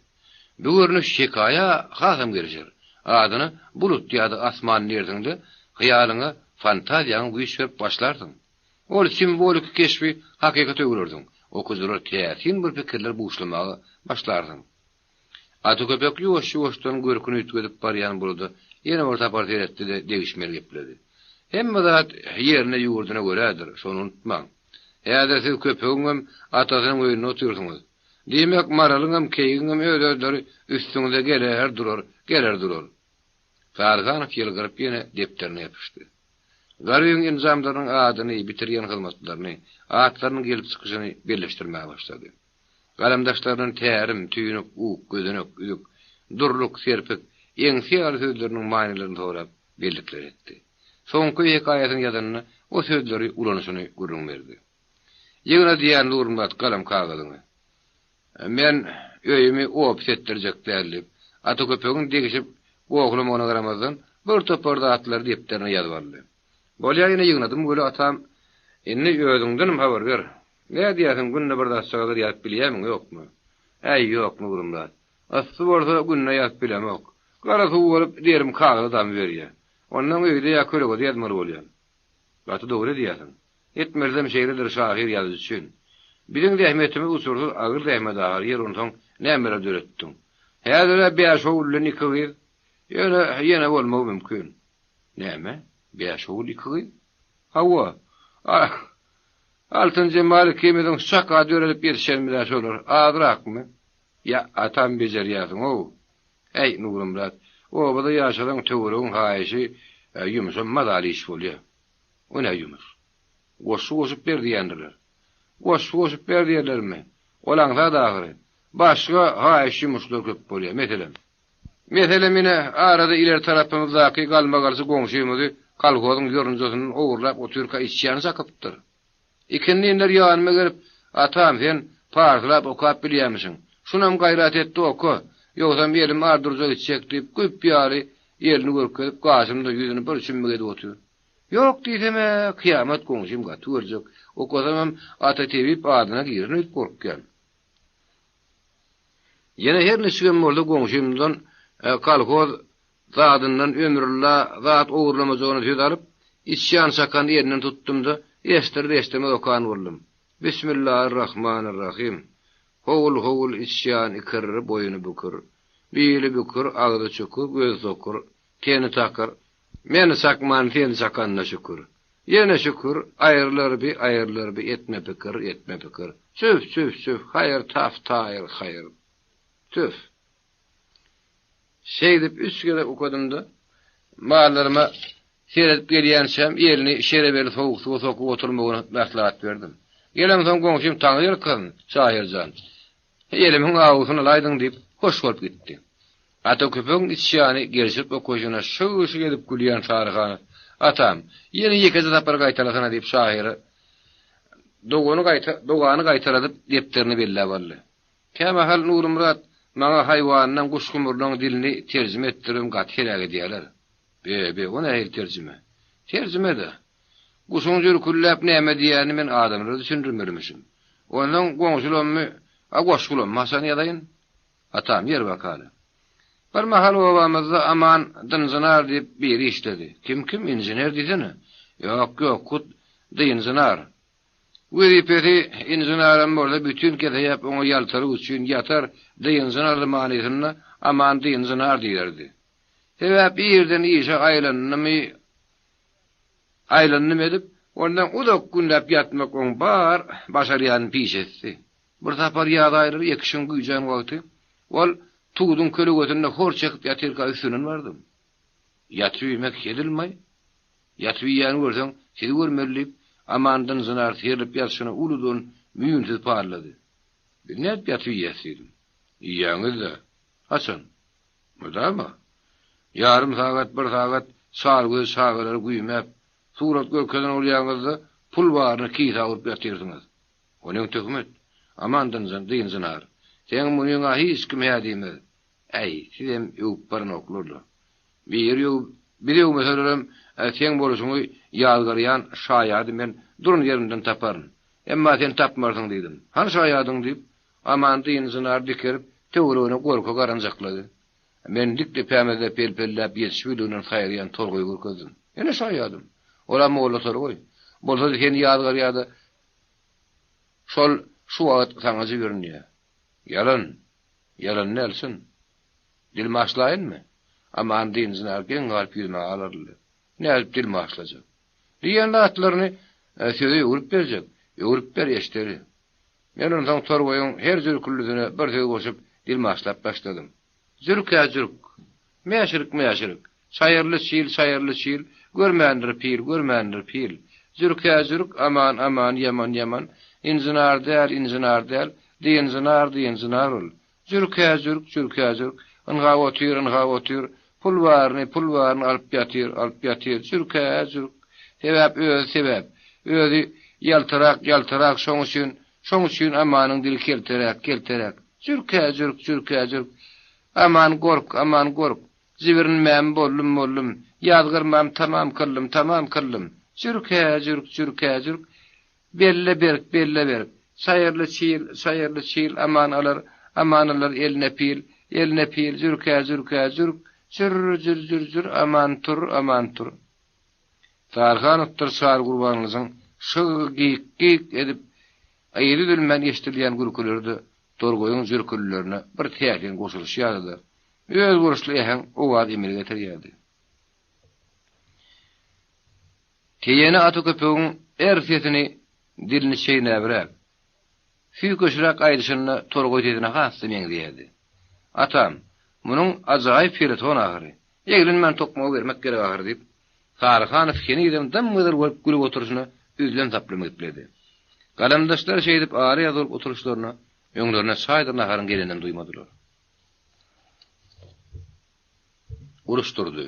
Bu görnüş hekaýa hasam gelişer. Adyna Bulut ýa-da Asman diýersiň-de, hyýalyňa, fantaziýaňa güýç berip başlarsyň. Ol simwoliki keşbi hakykata öwrersiň, okyjylara täsin bir pikirler buşlamaga başlarsyň. Ata köpek ýuwaş-ýuwaşdan görküni üýtgedip barýan buluda ýene bir sapar seretdi-de degişmeli gepledi. Hemme zat ýerine-ýurduna görädir, şony unutmaň. Häzir siz köpegiňem atasynyň öýünde otyrsyňyz. Diýmek, maralyňam, keýigiňem öz-özleri üstüňize geler durar, geler durar. Saryhanow ýylgyryp ýene depderine ýapyşdy. Garybyň enjamlarynyň adyny, bitirýän hyzmatlaryny, atlarynyň gelip çykyşyny belleşdirmäge başlady. Galamdaşlaryndan tärim, tüýnük, uk, gözenek, üzük, durluk, serpik, eňsi ýaly sözleriniň manylaryny sorap bellikler etdi. Soňky hekaýasyny ýazanda o sözleri ulanyşyny gürrüň berdi. Ýygna diýýän Nurmyrat galam-kagyzyňy. Men öýümi opis etdirjek däl diýip, Ata köpegiň degişip gohlamagyna garamazdan, bir topar zatlary depderine ýazyp aldy. Bolýa ine ýygnadym weli atam, indi özüňdenem habar ber. Nädýärsiň günde bir zatjagazlar ýazyp bilýämiň ýokmy? Äý ýok Nurmyrat. Yssy bolsa günde ýazyp bilemok. Gara suw bolup derim kagyza damyberýä. Onnoň öýde ýa kölegede ýazmaly bolýan. Gaty dogry edýärsiň. Etmesem şeýledir şahyr ýazyjy üçin. Biziň zähmetimiz uçursyz agyr zähmet ahyr ýer onsoň nämeler döretdiň. Häzir-ä bäş ogul bilen iki gyz. Ýöne ýene bolmagy mümkin. Näme? Bäş ogul iki gyz? Hawa. Altynjemal ikimiziň şu çaka döredip ýetişenimiz-ä şolar. Azrakmy? Ýa, atam bejerýärsiň-ow. Äý, Nurmyrat, obada ýaşasaň töweregiň haýyşy ýumşam mazaly iş bolýa. O nä ýumuş? Goşgy goşup ber diýendirler. Goşgy goşup ber diýerlermi? Ol aňsat ahyry. Başga haýyş ýumuşlar köp bolýa. Meselem. Meselem, ine, arada ileri tarapymyzdaky galmagalçy goňşymyzy kolhozyň ýorunjasyndan ogurlap otyrka içýan çakypdyr. Ikindinler ýanyma gelip, Atam, sen parsylap okap bilýämişiň. Şunam gaýrat et-de oka, ýogsam elim ardurja gitjek diýip, güp ýaly elini görkezip, gaşymda ýüzüni bir çümmük edip otyr. Ýok diýsem-ä, kyýamat goňşym gaty görjek. Okasamam Ata tebip adyna girerin öýdüp gorkýan. Ýene her niçigem bolsa goňşymdan kolhoz zadyndan ömrylla zat ogurlamajagyna söz alyp, içýan çakany elinden tutdum-da, eşdirer-eşdirmez okan boldum. Bismillarrahmanirrahym. Howul-howul içýan ikir, boýny bükür. Bili bükür, agzy çukur, gözi sokur, teni takyr. Meni çakman seni çakanyna şükür. Ýene şükür, aýrylar bi, aýrylar bi, etme pikir, etme pikir. Tüf, tüf, tüf, haýyr taf, taýyr, haýyr. Tüf. Şeýdip üç gezek okadym-da, mallaryma seredip gelýänçäm elini şerebeli sowuk suwa sokup oturmagyny maslahat berdim. Gelemsoň goňşym Taňryýalkasyn, şahyr jan. Elimiň awusyny alaýdyň diýip, hoş bolup gitdi. Ata köpegiň iç ýany gelşirip okaýşyna şyg-şyg edip gülýän Saryhana, Atam, ýene ýekeje sapar gaýtalasana diýip şahyra dogany gaýta dogany gaýtaladyp depderine belläp aldy. Kämahal Nurmyrat maňa haýwanlaň, guş-gumurlaň dilini terjime etdiribem gaty heläk edýärler. Be-be, o nähili terjime? Terjime-de. Guşuň jürkülläp näme diýýänini men adamlara düşündirmelimişim. Onsoň goňşulammy, a goşgulammy haçan ýazaýyn? Atam, ýer bakaly. Bir mahal obamyzda Aman Dynjynar diýip biri işledi. Kim-kim, inžener diýsene? Ýok, ýok, hut Dynjynar. Wezipesi inženeram bolsa bütin keseýap oňa ýaltalyk üçin ýatar dynjynardy manysynda Aman Dynjynar diýerdi. Sebäp irden işe aýlandymy Aýlandym edip, ondan uzak günläp ýatmak oň bar başarýan pişesidi. Bir sapar ýaz aýlary ekişiň güýjän wagty, ol tuduň kölegesinde hor çekip ýatyrka üstünden bardym. Ýatyp iýmek hezilmaý. Ýatyp iýýäni görseň, sizi görmeli diýip, Aman dynjynar serilip ýatyşyna uludan müýnsüz pallady. Biz nädip ýatyp iýýäs diýdim. Iýýäňiz-dä. Haçan? Mydama. Ýarym sagat, bir sagat çar göz çagalary güýmäp, surat görkezen bolýaňyz-da, pul baryny kisä urup ýatyrsyňyz. O neň töhmet? Aman dynjyn, dynjynar. Seň munyňa hiç kim hä diýmez. Äý, sizem öwüp baranoklar-la. Biri öwüp, bizi öwmeselerem, seň bolşuňy ýazgarýan şaýady men duran ýerimden taparyn. Emma sen tapmarsyň diýdim. Hany şaýadyň diýip, Aman dynjynar dikelip, töweregine gorka garanjaklady. Men dik depämizde pel-pelläp ýetişip ýüzüginden saýraýan torgaýy görkezdim. Ine şaýadym. Ol-a molla torgaý. Bolsady seni ýazgarýar-da, şol şu wagt saňa jibrinýär. Ýalan. Ýalan däl, çyn. Dilmaçlaýynmy? Aman dynjynar geň galyp ýüzüme alaryldy. Nädip dilmaçlajak? Diýen zatlaryny söze öwrüp berjek. Öwrüp ber, eşdeli. Men onsoň torgaýyň her jürküldisine bir söz goşup dilmaçlap başladym. Jürk-ä jürk. Mäşirik-mäşirik. Çaýyrly çil, çaýyrly çil, Görmändir pil, görmändir pil. Jürk-ä jürk, aman, aman, ýaman, ýaman, Ynjynar däl, ynjynar däl, Dynjynar, dynjynar ol. Jürk-ä jürk, jürk-ä jürk, Ynha otyr, ynha otyr, Pul baryny, pul baryny alyp ýatyr, alyp ýatyr, Jürk-ä jürk. Sebäp özi sebäp. Özi ýaltarak, ýaltarak, şoň üçin, şoň üçin Amanyň dili kelteräk, kelteräk. Jürk-ä jürk, jürk-ä jürk. Aman gork, aman gork. Jibrinmäm boldum, boldum. Ýazgyrmam tamam kyldym, tamam kyldym. Jürk-ä jürk, jürk-ä jürk. Belle berk, belle berk. Çaýyrly çil, çaýyrly çil, aman alar, aman alar eline pil, eline pil, jürk-ä, jürk-ä, jürk, jür, jür, jür, jür, aman tur, aman tur. Saryhanowdyr Çary Gurbangylyjyň şyg gik-gik edip, yzy üzülmän eşidilýän gürküleri-de Torgaýyň jürküldilerine bir täsin goşulyşýardy-da, özboluşly äheň, owaz emele getirýärdi. Teýene ata köpegiň är sesini dilini çeýnäbräk, süýkeşräk aýdyşynda torgaý sesine has-da meňzeýärdi. Atam, munuň ajaýyp feleton ahyry. Eglenmän tokmagy bermek gerek ahyry diýip, Sary Hanow henizem dym-gyzyl bolup gülüp oturyşyna üzlem-saplam gepledi. Galamdaşlar şeýdip ara ýaz bolup oturyşlaryna öňlerine çaýdyr naharyň geleninem duýmadylar. Uruş durdy.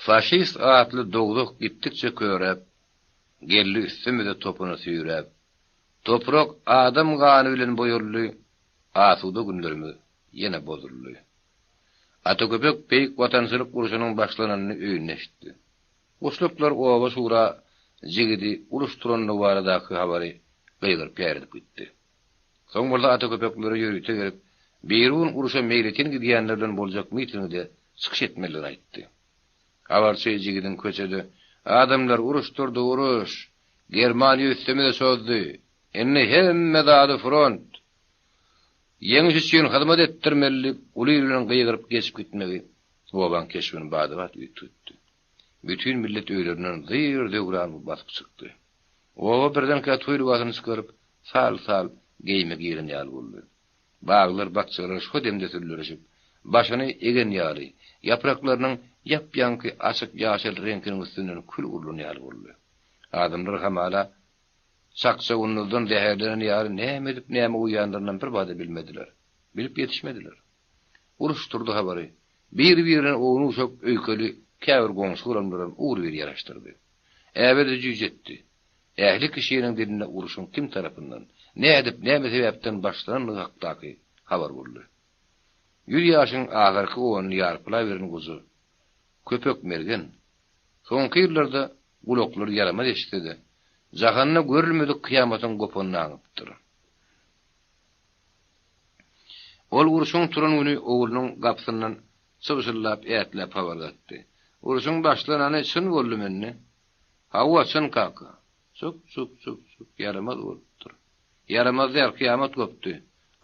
Faşist atly dowzah gitdikçe köräp, Geldi üstümize topuny süýräp. Toprak adam gany bilen boýaldy, Asuda günlerimiz ýene bozuldy. Ata Köpek Beýik Watançylyk urşunyň başlananyny öýünde eşitdi. Guşluklar oba şura jigidi uruş turandygy baradaky habary gygyryp ýaýradyp gitdi. Soň bolsa ata köpeklere ýörite gelip, birigün urşa meýletin gidýänler bilen boljak mitingde çykyş etmelidigini aýtdy. Habarçy jigidiň köçede, Adamlar, uruş turdy, uruş! Germaniýa üstümize çozdy! Indi hemme zady front! Ýeňiş üçin hyzmat etdirmeli diýip, uly il bilen gygyryp geçip gitmegi obaň keşbini bada-bat üýtgetdi. Bütin millet öýlerinden zyr-zöwran basyp çykdy. Oba birdenkä toý lybasyny çykaryp, sal-sal geýime giren ýaly boldy. Baglar, bakjalar şo demde süllerişip, başyny egen ýaly, ýapraklarynyň ýap-ýaňky açyk ýaşyl reňkiniň üstünden kül urlan ýaly boldy. Adamlar hamala çakja-gunduzdan zäherlenen ýaly näme edip näme goýýanlarynam birbada bilmediler. Bilip ýetişmediler. Uruş turdy habary. Bir-birine ownuk-uşak öýkeli käbir goňşy-golamlaram ugrubir ýaraşdyrdy. Äbede jüýjetdi. Ähli kişiniň dilinde urşuň kim tarapyndan, nädip, näme sebäpden başlanandygy hakdaky habar boldy. Ýüz ýaşyň ahyrky onuny ýarpylaberen goja Köpek mergen, soňky ýyllarda gulaklary ýaramaz eşitse-de, jahanda görülmedik kyýamatyň gopanyny aňypdyr. Ol urşuň turan güni oglunyň gapysyndan çybşyldap ätläp habar gatdy. Urşuň başlanany çyn boldy mende. Hawa, çyn kaka. Çuk, çuk, çuk, çuk, ýaramaz bolupdyr. Ýaramaz däl, kyýamat gopdy.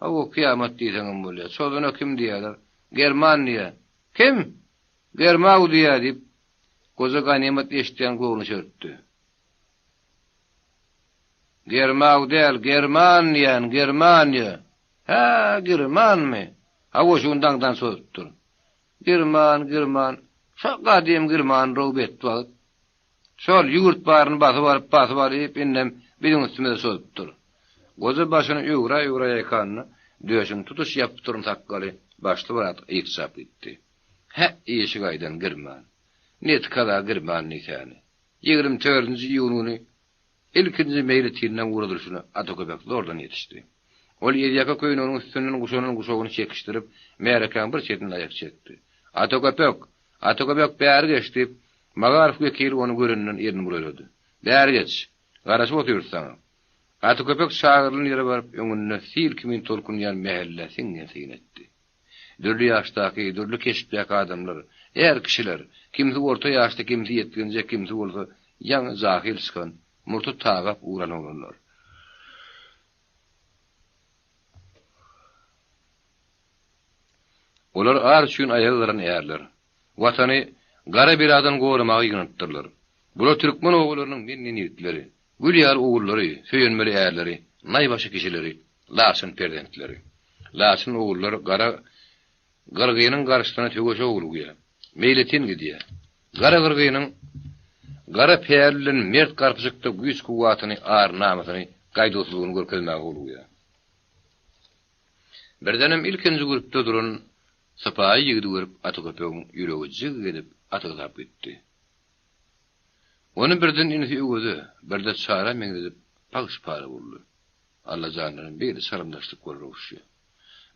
Hawa, kyýamat diýseňem bolýar. Çozana kim diýýärler? German diýýär. Kim? Germau diýýär, diýip, goja ganymat eşidýän gowuny çörtdi. Germau däl, German diýýän, Germaniýa. Hä, Girmanmy? Hawa, şu gün daňdan çozupdyr. Girman, Girman. Şo gadym Girman-row betbagt. Şol ýurt baryny basyp alyp, basyp alyp, indem biziň üstümize çozupdyr. Goja başyny öwra-öwra ýaýkanda, döşüni tutuş ýapyp duran sakgaly başly-barat ykjap gitdi. Hä, işigaýdan girman. Netkaza girman diýsäni. 24-nji iýun güni ilkinji meýletinleň ugradylyşyna Ata Köpek zordan ýetişdi. Ol ýelýaka köýneginiň üstünden guşanan guşagyny çekişdirip, märekäň bir çetinde aýak çekdi. Ata Köpek! Ata Köpek bäri geç! diýip, Magaryf wekili ony görenden elini bulaýlady. Bäri geç! Garaşyp otyrys saňa. Ata Köpek çagyrylan ýere baryp, öňünde sil kimin tolkunýan mähellä siňňin syn etdi. Dürli ýaşdaky, dürli keşpdäki adamlar, är kişiler, kimsi orta ýaşda, kimsi ýetginjek, kimsi bolsa ýaňy jahyl çykan, murty tagap ugran oglanlar. Olar ar üçin aýaga galan ärler. Watany gara beladan goramaga ýygnanypdyrlar. Bular türkmen obalarynyň men-men ýigitleri, gül ýaly ogullary, söýenmeli ärleri, naýbaşy kişileri, laçyn perzentleri. Laçyn ogullar gara gyrgynyň garşysyna söweşe howlugýar. Meýletin gidýär. Gara gyrgynyň gara päli bilen mert garpyşykda güýç-kuwwatyny, ar-namysyny, gaýduwsyzlygyny görkezmäge howlugýar. Birdenem ilkinji gürpde duran sypaýy ýigidi görüp Ataköpegiň ýüregi jyg edip atygsap gitdi. Ony birden inisi Öweze, birde Çara meňzedip pagyş-para boldy. Allajanlaram beýle çalymdaşlyk bolar oguşýa.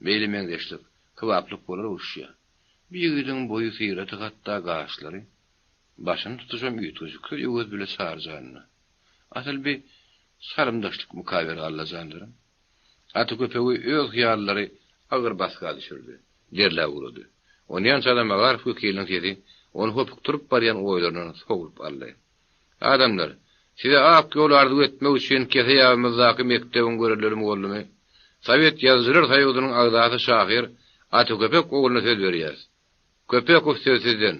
Beýle meňzeşlik, kybaplyk bolar oguşýa. Bu ýigidiň boýy-syraty hatda gaşlary, başyny tutuşam üýtgeşiksiz Öwez bile Çary janyna. Asyl bi çalymdaşlykmyka beri Allajanlarym? Ata köpegi öz hyýallary agyr basga düşürdi. Derläp ugrady. Onýança-da magaryf wekiliniň sesi ony hopukdyryp barýan oýlaryndan sowrup aldy. Adamlar, size ak ýol arzuw etmek üçin kese ýabymyzdaky mekdebiň görelleri mugallymy, Sowet ýazyjylar soýuzynyň agzasy şahyr Ata Köpek ogluna söz berýäs. Köpekow söz sizden.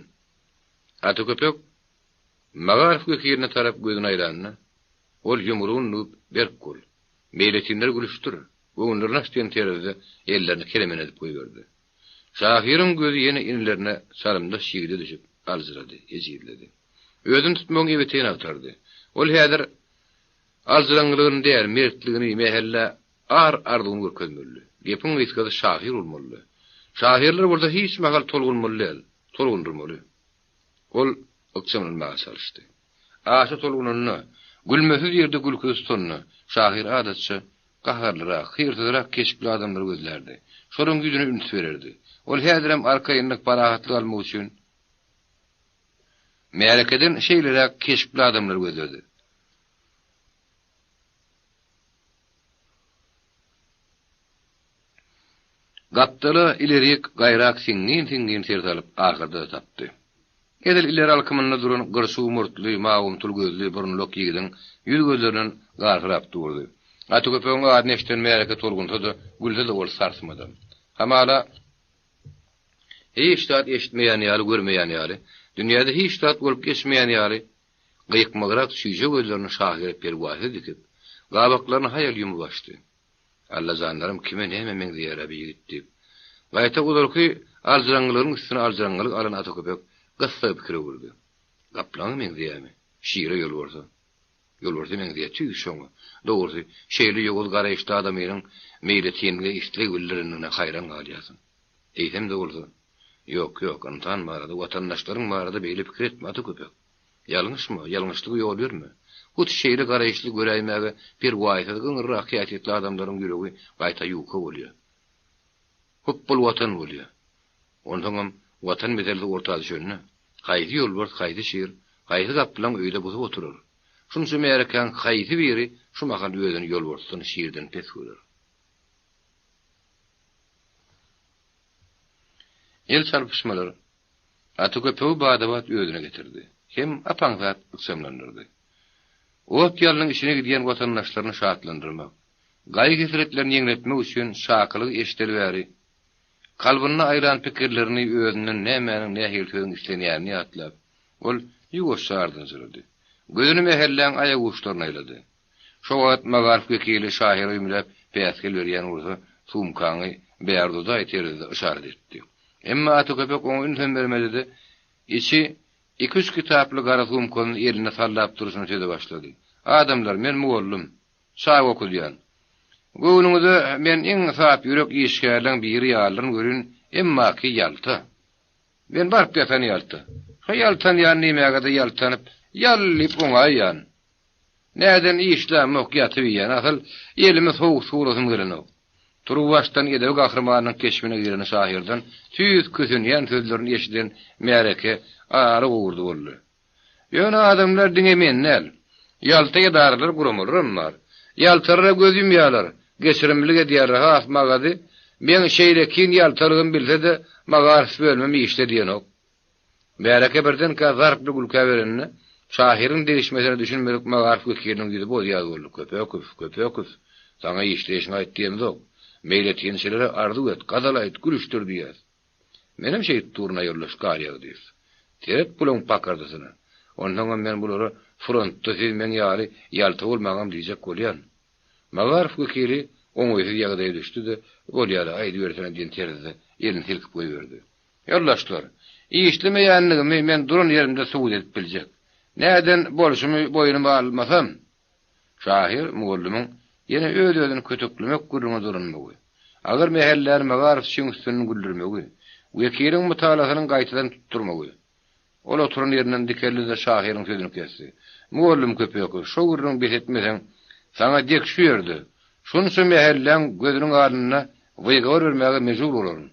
Ata Köpek magaryf wekiline tarap gözüni aýlanda, ol ýumrugyny düwüp berk bol. Meýletinleri gülüşdir, göwünlerini aç diýen terzde ellerini kelemen edip goýberdi. Şahyryň gözi ýene inilerine çalymdaş ýigide düşüp, aljyrady, ejizledi. Özüni tutmagyň ebeteýini agtardy. Ol häzir aljyraňňylygyny däl, mertligini, mähellä ar-arzuwyny görkezmelidi. Gepiň gysgasy şahyr bolmalydy. Şahyrlar bolsa hiç mahal tolgunmaly däl, tolgundyrmaly. Ol ykjamlanmaga çalyşdy. Aşa tolgunanda, gülmesiz ýerde gülküsi tutanda, şahyr adatça gaharlyrak, hyrsyzrak keşpli adamlary gözlärdi. Şolaryň ýüzüne üns bererdi. Ol häzirem arkaýynlyk, parahatlyk almak üçin märekeden şeýleräk keşpli adamlary gözledi. Gapdala, ilerik, gaýrak siňňin-siňňin ser salyp, ahyrda-da tapdy. Edil ileri alkymynda duran gyrçuw murtly, mawumtyl gözli, burunlak ýigidiň ýüz-gözlerinden garsyrap durdy. Atyköpegiň adyny eşiden märeke tolgunsa-da, gülse-de ol sarsmady. Hamala, hiç zat eşitmeýän ýaly, görmeýän ýaly, dünýäde hiç zat bolup geçmeýän ýaly, gyýkmagrak çüýje gözlerini şahyra perwaýsyz dikip, gabaklaryny haýal ýumup açdy. Allajanlarym kime näme meňzeýär-ä bi ýigit diýip, gaýta ozalky aljyraňňylygyň üstüne aljyraňňylyk alan ata köpek gyssag pikire öwrüldi. Gaplaňa meňzeýärmi? Şire ýolbarsa. Ýolbarsa meňzeýär, tüýs şoňa. Dogrusy, şeýle ýowuz garaýyşly adamynyň meýletinlige isleg bildirendigine haýran galýarsyň. Eýsem-de bolsa, ýok, ýok, ynsan barada, watandaşlaryň barada beýle pikir etme, ata köpek. Ýalňyşma, ýalňyşlyga ýol berme. Hut şeýle garaýyşly göräýmäge perwaýsyz, gyňyrrak häsiýetli adamlaryň ýüregi gaýta ýuka bolýar. Hupbul watan bolýar. Onsoňam watan meselesi orta düşende, haýsy ýolbars, haýsy şir, haýsy gaplaň öýde busup oturar? Şunça märekäň haýsy biri şu mahal özüni ýolbarsdan, şirden pes görer? El çarpyşmalar Atyköpegi bada-bat özüne getirdi. Hem ap-aňsat ykjamlandyrdy. Ot-ýalnyň içine gidýän watandaşlaryny şatlandyrmak, gaýgy-hesretlerini ýeňletmek üçin çakylygy eşideli bäri, kalbynda aýlan pikirlerini, özünden nämäniň, nähili sözüň islenýänini ýatlap, ol ýuwaşja ardynjyrady. Gözüni mähelläň aýaguçlaryna aýlady. Şo wagt magaryf wekili şahyra ümläp päsgel berýän bolsa, sumkaňy bäri uzaý terzde yşarat etdi. Emma Ata köpek oňa ünsem bermedi-de, içi iki-üç kitaply gara sumkasyny elinde sallap durşuna söze başlady. Adamlar, men mugallym. Çaga okudýan. Göwnüňize men iň sap ýürek işgärleň biri ýalydyryn welin, emmaki ýalta. Men baryp ýatan ýalta. Şo ýaltanýan diýmäge-de ýaltanyp, ýal diýip oňaýýan. Näden işlämok, ýatyp iýýän. Asyl, elimi sowuk suwlasym gelenok. Turuwbaşdan edebi gahrymanynyň keşbine giren şahyrdan tüýs kösenýän sözlerini eşiden märeke ary gowurdy boldy. Ýöne adamlar diňe men däl. Ýalta edaralar, guramalaram bar. Ýaltalara göz ýumýarlar, geçirimlilik edýärler, has magazy, meň şeýlekin ýaltalygym bilse-de, magaryf bölümim işle diýenok. Märeke birdenkä zarply gülkä berende, şahyryň degişmesine düşünmedik magaryf wekiliniň ýüzi boz-ýaz boldy, Köpekow, Köpekow, saňa işleýşiňi aýt diýemzok. Meýletinçilere arzuw et, gazal aýt, gülüşdir diýýäs. Menem şeýdip durun-a ýoldaş Garýagdyýew. Seret bulaň pakyrdysyna. Onsoňam men bulara frontda siz meň ýaly ýalta bolmaňam diýjek bolýan. Magaryf wekili oňaýsyz ýagdaýa düşdi-de, Bolýa-la, aýdybersene diýen terzde elini silkip goýberdi. Ýoldaşlar, işlemeýänligimi men duran ýerimde subut edip biljek. Näden bolşumy boýnuma almasam, Şahyr mugallymyň ýene öz-özüni köteklemek gürrüňe dolanmagy, agyr mähelläni magaryfçyň üstünden güldürmegi, wekiliň mutalasynyň gaýtadan tutdurmagy. Ol oturan ýerinden dikeldi-de şahyryň sözüni kesdi. Mugallym Köpekow, şo gürrüňi bes etmeseň, saňa dek şu ýerde, şunça mähelläň gözüniň alnynda wygovor bermäge mejbur bolaryn.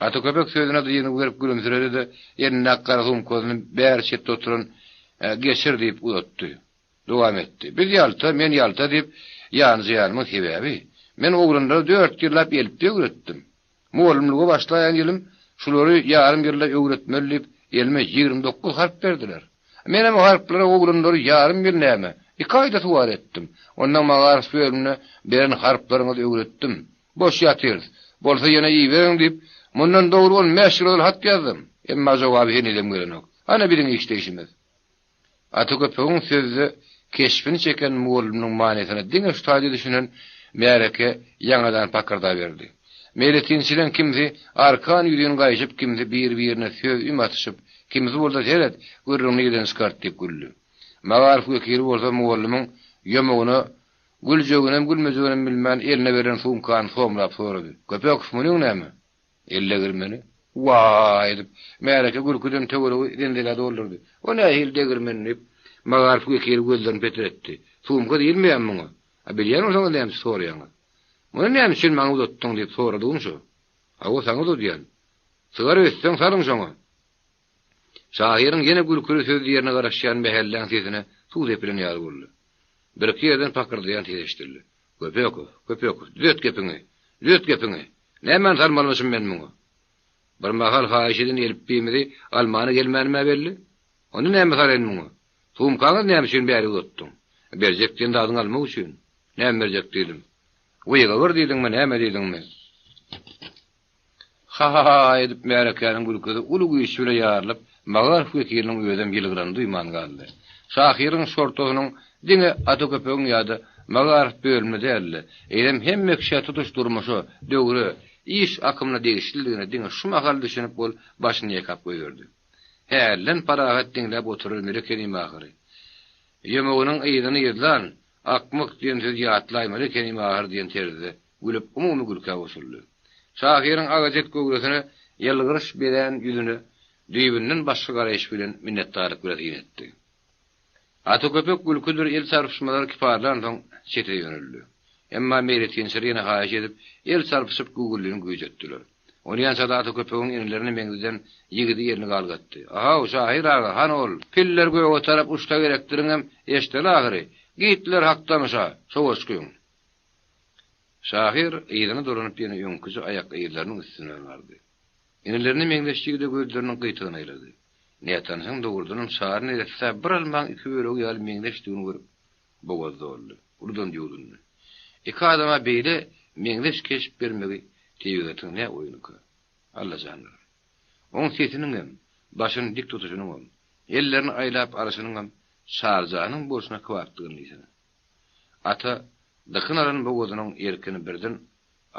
Ata köpek sözüne dyzyny berip gülümsiredi-de, elindäki gara sumkasyny bäri çetde oturan Geçir diýip uzatdy. Dowam etdi. Biz ýalta, men ýalta diýip ýanjaýanymyň sebäbi, men oglanlara dört ýyllap elipbiý öwretdim. Mugallymlyga başlaýan ýylym şulary ýarym ýylda öwretmeli diýip, elime 29 harp berdiler. Menem o harplara oglanlary ýarym ýyl näme, iki aýda suwar etdim. Onnoň magaryf bölümine beren harplaryňyzy öwretdim. Boş ýatyrys. Bolsa ýene iberiň diýip, mundan dogry on bäş ýyl ozal hat ýazdym. Emma jogaby henizem gelenok. Ana biziň işleýşimiz. Ata köpegiň sözde keşbini çeken mugallymynyň manysyna diňe şu taýda düşünen märeke ýaňadan pakyrdaberdi. Meýletinçileň kimsi arkan ýüzin gaýşyp, kimsi bir-birine söz-üm atyşyp, kimsi bolsa seret, gürrüňi nirden çykardy diýip güldi. Magaryf wekili bolsa mugallymyň ýomagyna güljeginem, gülmejeginem bilmän eline berlen sumkany somlap sorady, Köpekow, munyň näme? El degirmeni? Waý! diýip, märeke gülküden töweregi zenzelä doldurdy. O nähili degirmen? diýip, magaryf wekili gözlerini petretdi. Sumka diýilmeýärmi muňa? A bilýän bolsaňyz näme üçin soraýaňyz? Muny näme üçin maňa uzatdyň diýip soradygym şo. Hawa, saňa uzadýan. Sygar öýtseň salyň şoňa. Şahyryň ýene gülküli söz diýerine garaşýan mähelläň sesine suw sepilen ýaly boldy. Birki ýerden pakyrdaýan ses eşidildi. Köpekow, Köpekow, düzet gepiňi! Düzet gepiňi! Nämäni salmalymyşym men muňa? Birmahal haýyş eden elipbiýimizi almana gelmänim-ä belli. Onda näme salaýyn muňa? Sumkaňyzy näme üçin bäri uzatdyň? Berjek diýen zadyňy almak üçin. Näme berjek diýdim? Wyga bir diýdiňmi, näme diýdiňmi? Ha-ha-ha edip märekäniň gülküsi uly güýç bile ýarylyp, magaryf wekiliniň özem ýylgyranyny duýman galdy. Şahyryň şortasynyň diňe Ata köpegiň ýa-da magaryf bölümine däl-de, eýsem hemme kişä tutuş durmuşa, döwre, iş akymyna degişlidigine diňe şu mahal düşünip ol başyny ýaýkap goýberdi. Hälden parahat diňläp oturybermeli ekenim ahyry. Ýomagynyň yzyny yzlan, akmak diýen sözi ýatlaýmaly ekenim ahyry diýen terzde gülüp umumy gülkä goşuldy. Şahyryň agajet göwresine ýylgyryş bezän ýüzüne düýbünden başga garaýyş bilen minnetdarlyk bilen syn etdi. Ata köpek gülküdir el çarpyşmalar kiparlansoň çete ýöneldi. Emma meýletinçiler ýene haýyş edip, el çarpyşyp güwwüldini güýjetdiler. Onýança-da Ata köpegiň inilerine meňzeden ýigidi elini galgatdy. Ahaw, şahyr aga, hany ol, piller göge tarap uçsa gerekdiriňem eşdeli ahyry. Gitler hakdamyş-a, şo goşgyň. Şahyr yzyna dolanyp ýene öňküje aýak yzlarynyň üstünden bardy. Inilerine meňzeş ýigide gözleriniň gyýtagyny aýlady. Nätanyşyň dogrudanam Çary neressä bir almaň iki bölegi ýaly meňzeşdigini görüp, bogaz doldy. Uludan ýuwdundy. Iki adama beýle meňzeş keşp bermegi tebigatyň nä oýnuka? Allajanlarym. Oň sesiniňem, başyny dik tutuşynyňam, ellerini aýlap alyşynyňam Çaryjanyň bolşuna kybapdygyny diýsene. Ata dykyn alan bogazynyň erkini birden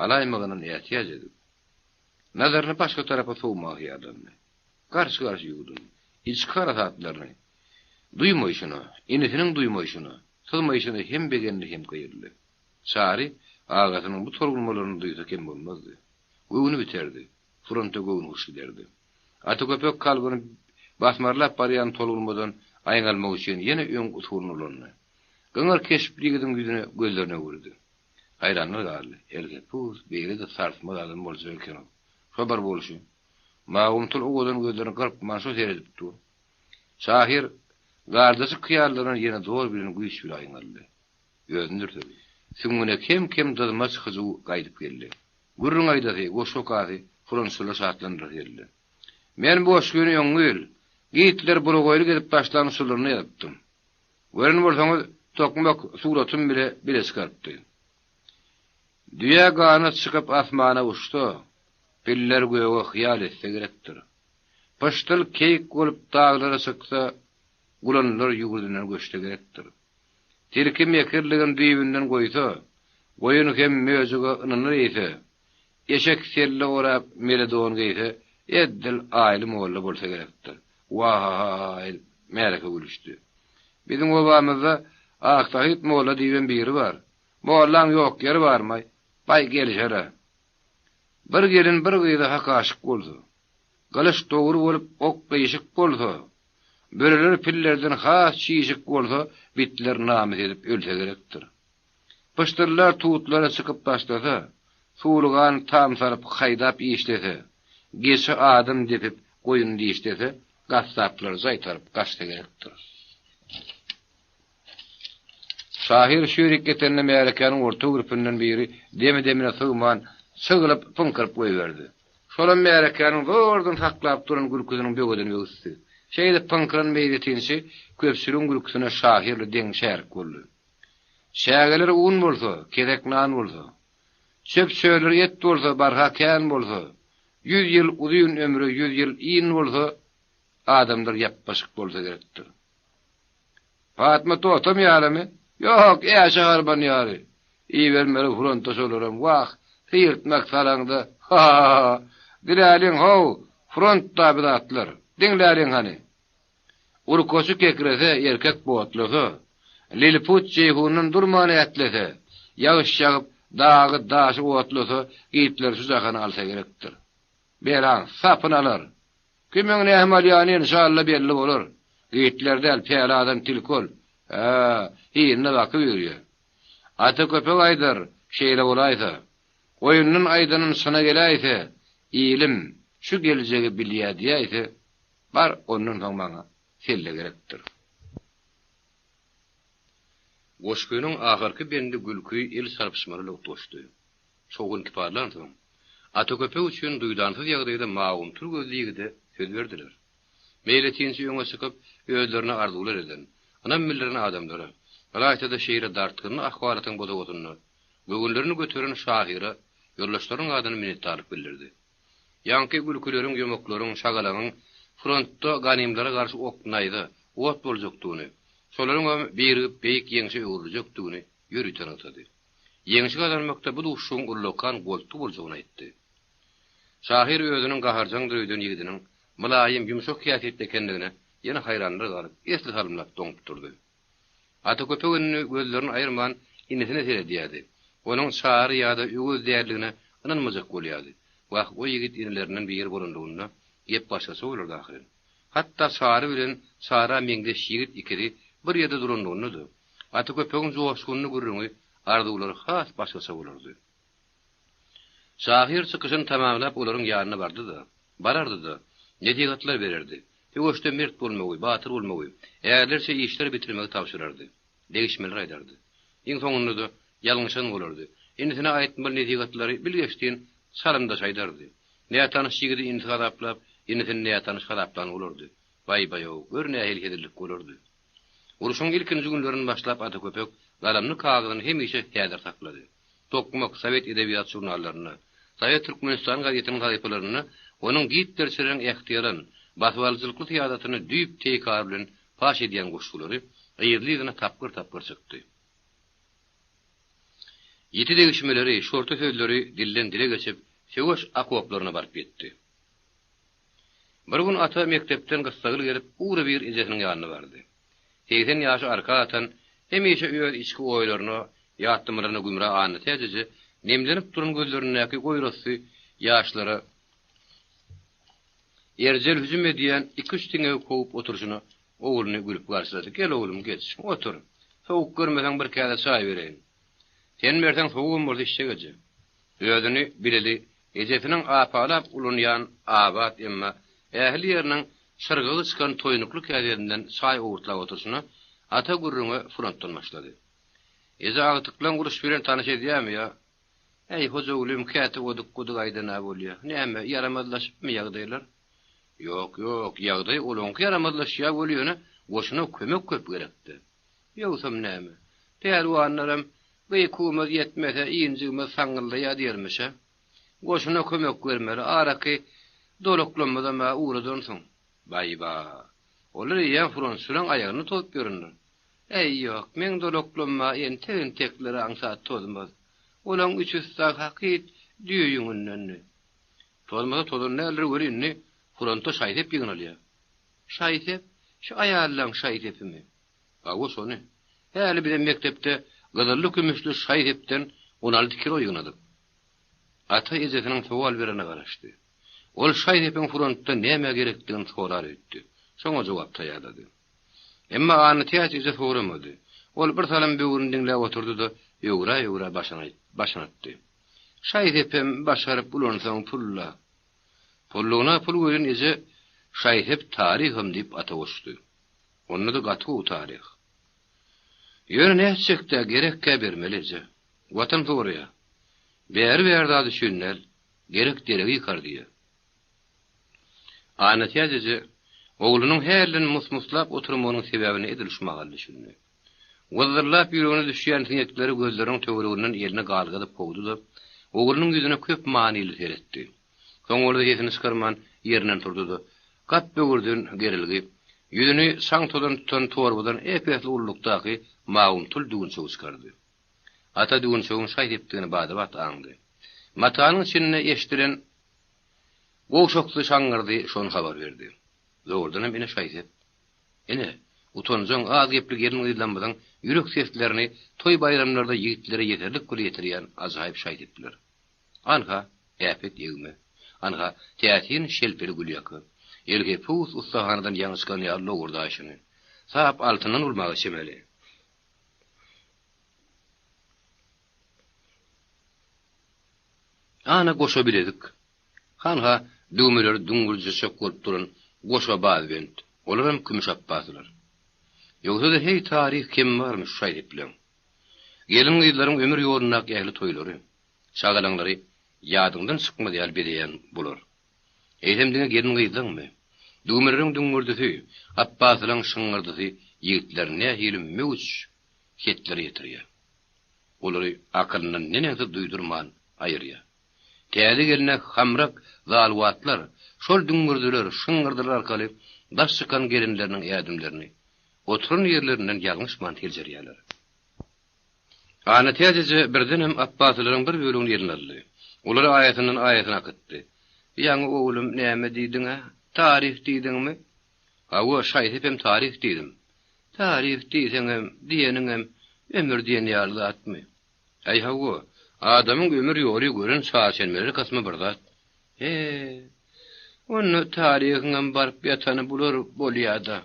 alaýmagyndan ätiýaç edip, nazaryny başga tarapa sowmaga hyýallandy. Garşy-garşy ýuwdundy. Içki harasatlaryny duýmaýşyna, inisiniň duýmaýşyna, syzmaýşyna hem begendi, hem gyýyldy. Çary. Agasynyň bu tolgunmalaryny duýsa kem bolmazdy. Göwni biterdi. Fronta göwnühoş giderdi. Ata köpek kalbyny basmarlap barýan tolgunmadan aýňalmak üçin ýene öňki usulyny ulandy. Gyňyr keşpli ýigidiň ýüzüne gözlerini öwürdi. Haýranlar galdy. Elhepus, beýle-de sarsmaz adam boljak eken-ow. Şo bir bolşy. Mawumtyl owadan gözlerini gyrpman şo seredip dur. Şahyr gardaşyk hyýallaryndan ýene zor bilen güýç bile aýňaldy. Özüni dürsedi. Süňňüne kem-kem dyzmaç hyjuw gaýdyp geldi. Gürrüň aýdasy, goşgy okasy, frontçylary şatlandyrasy geldi. Men bu goşgyny öňňi ýyl, Gitler bulagoýlyk edip başlan uçurlarynda ýazypdym. Gören bolsaňyz, tokmak suratym bile bile çykarypdy. Düýe ganat çykyp asmana uçsa, piller göge hyýal etse gerekdir. Pyşdyl keýik bolup daglara çyksa, gulanlar ýüwrüdinden göçse gerekdir. Tilki mekirligin düýbünden goýsa, goýun hem möjege ynanyr eýse, eşek selle orap mele don geýse, eddil Aýly molla bolsa gerekdir. Wa-ha-ha-ha edip, märeke gülüşdi. Biziň obamyzda Aksahyt molla diýibem biri bar. Mollaň ýok ýeri barmaý? Baý, gelişer-ä. Bir gelin bir gyza hak aşyk bolsa, gylyç dogry bolup ok gyşyk bolsa, Böreler pillerden has çişik bolsa, bitler namys edip ölse gerekdir. Pyşdyrlar tutlara çykyp başlasa, suwlugan tam salyp haýdap işlese, geçi adam depip goýun dişlese, gassaplar jaýtaryp gaçsa gerekdir. Şahyr şu ýerik ýetende märekäniň orta gürpünden biri demi-demine sygman, çygylyp, pyňkyryp goýberdi. Şolam märekäniň zordan saklap duran gülküsiniň böwedini böwüsdi. Şeýdip pyňkyran meýletinçi köpçüligiň gülküsine şahyrly deň şärik boldy. Çägeler un bolsa, kesek nan bolsa, çöp-çörler et bolsa, barha kän bolsa, ýüz ýyl uzyn ömre ýüz ýyl in bolsa, adamlar ýapbaşyk bolsa gerekdir. Patma totam ýalymy? Ýok, Äşe harman ýaly. Ibermeli fronta şolaram, wah, syrtmak salaňda, ha-ha-ha! Diläliň, how, front-da bir zatlar. Diňläliň hany. Urkaçy kekrese, erkek botlasa, liliput Jeýhundan durman ätlese, ýagyş ýagyp, dagy, daşy otlasa, Gitler şu jahany alsa gerekdir. Belaň sapyny alar. Kimiň näme alýany enşalla belli bolar. Gitler däl, päli adam tilki ol. Hä, yzyna bakyp ýörýär. Ata köpek aýdar, şeýle bolaýsa. Oýundan aýdanym çyna geläýse, ilim şu geljegi bilýä diýäýse, bar ondan soň maňa selle gerekdir. Goşgynyň ahyrky bendi gülki el çarpyşmalarla utgaşdy. Şowhun kiparlansoň, Ata köpek üçin duýdansyz ýagdaýda mawumtyl gözli ýigide söz berdiler. Meýletinçi öňe çykyp, özlerine arzuwlar eden, ynam bildiren adamlara, ylaýta-da şeýle dartgynly ahwalatyň bosagasynda göwünlerini göteren şahyra ýoldaşlarynyň adyna minnetdarlyk bildirdi. Ýaňky gülküleriň, ýomaklaryň, şagalaňyň frontda ganymlara garşy ok, naýza, ot boljakdygyny, şolaryňam birigip beýik ýeňşe öwrüljekdigini ýörite nygtady. Ýeňşi gazanmakda bu duşuşygyň ullakan goltgy boljagyny aýtdy. Şahyr özüniň gaharjaňdyr öýden ýigidiniň mylaýym, ýumşak häsiýetli ekenligine ýene haýranlar galyp, esli salymlap doňup durdy. Ata köpek indi gözlerini aýyrman inisine seredýärdi. Onuň Çary ýa-da Öwez däldigine ynanmajak bolýardy. Wah, o ýigit inilerinden biri bolanlygynda gep başgaça bolardy ahyryn. Hatda Çary bilen Çara meňzeş ýigit ikisi bir ýerde duranlygynda-da, Ata köpegiň joşgunly gürrüňi, arzuwlary has başgaça bolardy. Şahyr çykyşyny tamamlap olaryň ýanyna bardy-da, barardy-da, nesihatlar bererdi, söweşde mert bolmagy, batyr bolmagy, ärlerçe işler bitirmegi tabşyrardy, degişmeler aýdardy. Iň soňunda-da ýalňyşan bolardy, inisine aýtmaly nesihatlary bilgeşdin çalymdaş aýdardy. Nätanyş ýigidi inisi hasaplap, inisini nätanyş hasaplan bolardy. Baý-baý-ow, gör nähili hezillik bolardy. Urşuň ilkinji günlerinden başlap Ata Köpek galamly kagyzyny hemişe häzir saklady. Tokmak, Sowet edebiýat žurnallarynda, Sowet Türkmenistan gazetiniň sahypalarynda onuň gitlerçileriň ähtiýalan, basybalyjylykly syýasatyny düýp-teýkary bilen paş edýän goşgulary yzly-yzyna tapgyr-tapgyr çykdy. Ýiti degişmeleri, şorta sözleri dilden-dile geçip, söweş okoplaryna baryp ýetdi. Bir gün Ata mekdepden gyssagly gelip, ugrabir ejesiniň ýanyna bardy. 80 ýaşy arka atan, hemişe öz içki oýlaryna, Ýatlamalaryna gümra Annatäç eje nemlenip duran gözlerindäki goýrasy ýaşlara erjel hüjüm edýän iki-üç siňegi kowup oturyşyna ogluny gülüp garşylady. Gel oglum, geç, otur. Sowuk görmeseň bir käse çaý bereýin. Sen berseň sowugam bolsa içjek eje. Özüni bileli ejesiniň apalap ulanýan abat emma ähli ýeriniň şyrgygy çykan toýnukly käsesinden çaý owurtlap oturyşyna Ata gürrüňe frontdan başlady. Eje agtyklaň uruş bilen tanyş edýämi ýa? Äý, Hojagülüm käte odyk-budyk aýdan-a bolýa. Näme, ýaramazlaşypmy ýagdaýlar? Ýok, ýok, ýagdaý olaňky ýaramazlaşýa weli ýöne goşuna kömek köp gerekdi. Ýogsam näme? Pälwanlaram Gykuwymyz ýetmese, injigimiz saňňyldaýa diýermiş-ä. Goşuna kömek bermeli, araky dolaklanmazam-a ugradansyň. Baý-ba! Olar eýýäm frontçylaň aýagyny tozup ýöründir. Äý, ýok, meň dolaklanma entek-entekleri aňsat tozmaz. Olaň üçüsi dagy hakyt düýe ýüňündendi. Tozmasa tozan däldir weli indi fronta şaý-sep ýygnalýar. Şaý-sep? Şu aýallaň şaý-sepimi? Hawa, şony. Häli bizem mekdepde gyzylly-kümüşli şaý-sepden 16 kilo ýygnadyk. Ata ejesiniň sowal bererine garaşdy. Ol şaý-sepiň frontda nämä gerekdigini sorar öýtdi. Şoňa jogap taýýarlady. Emma Annatäç eje soramady. Ol bir salym böwrüni diňläp oturdy-da, öwra-öwra başyny atdy. Şaý-sepem başaryp ulansaň pul-la. Pullugyna pul welin eje, şaý-sep taryham diýip ata goşdy. Onda-da gaty gowy taryh. Ýöne nätjek-dä, gerekkä bermeli eje. Watan soraýa. Bäri-bäri zat üçin däl, gerek deregi ýykar diýýä. Annatäç eje oglunyň hälden mus-muslap oturmagynyň sebäbine edil şu mahal düşündi. Wyzzyrlap ýüregine düşýän siňekleri gözleriniň töwereginden eline galgadyp kowdy-da, oglunyň ýüzüne köp manyly seretdi. Soň bolsa sesini çykarman ýerinden turdy-da, gap böwürden gerilgi, ýüzüni çaň-tozan tutan torbadan ep-esli ululykdaky mawumtyl düwünçegi çykardy. Ata düwünçegiň şaý sepdigini bada-bat aňdy. Matanyň içinde eşdilen gowşaksy şaňňyrdy şony habar berdi. Dogrudanam ine şaý sep. Ine, utanjaň, az gepli gelin-gyzlarymyzyň ýürek seslerini toý-baýramlarda ýigitlere ýeterlik bir ýetirýän ajaýyp şaý sepler. Anha, äpet egme. Anha, täsin şelpeli gülýaka. Elhepus ussahanadan ýaňy çykan ýaly lowurdaýşyny. Sap altyndan bolmaga çemeli. Ana goşa bilezik. Hanha, düwmeleri düňňürjeçek bolup duran goşa bazbent. Olaram kümüş apbasylar. Ýogsa-da heý taryh kemi barmy şu şaý-sepleň. Gelin-gyzlaryň ömür ýolundaky ähli toýlary, şagalaňlary ýadyňdan çykmaz ýaly bezeýän bular. Eýsem diňe gelin-gyzlaňmy? Düwmeleriň düňňürdisi, apbasylaň şyňňyrdysy ýigitleri nähili möwç hetlere ýetirýär. Olary akylyndan neneňsi duýdurman aýyrýar. Täze gelne hamrak zaluwatlar şol düňňürdiler, şyňňyrdylar arkaly daş çykan gelinleriniň ädimlerini oturan ýerlerinden ýalňyşman seljerýärler. Annatäç eje birdenem apbasylaryň bir bölegini eline aldy. Olary aýasyndan aýasyna akytdy. Ýaňy oglum näme diýdiň-ä? Taryh diýdiňmi? Hawa, şaý-sepem taryh diýdim. Taryh diýseňem, diýeniňem ömür diýen ýaly zatmy? Äý hawa, adamyň ömür ýoly gören çarşenbeler kysmy bir zat. He, onda taryhyňam baryp ýatany bular bolýa-da.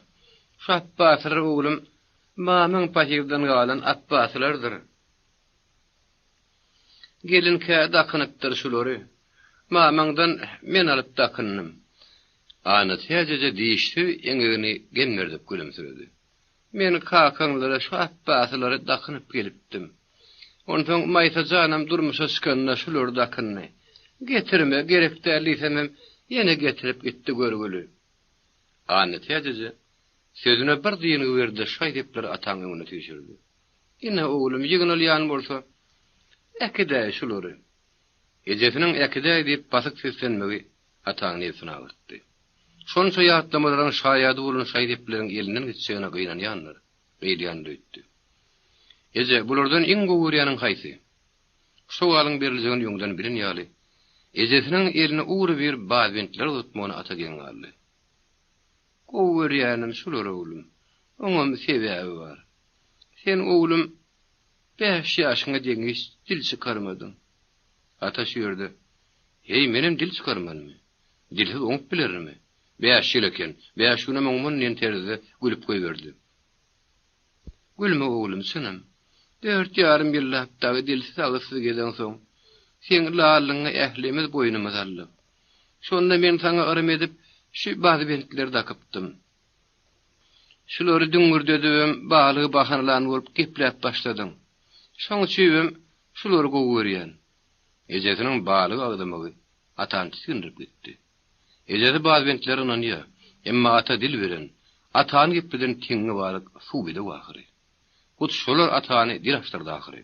Şu apbasylar oglum, mamyň pahyrdan galan apbasylardyr. Gelinkä dakynypdyr şulary. Mamaňdan men alyp dakyndym. Annatäç eje dişsiz eňegini gemmirdip gülümsiredi. Men kakaňlara şu apbasylary dakynyp gelipdim. Onsoň Maýsa janam durmuşa çykanda şulary dakyndy. Getirme, gerek däl diýsemem, ýene getirip gitdi görgüli. Annatäç eje sözüne bir dyngy berdi-de şaý-sepleri ataň öňüne süýşürdi. Ine, oglum, ýygnalýan bolsa, äkidäý şulary. Ejesiniň äkidäý diýip basyk seslenmegi ataň nebsini agyrtdy. Şonça ýatlamalaryň şaýady bolan şaý-sepleriň elinden gitjegine gynanýandyr, gyýylýandyr öýtdi. Eje, bulardan iň gowy görýäniň haýsy? Bu sowalyň beriljegini öňden bilen ýaly, ejesiniň elini ugrybir bazbentleri uzatmagyna ata geň galdy. Gowy görýänim şular, oglum. Oňam sebäbi bar. Sen, oglum. Bäş ýaşyňa deňiç dil çykarmadyň. Ata şu ýerde, Heý, menem dil çykarmanmy? Dilsiz oňup bilerinmi? Bäş ýyl eken, bäş günem oňman diýen terzde gülüp goýberdi. Gülme oglum, çynym. Dört ýarym ýyllap dagy dilsiz-agyzsyz gezeňsoň, seň lallygyňa ählimiz boýnumyzy aldyk. Şonda men saňa yrym edip, şu bazbentleri dakypdym. Şulary düňňürdedibem balygy bahanalan bolup gepläp başladyň. Şoň üçibem şulary gowy görýän. Ejesiniň balyk agzamagy Atany tisgindirip gitdi. Ejesi bazbentlere ynanýar. Emma ata dil beren, atany gepleden teňňe balyk suw bedew ahyry. Hut şolar atany dil açdyrdy ahyry.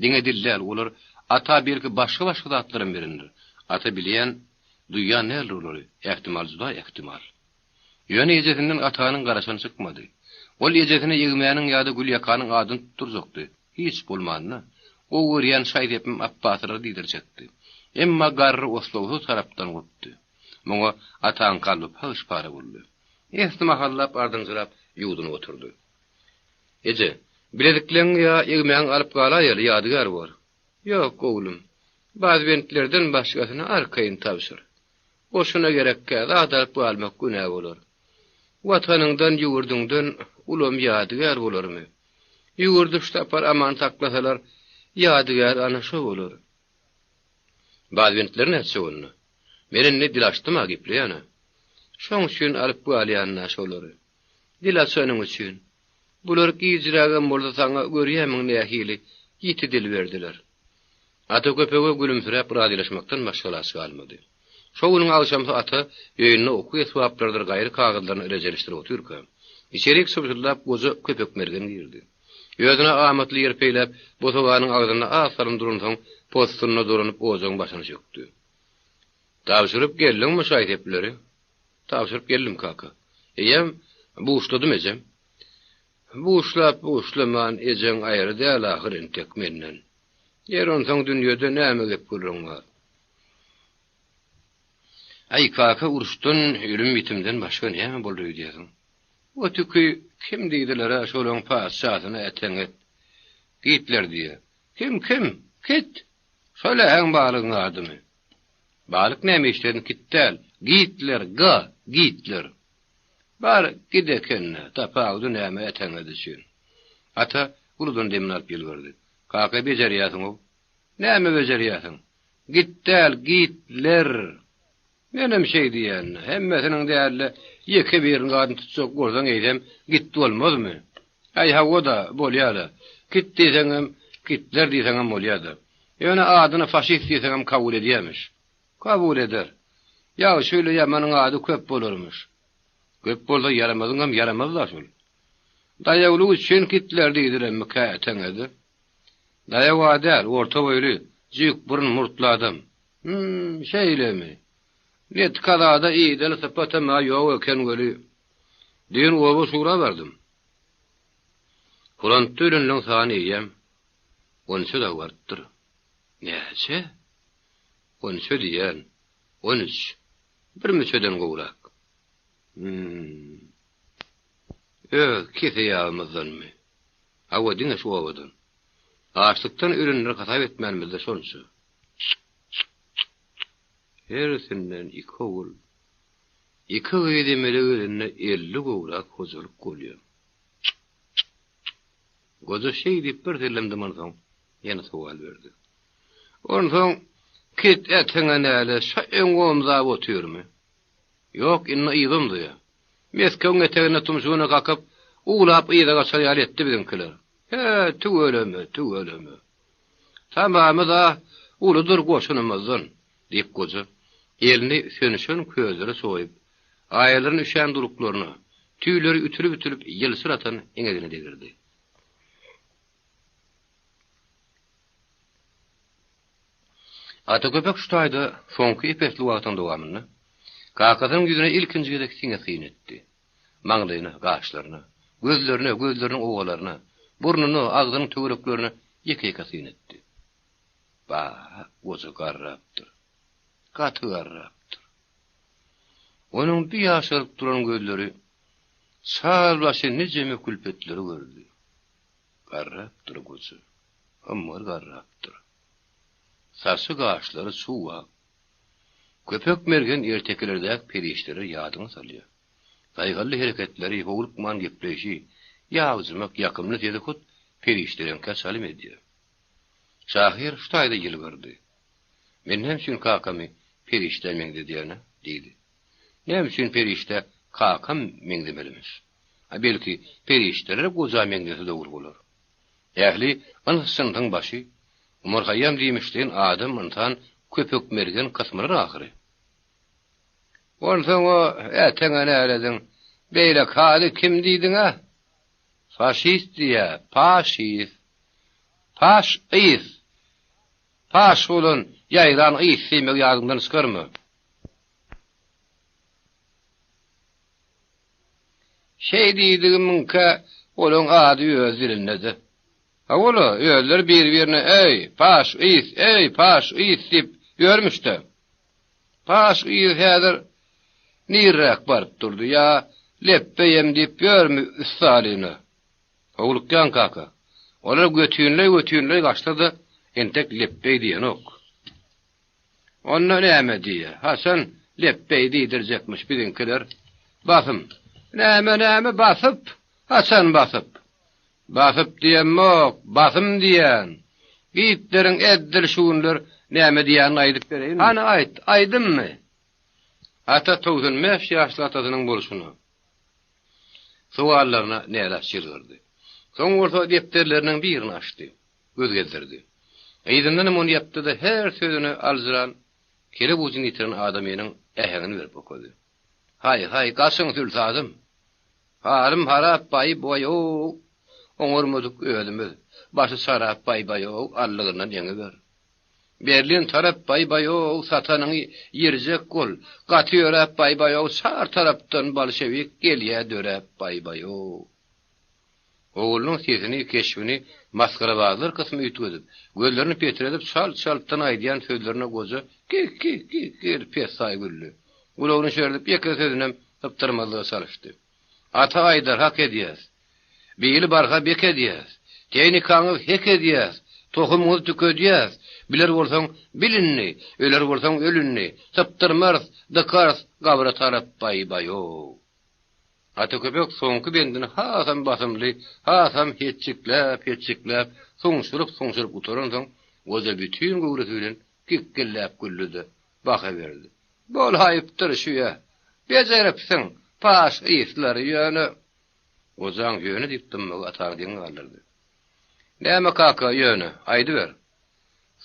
Diňe dil däl, olar ata belki başga-başga zatlaram berendir. Ata bilýän, duýýan däldir olary, ähtimal juda ähtimal. Ýöne ejesinden Atanyň garaşany çykmady. Ol ejesine ýegmäniň ýa-da gülýakanyň adyny tutdurjakdy. Hiç bolmanda, gowy görýän şaý-sepim Apbasylar diýdirjekdi. Emma garry oslagsyz tarapdan gopdy. Muňa Ataň kalby pagyş-para boldy. Esli mahallap ardynjyrap ýuwdunyp oturdy. Eje, bilezikleňňi ýa egmäňi alyp galaýaly, ýadygär bor. Ýok, oglum. Bazbentlerden başgasyny arkaýyn tabşyr. Goşuna gerekkä zat alyp galmak günä bolar. Watanyňdan, ýurduňdan ulam ýadygär bolarmy? Ýurdy şu sapar aman saklasalar, ýadygär ana şo bolar. Bazbentler nätjek onda? Men indi dil açdym-a gepleýän-ä. Şoň üçin alyp galýan-da şolary. Dil açanyň üçin. Bular gijrägem bolsa saňa görýämiň nähili ýiti dil berdiler. Ata köpege gülümsiräp razylaşmakdan başga alaç galmady. Şo günüň agşamsy Ata öýünde okuw esbaplarydyr gaýry kagyzlaryny rejelişdirip otyrka, içerik çybşyldap goja Köpek Mergen girdi. Özüne amatly ýer peýläp, bosaganyň agzynda az salym duransoň, possunyna dolanyp ojagyň başyna çökdi. Tabşyryp geldiňmi şaý-sepleri? Tabşyryp geldim, kaka. Eýýäm buşladym, ejem. Buşlap-buşlaman ejeň aýry däl ahyr entek menden. Ýeri onsoň dünýede näme gep-gürrüň bar? Aý, kaka, uruşdan, ölüm-ýitimden başga näme bolar öýdýärsiň? O tüki kim diýdiler-ä, şolaň patyşasyna äteňet. Gitler diýýä. Kim, kim? Kit! Şol äheň balygyň adymy? Balyk näme işlesin, kit däl, Gitler, ga, Gitler. Bar, git eken-dä, tapawudy näme äteňet üçin. Ata uludan demini alyp ýylgyrdy. Kaka, bejerýärsiň-ow. Näme bejerýärsiň? Git däl, Gitler! Menem şeý diýýän-dä. Hemmesiniň däl-de, ýeke biriniň adyny tutjak bolsaň eýsem, git bolmazmy? Äý, hawa-da, bolýa-da. Kit diýseňem, Kitler diýseňem bolýa-da. Ýöne adyna faşist diýseňem kabul edýämiş. Kabul eder. Ýagşy ile ýamanyň ady köp bolarmyş. Köp bolsa ýaramazyňam ýaramaz-da şol. Daýawlyk üçin Kitler diýdiremmikä eteňede? Daýaw-a däl, orta boýly, jüýkburun murtly adam. Hüm, şeýlemi? Netkazada ideli sypatam-a ýok eken weli. Düýn oba şura bardym. Frontda ölenleň sany eýýäm on üçe dagy barypdyr. Näçe? On üçe diýýän. On üç. Bir müçeden gowrak. Hüm. Öz kese ýabymyzdanmy? Hawa, diňe şu obadan. Açlykdan ölenleri hasap etmänimizde şonça. Hersinden iki ogul, iki gyz emele gelende 50 gowrak hojalyk bolýar. Goja şeý diýip bir sellem dymansoň, ýene sowal berdi. Onsoň kit äteňe näle, şa öň omzap otyrmy? Ýok, indi yz omzaýar. Meskewiň eteginde tumşugyna kakyp, uwlap yza gaçar ýaly etdi biziňkiler. He, tüweleme, tüweleme. Tamamyz-a uludyr goşunymyzdan, diýip goja, elini sönüşen közlere çoýup, aýalaryny üşän duluklaryna, tüýleri ütülip-ütülip ýylçyr atan eňegine degirdi. Ata köpek şu taýda soňky ep-esli wagtyň dowamynda kakasynyň ýüzüne ilkinji gezek siňe syn etdi. Maňlaýyna, gaşlaryna, gözlerine, gözleriniň owalaryna, burnuna, agzynyň töwereklerine ýeke-ýeke syn etdi. Ba, goja garrapdyr. Gaty garrapdyr. Onuň bir ýaşaryp duran gözleri çal başy nijeme külpetleri gördi. Garrapdyr goja. Ymgyr garrapdyr. Saçy-gaşlary çuw-ak. Köpek mergen ertekilerdäki perişdeleri ýadyňa salýar. Saýhally hereketleri, howlukman gepleýşi, ýagjymak, ýakymly sesi hut perişdeleňkä çalym edýär. Şahyr şu taýda ýylgyrdy. Men näme üçin kakamy perişdä meňzedýän-ä? diýdi. Näme üçin perişdä kakam meňzemelimiş? A belki, perişdeler goja meňzese dogry bolar. Ähli yns-jynsyň başy, Omar Haýýam diýmişleýin adam, ynsan köpek mergen kysmylar ahyry. Onsoň o äteňe nälediň, beýle kazy kim diýdiň-ä? Faşist diýýä, paşist. Paş ys. Paş bolan, ýaýran ys diýmegi ýadyňdan çykarma. Şeý diýdigimiňkä olaň ady öz dilinde-de. Hawa-la, özleri bir-birine Eý, paş ys, eý, paş ys diýip ýörmüş-dä. Paş ys häzir nirräk baryp durdy, ýa lepbeýem diýip ýörmi üstalyna? Howlukýaň kaka. Olar götinleý-götinleý gaçsa-da, entek lepbeý diýenok. Onda näme diýýä? Haçan lepbeý diýdirjekmiş biziňkiler? Basym. Näme, näme basyp? Haçan basyp? Basyp diýemok, basym diýýän. Gitleriň eddil şu günler näme diýýänini aýdyp bereýinmi? Hany aýt, aýdymmy? Ata 95 ýaşly atasynyň bolşuna. Sowallaryna nälaç ýylgyrdy. Soň bolsa depderleriniň birini açdy. Göz gezdirdi. Yzyndanam ony ýapdy-da, her sözüne aljyran, kelep ujuny ýitiren adamynyň äheňini berip okady. Haý, haý, gaçyň sülsadym! Halym harap baý-baý-ow! Oňarmadyk özümiz, başy çarap baý-baý-ow, allygyndan ýeňiber. Berlin tarap baý-baý-ow, satanyňy ýirjek bol, gaty ýöräp baý-baý-ow, çar tarapdan bolşewik gelýä döräp baý-baý-ow. Oglunyň sesini, keşbini masgarabazlar kysmy üýtgedip, gözlerini petredip çalt-çaltdan aýdýan sözlerine goja kik-kik-kik edip pessaý güldi. Gulagyny şerdip ýeke sözünem sypdyrmazlyga çalyşdy. Ata aýdar, hak edýäs. Bili barha bek edýäs. Tehnikaňyz hek edýäs. Tohumyňyzy tükedýäs. Biler bolsaň, bil indi, öler bolsaň, öl indi. Sypdyrmarys, dykarys gabra tarap baý-baý-ow. Ata köpek soňky bendini hasam basymly, hasam hetjikläp-hetjikläp, suňşuryp-suňşuryp gutaransoň, goja bütin göwresi bilen kikgilläp güldi-de, baha berdi. Bolaýypdyr şüýä. Bejeripsiň, paş yslary, ýöne. Gojaň ýöne diýip dymmagy Atany geň galdyrdy. Näme kaka, ýöne, aýdyber.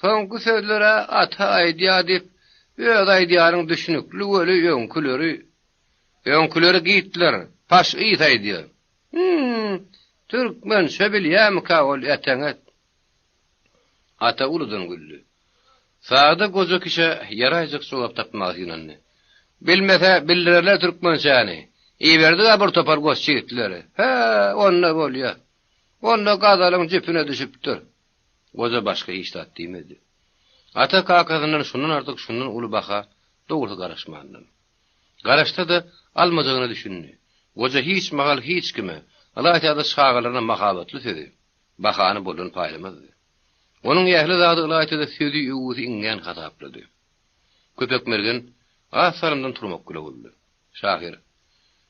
Soňky sözler-ä Ata aýdýa diýip, öz aýdýanyň düşnükli weli öňküleri Öňküleri Gitler, paş ys aýdýar. Hüm, türkmençe bilýämikä ol eteňet? Ata uludan güldi. Sada goja kişä ýaraýjak jogap tapmaga synandy. Bilmese, bildirerler türkmençäni. Iberdig-ä bir topar goç ýigitleri. Hä, onda bolýa. Onda gazalyň jüpüne düşüpdir. Goja başga hiç zat diýmedi. Ata kakasyndan şundan artyk, şundan uly baha dogrusy garaşmandam. Garaşsa-da, almajagyna düşündi. Goja hiç mahal hiç kime, ylaýta-da çagalaryna mahabatly sözi, bahany boldan paýlamazdy. Onuň ähli zady ylaýta-da sözi, öwgüsi iňňän hasaplady. Köpek Mergen az salymdan turmak bile boldy. Şahyr,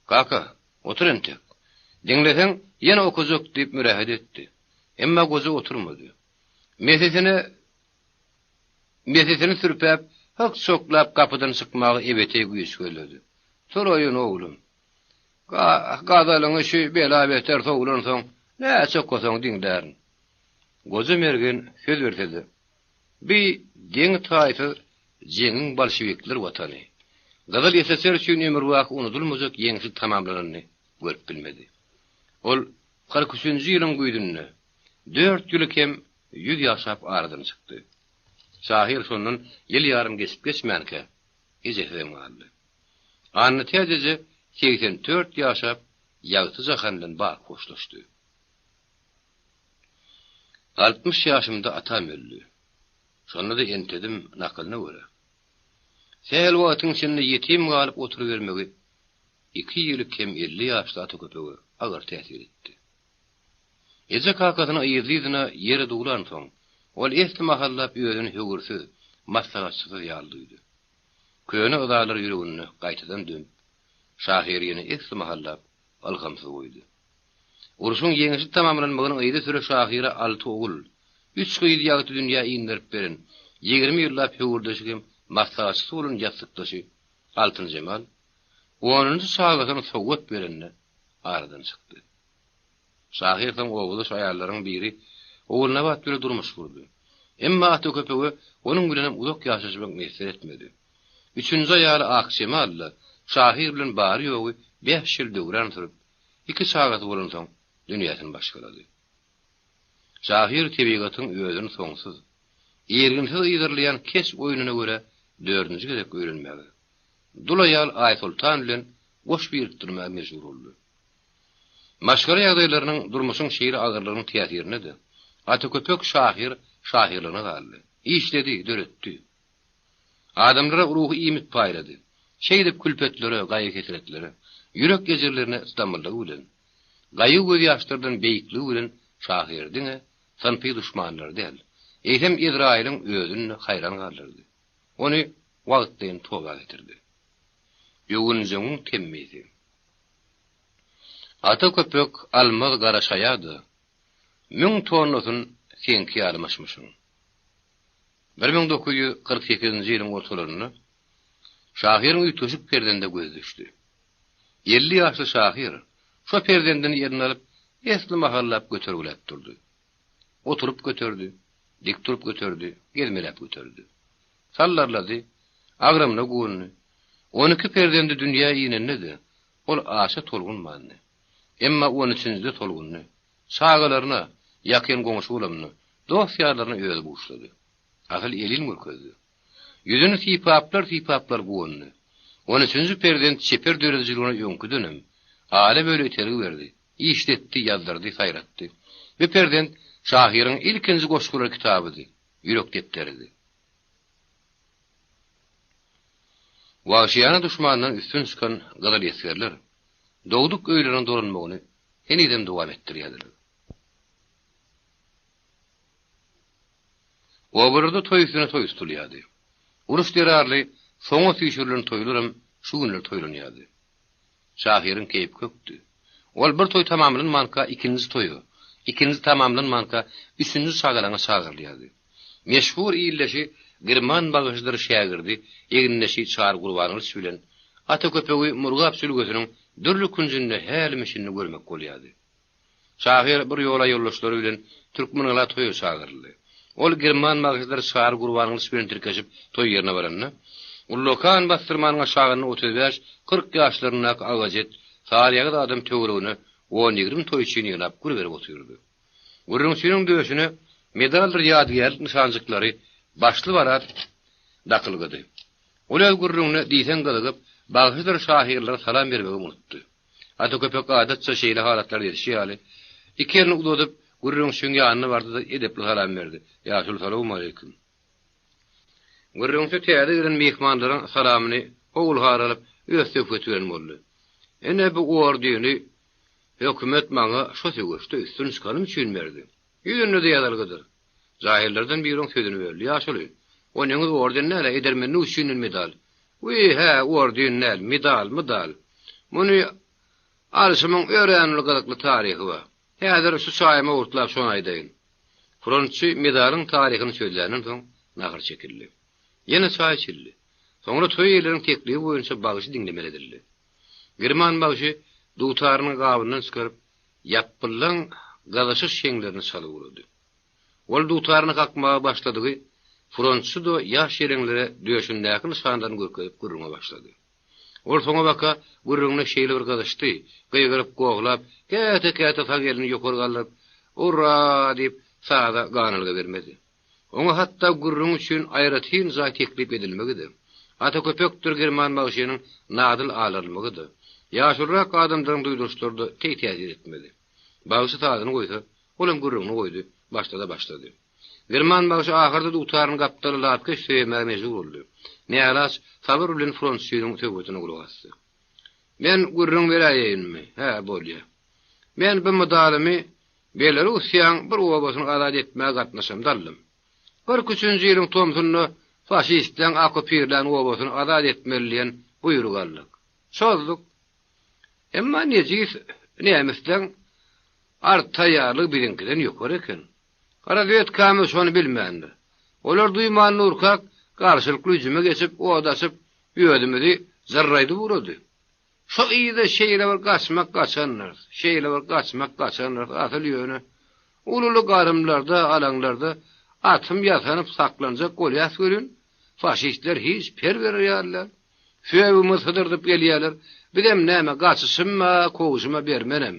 Kaka, otur entek. Diňleseň, ýene okajak diýip mürähet etdi. Emma goja oturmady. Mesesine Mesesini sürpäp, hyk-çoklap gapydan çykmaga ebeteý güýç gözledi. Turaýyn, oglum. Gazalyňy şu bela-beter sowlansoň, näçe okasaň diňlärin. Goja Mergen söz berse-de, bi deňi-taýsyz jeňiň bolşewikler watany, Gyzyl SSR üçin ömürbaky unudylmajak ýeňşli tamamlananyny görüp bilmedi. Ol 43 üçünji ýylyň güýzünde, dört ýyly kem ýüz ýaşap aradan çykdy. Şahyr şondan ýyl ýarym geçip-geçmänkä, ejesizem galdy. Annatäç eje 84 ýaşap, ýagty jahan bilen baky hoşlaşdy. 60 ýaşymda atam öldi. Şonda-da entedim nakylyna görä. Sähel wagtyň içinde ýetim galyp oturybermegi iki ýyly kem 50 ýaşly ata köpege agyr täsir etdi. Eje-kakasyny yzly-yzyna ýere duwlansoň, Ol esli mahallap özüni höwürsiz, maslahatçysyz ýaly duýdy. Köne yzalar ýüreginde gaýtadan dömüp, şahyry ýene esli mahallap ylhamsyz goýdy. Urşuň ýeňişli tamamlanmagynyň yzysüre şahyra alty ogul, üç gyz ýagty dünýä inderip beren, 20 ýyllap höwürdeşi hem maslahatçysy bolan ýassykdaşy Altynjemal onunjy çagasyny sowgat berende aradan çykdy. Şahyr soň obadaş aýallaryň biri Ogulnabat bile durmuş gurdy. Emma Ata köpege onuň bilenem uzak ýaşaşmak miýesser etmedi. Üçünji aýaly Akjemal-da şahyr bilen bary-ýogy bäş ýyl döwran sürüp, iki çagasy bolansoň dünýäsini başgalady. Şahyr tebigatyň özüni soňsuz, irginsiz yzarlaýan keç oýnuna görä dördünji gezek öýlenmäge, dul aýal Aýsoltan bilen goş birikdirmäge mejbur boldy. Maşgala ýagdaýlarynyň, durmuşyň şeýle agyrlygynyň täsirinde-de, Ata Köpek şahyr şahyrlygyna galdy. Işledi, döretdi. Adamlara ruhy iýmit paýlady. Şeýdip külpetlere, gaýgy-hesretlere, ýürek ejirlerine çydamlylygy bilen, gaýgy-gözýaşlardan beýikligi bilen şahyr diňe synpy duşmanlary däl, eýsem Ezraýylyň özüni-de haýran galdyrdy. Ony wagtlaýyn toba getirdi. Öwünjeňiň temmisi. Ata köpek almaz gara şaýa-da, Müň tonnasyn seňki ýaly myşmyşyň. 1948-nji ýylyň ortalarynda şahyryň üýtgeşik perzende gözi düşdi. 50 ýaşly şahyr şo perzendini eline alyp, esli mahallap götergiläp durdy. Oturyp göterdi, dik durup göterdi, gezmeläp göterdi. Sallarlady, agramyna guwandy. On iki perzendi dünýä inende-de, ol aşa tolgunmandy. Emma on üçünjide tolgundy. Çagalaryna, ýakyn goňşy-golamyna, dost-ýarlaryna özi buşlady. Asyl elin görkezdi. Ýüzüni sypaplar-sypaplar guwandy. On üçünji perzent çeper döredijiligine öňküdenem, ala-böle itergi berdi, işletdi, ýazdyrdy, saýratdy. Bu perzent şahyryň ilkinji goşgular kitabydy, ýürek depderidi. Wagşyýana duşmandan üstün çykan gyzyl esgerler dogduk öýlerine dolanmagyny henizem dowam etdirýärdiler. Obalarda toý üstüne toý tutulýardy. Uruş zerarly soňa süýşürilen toýlaram şu günler toýlanýardy. Şahyryň keýpi kökdi. Ol bir toý tamamlanmanka ikinji toýa, ikinji tamamlanmanka üçünji şagalaňa çagyrylýardy. Meşhur ildeşi Girman bagşydyr şägirdi, egindeşi Çary Gurbangylyç bilen Ata köpegi Murgap jülgesiniň dürli künjünde hälimi-şindi görmek bolýardy. Şahyr bir ýola ýoldaşlary bilen Türkmengala toýa çagyryldy. Ol Girman bagşydyr Çary Gurbangylyç bilen tirkeşip toý ýerine baranda, ullakan bassyrmanyň aşagynda 35, 40 ýaşlaryndaky agajet, saryýagyz adam töweregine on-ýigrimi toýçyny ýygnap gür berip otyrdy. Gürrüňçiniň döşüne medaldyr ýadygärlik nyşanjyklary başly-barat dakylgydy. Ol öz gürrüňine diýseň gyzygyp, bagşydyr şahyrlara salam bermegem unutdy. Ata köpek adatça şeýle halatlarda edişi ýaly, iki elini uzadyp, gürrüňçiň ýanyna bardy-da, edepli salam berdi, Ýaşuly, salowmaleýkim. Gürrüňçi täze gelen myhmanlaryň salamyny howul-hara alyp, öz söhbeti bilen boldy. Ine, bu ordeni hökümet maňa şo söweşde üstün çykanym üçin berdi. Ýüzünde-de ýazylgydyr. Jahyllardan biri oň sözüni böldi, Ýaşuly, o neňiz orden däl-ä, edermenlik üçindir medal. Wiý, hä, orden däl, medal, mydal. Muny alşymyň örän uly gyzykly taryhy bar. Häzir şu çaýyma owurtlap şony aýdaýyn. Frontçy medalyň taryhyny sözländen soň nahar çekildi. Ýene çaý içildi. Soňra toý eýeleriň teklibi boýunça bagşy diňlemeli edildi. Girman bagşy dutaryny gabyndan çykaryp, Ýapbyllaň gazaşyş heňlerini çalyp ugrady. Ol dutaryny kakmaga başladygy, frontçy-da ýaş ýeleňlere döşündäki nyşanlaryny görkezip gürrüňe başlady. Ol soňabaka gürrüňine şeýle bir gyzyşdy, gygyryp gohlap, käte-käte sag elini ýokary galdyryp, Ura! diýip, saza ganalga bermedi. Oňa hatda gürrüň üçin aýratyn jaý teklip edilmegi-de, Ata Köpekdir Girman bagşynyň nadyl alarylmagy-da, ýaşulurak adamlaryň duýduryşlary-da teý täsir etmedi. Bagşy sazyny goýsa, olam gürrüňini goýdy, başlada başlady. Girman bagşy ahyrda dutaryny gapdala lapykeç söýemäge mejbur boldy. Nälaç, sabyr bilen frontçynyň söhbetine gulak asdy. Men gürrüň beräýeýinmi? Hä, bolýa. Men bu mydalymy Belarussiýaň bir obasyny azat etmäge gatnaşamda aldym. 43-nji ýylyň tomsunda faşistleň okupirlän obasyny azat etmeli diýen buýruk aldyk. Çozduk. Emma nejis nemisleň art taýýarlygy biziňkiden ýokary eken. Razwedkamyz şony bilmändir. Olar duýman durkak, garşylykly hüjüme geçip, ot açyp, özümizi jyrraýdyp ugrady. Şo yza şeýle bir gaçmak gaçandyrys, şeýle bir gaçmak gaçandyrys, asyl ýöne uly-uly garymlarda, alaňlarda atym ýasanyp saklanjak bolýas welin, faşistler hiç per berer ýaly däl. Söbügimizi sydyrdyp gelýärler. Bizem näme, gaçyşym-a, kowuşym-a bermenem.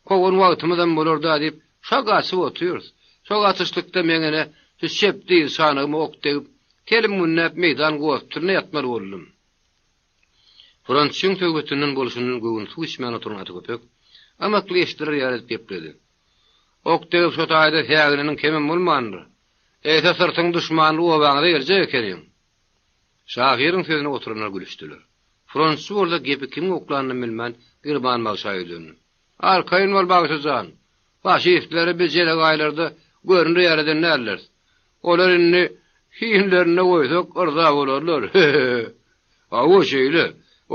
Kowan wagtymyzam bolar-da diýip, şo gaçyp otyrys. Şo gaçyşlykda meň ene şu çep dyz çanagyma ok degip, telim günläp meýdan gospitalyna ýatmaly boldum. Frontçyň söhbetinden bolşundan göwün suw içmän oturan Ataköpek ymykly eşidiler ýaly edip gepledi. Ok degip şo taýda sägineniň kemem bolmandyr. Eýse syrtyň duşmanly obaňyza geljek ekeniň. Şahyryň sözüne oturanlar gülüşdiler. Frontçy bolsa gepi kimiň oklanynam bilmän Girban bagşa ýüzlendi. Arkaýyn bol bagşy jan. Faşistleri biz jelegaýlarda görner ýaly eden däldiris. Olar indi hinlerinde goýsak yrza bolarlar. He-he-he. Hawa şeýle.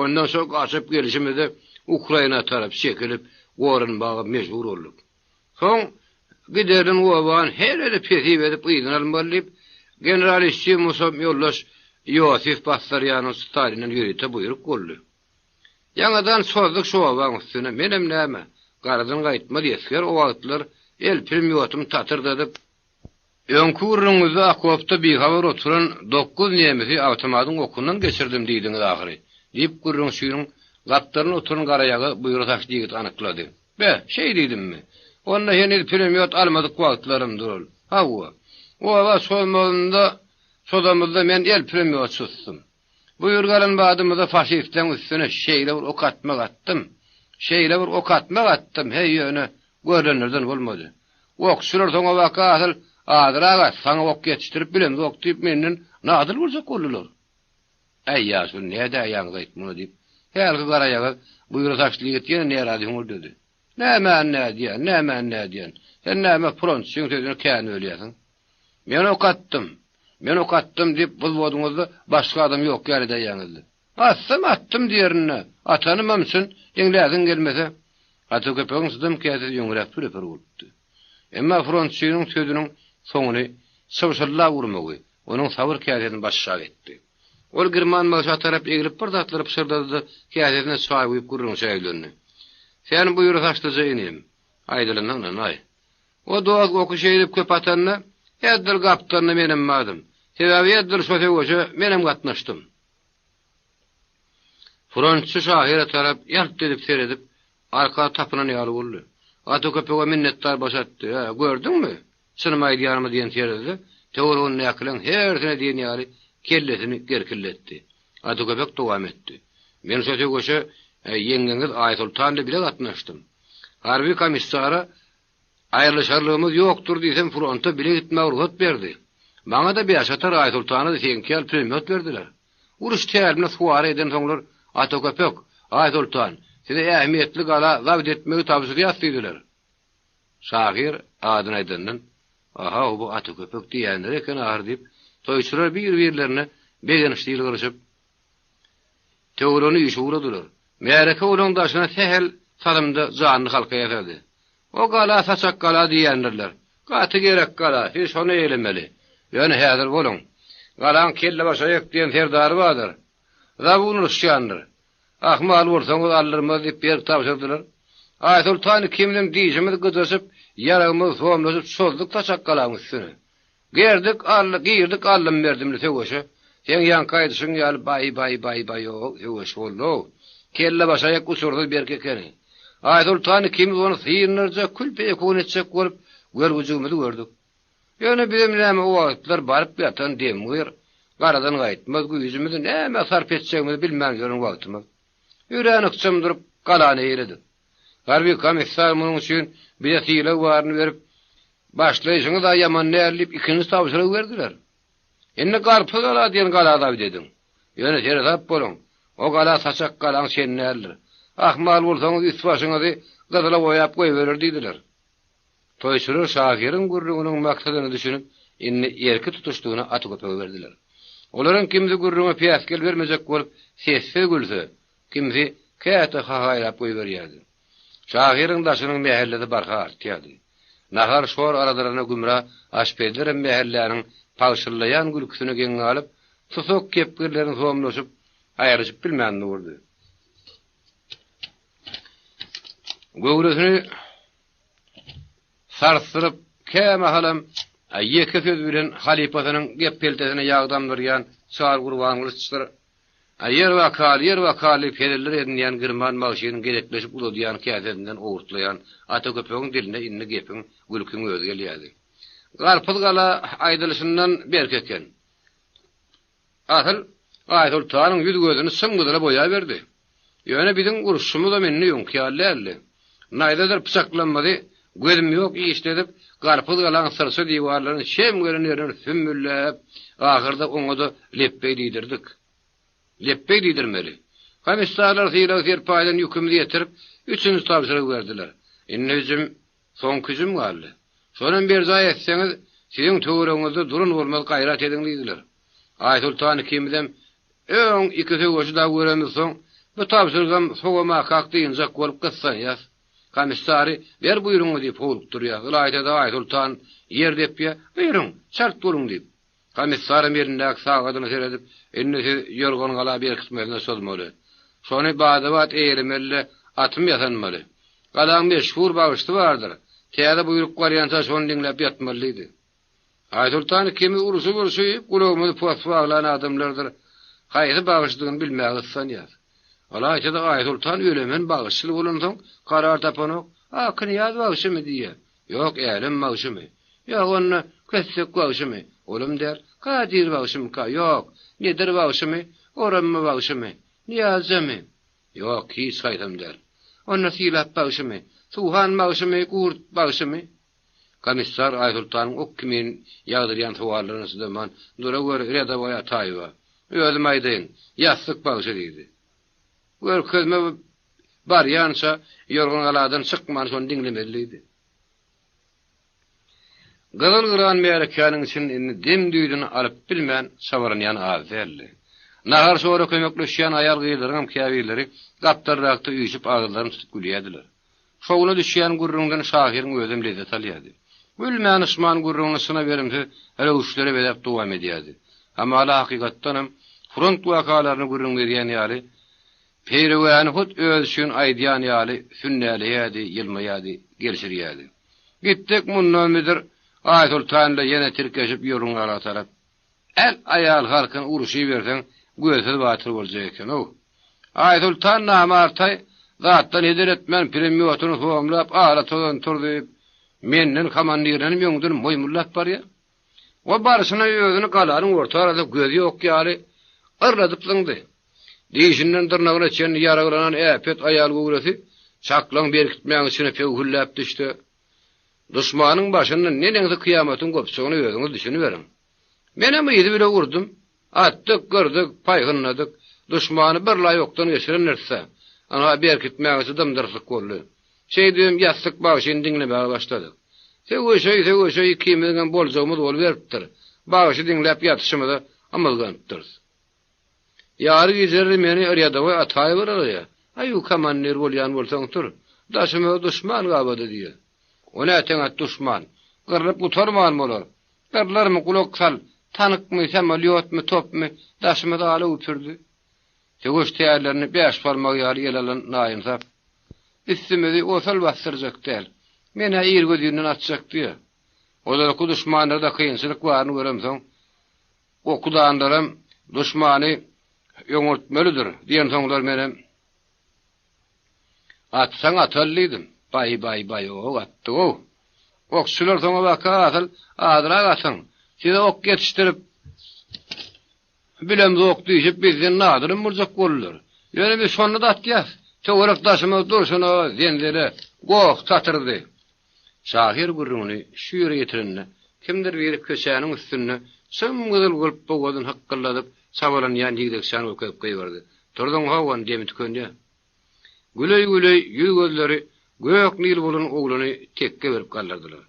Ondan soň gaçyp gelşimize Ukraina tarap çekilip goranmaga mejbur bolduk. Soň giderilen obany her-hili pesip edip yzyna almaly diýip, generalissimusam ýoldaş Iosif Bassarýanyň Stalinden ýörite buýruk boldy. Ýaňadan çozduk şu obaň üstüne. Menem näme, garadan gaýtmaz esger o wagtlar el pulmýotymy tatyrdadyp, Öňki gürrüňiňizde okopda bihabar oturan dokguz nemisi awtomadyň okundan geçirdim diýdiňiz ahyry, diýip, gürrüňçiniň gapdalynda oturan garaýagy buýra saçly ýigit anyklady. Be, şeý diýdimmi? Onda heniz pulemýot almadyk wagtlarymdyr ol. Hawa. Oba çozmazynda, çozamyzda men el pulemýotçysydym. Bu ýyl galan badymyza faşistleň üstüne şeýle bir ok atmak atdym, şeýle bir ok atmak atdym, heý ýöne görlenlerden bolmady. Okçular soňabaka asyl azrak at, saňa ok ýetişdirip bilemzok diýip menden nadyl boljak boldular. Äý ýaşuly nädäýýäňiz aýt muny diýip, hälki garaýagyz buýra saçly ýigit ýene närazy hüňürdedi. Nämäni nädýän, nämäni nädýän? Sen näme frontçyň sözüni kän bölýäsiň? Men ok atdym, men ok atdym diýip wzwodyňyzda başga adam ýok ýaly edäýýäňizle. Atsam atdym diýerinde, atanymam çyn, diňläsiň gelmese. Ata köpegiň çydam käsesi öňräk püre-pür bolupdy. Emma frontçynyň sözüniň soňuny çybşyldap urmagy onuň sabyr käsesini başşak etdi. Ol Girman bagşa tarap eglip bir zatlary pyşyrdady-da, käsesine çaý guýup gürrüňçä ýüzlendi. Sen buýra saçlyja inim, aýdylanyna ynanaý. O dost oky şeýdip köp atanda, edil gapdalynda menem bardym. Sebäbi edil şo söweşe menem gatnaşdym. Frontçy şahyra tarap ýalt edip seredip, arka tapynan ýaly boldy. Ata köpege minnetdar baş atdy. Hä, gördüňmi? Çynymy aýdýarmy diýen terzde töweregindäkileň hersine diýen ýaly kellesini gerkildetdi. Ata köpek dowam etdi. Men şo söweşe ýeňňeňiz Aýsoltan bilen bile gatnaşdym. Harby komissara Aýrylyşarlygymyz ýokdur diýsem fronta bile gitmäge rugsat berdi. Maňa-da bäşatar Aýsoltana-da seňki ýaly pulemýot berdiler. Uruş tälimini suwara edensoňlar Ata köpek, Aýsoltan, size ähmiýetli gala zabt etmegi tabşyrýas diýdiler. Şahyr adyny aýdandan, Aha, bu Ata köpek diýýänleri eken ahyry diýip, toýçular bir-birlerine begençli ýylgyryşyp, Töweregine üýşüp ugradylar. Märeke olaň daşyna sähel salymda janly halka ýasady. O gala saçak gala diýýändirler. Gaty gerek gala, siz şony eýlemeli. Ýöne häzir boluň. Galaň kellebaşaýak diýen serdary bardyr. Zabun uruşýandyr. Ahmal bolsaňyz aldyrmaz diýip berk tabşyrdylar. Aýsoltan ikimizem dişimiz gyjaşyp, ýaragymyzy somlaşyp çozduk saçak galaň üstüne. Gerdik ally, girdik allym-berdimli söweşe. Seň ýaňky aýdyşyň ýaly baý-baý-baý-baý-ow, söweş boldy-ow. Kellebaşaýak uçursyz berk ekeni. Aýsoltan ikimiz ony syndyrjak, kül-peýekun etjek bolup, görgüjigimizi gördük. Ýöne bizem näme o wagtlar baryp ýatan demgir, garadan gaýtmaz güýjümizi nämä sarp etjegimizi bilmän ýören wagtymyz. Örän ykjam durup, galany eýledik. Harby komissar munuň üçin bize sylag baryny berip, Başlaýşyňyz-a ýaman däl diýip, ikinji tabşyrygy berdiler. Indi Garpyz gala diýen gala zabt ediň. Ýöne seresap boluň, o gala saçak galaň çeni däldir. Ahmal bolsaňyz üst-başyňyzy gyzyla boýap goýberer diýdiler. Toýçular şahyryň gürrüňiniň maksadyna düşünip, Indi erki tutuşlygyna Ata köpege berdiler. Olaryň kimsi gürrüňe päsgel bermejek bolup sessiz gülse, kimsi käte hahaýlap goýberýärdi. Şahyryň daşynyň mähellesi barha artýardy. Nahar-şor aladalaryna gümra aşpezlerem mähelläniň pagşyllaýan gülküsine geň galyp, susak kepgirlerini somlaşyp, aýrylyşyp bilmän durdy. Göwresini sarsdyryp, kämahalam ýeke söz bilen halypasynyň gep peltesine ýag damdyrýan Çary Gurbangylyçdyr. Ýer wakaly, ýer wakaly diýip heziller edinýän Girman bagşynyň gezekleşip uzadýan käsesinden owurtlaýan Ata köpegiň diline indi gepiň, gülkiň özi gelýärdi. Garpyz gala aýdylyşyndan berk eken. Asyl, Aýsoltanyň ýüz-gözüni çym-gyzyla boýaberdi. Ýöne biziň urşumyzam indi öňki ýaly däldi. Naýzadyr pyçaklanmazy gözüm ýok işledip, Garpyz galaň syrça diwarlaryny çem gelen ýerinden sümmülläp, ahyrda oňa-da lepbeý diýdirdik. Lepbeý diýdirmeli. Komissarlar sylag-serpaýdan ýükümizi ýetirip, üçünji tabşyrygy berdiler. Indi hüjüm Soňky hüjüm galdy. Şonam berjaý etseňiz, siziň töweregiňizde duran bolmaz gaýrat ediň diýdiler. Aýsoltan ikimizem öň iki söweşi dagy göremizsoň, bu tabşyrygam sowamakak dynjak bolup gyssanýas. Komissary, ber buýrugyňy diýip howlukdyrýas. Ylaýta-da Aýsoltan ýer depýä, Buýruň, çalt boluň diýip. Komissaram elindäki sagadyna seredip, Indi siz Ýorgangala berkitmesine çozmaly. Şony bada-bat eýelemeli-de, atym ýasanmaly. Galaň meşhur bagşysy bardyr. Täze buýruk barýança şony diňläp ýatmaly diýdi. Aýsoltan ikimiz urşup-urşup, gulagymyzy pos baglan adamlardyr. Haýsy bagşydygyny bilmäge gyssanýas. Ylaýta-da Aýsoltan ölemen bagşyçyl bolansoň, karar tapanok. A, Knýaz bagşymy diýýä. Ýok, Älem bagşymy? Ýok, onda Kössek bagşymy? Olam däl. Kadyr bagşymyka? Ýok. Nedir bagşymy? Orammy bagşymy? Nyýazjamy? Ýok, hiç haýsam däl. Onda Sylap bagşymy? Suhan bagşymy? Gurt bagşymy? Komissar Aýsoltanyň ok kimin ýagdyrýan sowallaryna çydaman, Dura gör, rýadowoý Ataýewa. Özüm aýdaýyn, Ýassyk bagşy diýdi. Görkezme barýança Ýorgangaladan çykman şony diňlemeli diýdi. Gyzyl gyran märekäniň içinde indi dem-düýdüni alyp bilmän çabalanýan az däldi. Nahar-şora kömekleşýän aýal-gyzlaryňam käbirleri gapdalrakda üýşüp agyzlaryny tutup gülýärdiler. Şowuna düşýän gürrüňden şahyryň özem lezzet alýardy. Gülmän-yşman gürrüňini çyna berimsiz röwüşlere bezäp dowam edýärdi. Hamala hakykatdanam front wakalaryny gürrüň berýän ýaly, peýrewäni hut özi üçin aýdýan ýaly sünnäleýärdi, ýylmaýardy, gelşirýärdi. Gitdik mundan müdir Aýsoltan ile ýene tirkeşip ýörüň-gara tarap. Är-aýal halkyny urşuberseň, gözsüz batyr boljak eken-ow. Aýsoltan namartaý zatdan heder etmän pulemýotyny somlap, ala tozan turzup, menden komandirdenem öňden moýmullap barýar. O barşyna özüni galanyň orta arasynda gözi ýok ýaly yrladyp zyňdy. Dişinden dyrnagyna çenli ýaraglanan äpet aýal göwresi çaklaň berkitmäň içine pöwhülläp düşse, Duşmanyň başyndan neneňsi kyýamatyň gopjagyna özüňiz düşüniberiň. Menem yzy bile urdum. Atdyk, gyrdyk, paýhynladyk. Duşmany bir laý okdan geçirendiris-dä. Ynha, berkitmäge dym-dyrslyk boldy. Şeýdibem ýassyk bagşyny diňlemäge başladyk. Söweşeý, söweşeý ikimiziňem boljagymyz boluberipdir. Bagşy diňläp ýatyşymyza ymyzganypdyrys. Ýary gijeler meni rýadowoý Ataýew araýar. Aý, komandir bolýan bolsaň tur. Daşymyzy duşman gabady diýýär. O näteňet duşman? Gyrlyp gutarman bolar. Gyrlarmy, gulak sal, tankmy, samolýotmy, topmy, daşymyzy ala üpürdi. Söweş tärlerini bäş barmagy ýaly ele alan naýynsap. Üstümizi osal basdyrjak däl. Men-ä irgözinden atjak diýýär. Ozalky duşmanlarda kynçylyk baryny göremsoň, Okudanlaram duşmany öňürtmelidir diýensoňlar menem Atsaň ataly diýdim. Baý, baý, baý-ow, atdyg-ow. Okçular soňabaka asyl azrak atyň. Size ok ýetişdirip bilemzok diýşip bizden nadyrym boljak boldular. Ýöne biz şonda-da atýas. Töwerek-daşymyz durşuna zenzele, goh tatyrdy. Şahyr gürrüňini şu ýere ýetirende, kimdir biri köçäniň üstünde çym-gyzyl bolup bogazyny hykgyldadyp çabalanýan ýigdekçäni görkezip gygyrdy, Turzuň hawan, demi tükenýär. Güleý-güleý ýüz-gözleri gök nil bolan oglany tekge berip galdyrdylar.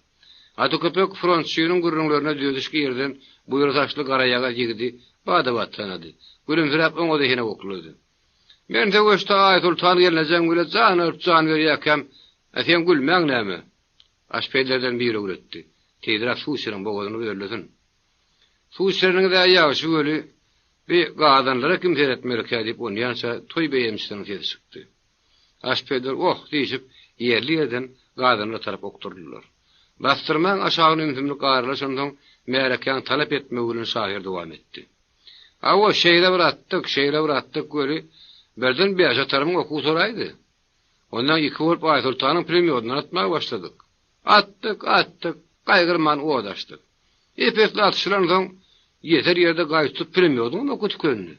Ata Köpek frontçynyň gürrüňlerine düzediş girizen buýra saçly garaýagyz ýigidi bada-bat tanady. Gülümsiräp oňa-da henek oklady. Men söweşde Aýsoltan gelnejeň bile jan alyp jan berýärkäm, a seň gülmäň näme? Aşpezlerden biri öwretdi. Tizräk suw içiriň, bogazyny öldüsin. Suw içireniňiz-ä ýagşy weli, bi gazanlara kim seretmelikä diýip onýança toý beýemçisiniň sesi çykdy. Aşpezler oh! diýşip, ýerli-ýerden gazanlara tarap okduryldylar. Basdyrmaň aşagyna ümsümlik aralaşansoň, märekäň talap etmegi bilen şahyr dowam etdi. Hawa, şeýle bir atdyk, şeýle bir atdyk weli, birden bäşatarymyň oky gutaraýdy. Ondan iki bolup Aýsoltanyň pulemýodyndan atmaga başladyk. Atdyk, atdyk, gaýgyrman ot açdyk. Ep-esli atyşylansoň, ýeser ýerde gaý tutup pulemýodyňam oky tükendi.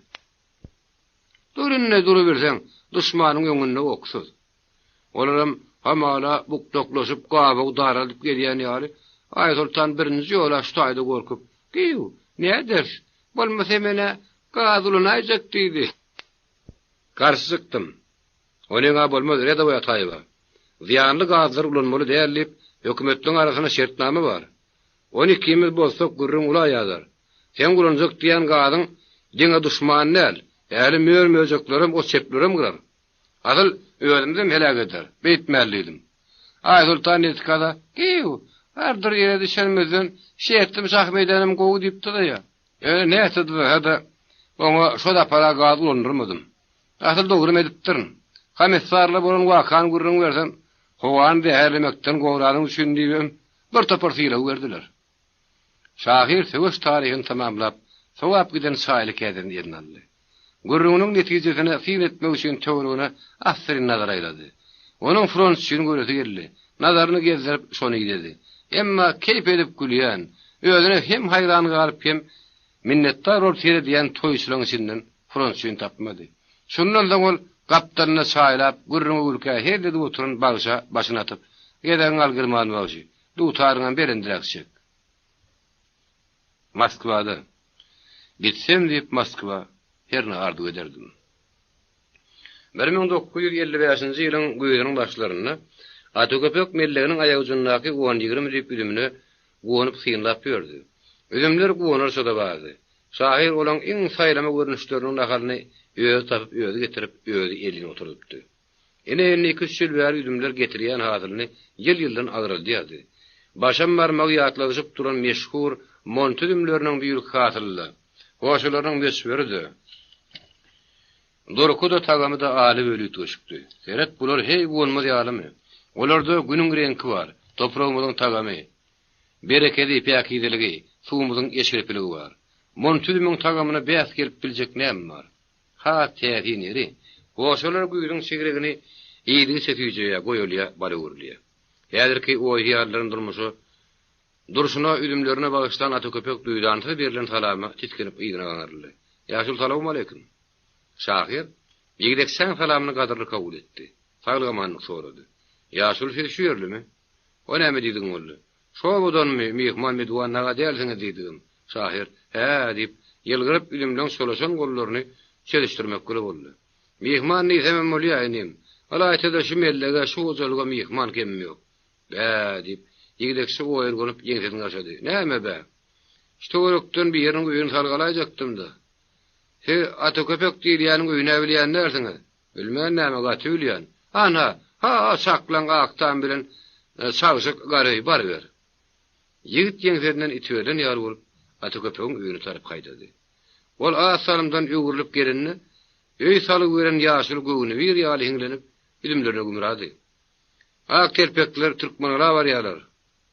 Dur indi, durubilseň, duşmanyň öňünde oksuz. Olaram hamala bukdaklaşyp, gabagy daraldyp gelýän ýaly, Aýsoltan birinji ýola şu taýda gorkup, Gyýw, näderis, bolmasa men-ä gaz ulanaýjak diýdi. Garşy çykdym. Onyň-a bolmaz, redowoý Ataýewa. Zyýanly gazlary ulanmaly däl diýip, hökümetleň arasynda şertnama bar. Ony ikimiz bozsak gürrüň ula ýazar. Seň ulanjak diýýän gazyň diňe duşmany däl, äli mör-möjeklerem, ot-çöplerem gyrar. Asyl, özümizem heläk eder. Beýtmäli diýdim. Aýsoltan netikaza, Gyýw, bardyr ýere düşenimizden şertlim şah meýdanym gowy diýipdir-ä. Ýöne näçe dyzasa-da, oňa şo sapar-a gaz ulandyrmadym. Asyl dogrym edipdirin. Komissarla bolan wakany gürrüň bersem, howany zäherlemekden goranyň üçin diýibem, bir topar sylag berdiler. Şahyr söweş taryhyny tamamlap, sowap giden çaýly kädini eline aldy. Gürrüňiniň netijesine syn etmek üçin töweregine assyryn nazar aýlady. Onuň frontçyny göresi geldi. Nazaryny gezdirip, şony idedi. Emma keýp edip gülýän, özüne hem haýran galyp hem minnetdar bolup seredýän toýçularyň içinden frontçyny tapmady. Şundan soň ol gapdalynda çaýlap, gürrüňe gülkä hezil edip oturan bagşa başyny atyp, Gezegiňi al Girman bagşy, dutaryňam belendiräk çek. Moskwada. Gitsem diýip Moskwa herne arzuw ederdim. 1955-nji ýylyň güýzüniň başlarynda Ataköpek melleginiň aýagujyndaky on-ýigrimi düýp üzümine guwanyp synlap ýördi. Üzümler guwanarça-da bardy. Şahyr olaň iň saýlama görnüşleriniň nahalyny özi tapyp, özi getirip, özi elin oturdypdy. Ine, indi iki-üç ýyl bäri üzümler getirýän hasylyny ýyl-ýyldan agraldýardy. Başam barmagy ýatladyşyp duran meşhur monty üzümleriniň bu ýylky hasyly-da, hoşalarynyň möçberi-de, durky-da, tagamy-da aly-öli üýtgeşikdi. Seret, bular heý guwanmaz ýalymy? Olarda Günüň reňki bar, topragymyzyň tagamy, berekedi, päkizeligi, suwumyzyň eşrepiligi bar. Monty üzümiň tagamyna bäs gelip biljek näme bar? Has täsin ýeri, goşalar güýzüň çigregini iýdigiçe süýjeýär, goýalýar, bal öwrülýär. Häzirki oý-hyýallaryny durmuşa, durşuna, üzümlerine bagyşlan ata köpek duýdansyz berlen salama tisginip yzyna gaňryldy. Ýaşuly salowmaleýkim! Şahyr, ýigdekçäň salamyny gadyrly kabul etdi. Saglyk-amanlyk sorady. Ýaşuly siz şu ýerlimi? O näme diýdigiň boldy? Şobadanmy, myhman meduwan naga dälsiňiz diýdigim. Şahyr, Hä, diýip, ýylgyryp, üzümleň çolaşan gollaryny çözüşdirmek güle boldy. Myhman diýsemem bolýa, inim. Ylaýta-da şu mellege, şu hojalyga myhman kemim ýok. Bä, diýip, ýigdekçe oýurganyp, ýeňsesini gaşady. Näme bä? Şu töwerekden biriniň öýüni salgalaýjakdym-da. Siz Ata köpek diýilýäniň öýün-ä bilýän dälsiňiz. Bilmän näme, gaty bilýän. Ana, ha-a çaklaň ak tam bilen çagşyk garöý baryber. Ýigit ýeňsesinden itiberilen ýaly bolup, Ata köpegiň öýüne tarap haýdady. Ol az salymdan öwrülip gelende, öý salgy beren ýaşuly göwnübir ýaly hiňlenip, üzümlerine gümrady. Ak telpekler Türkmengala barýarlar,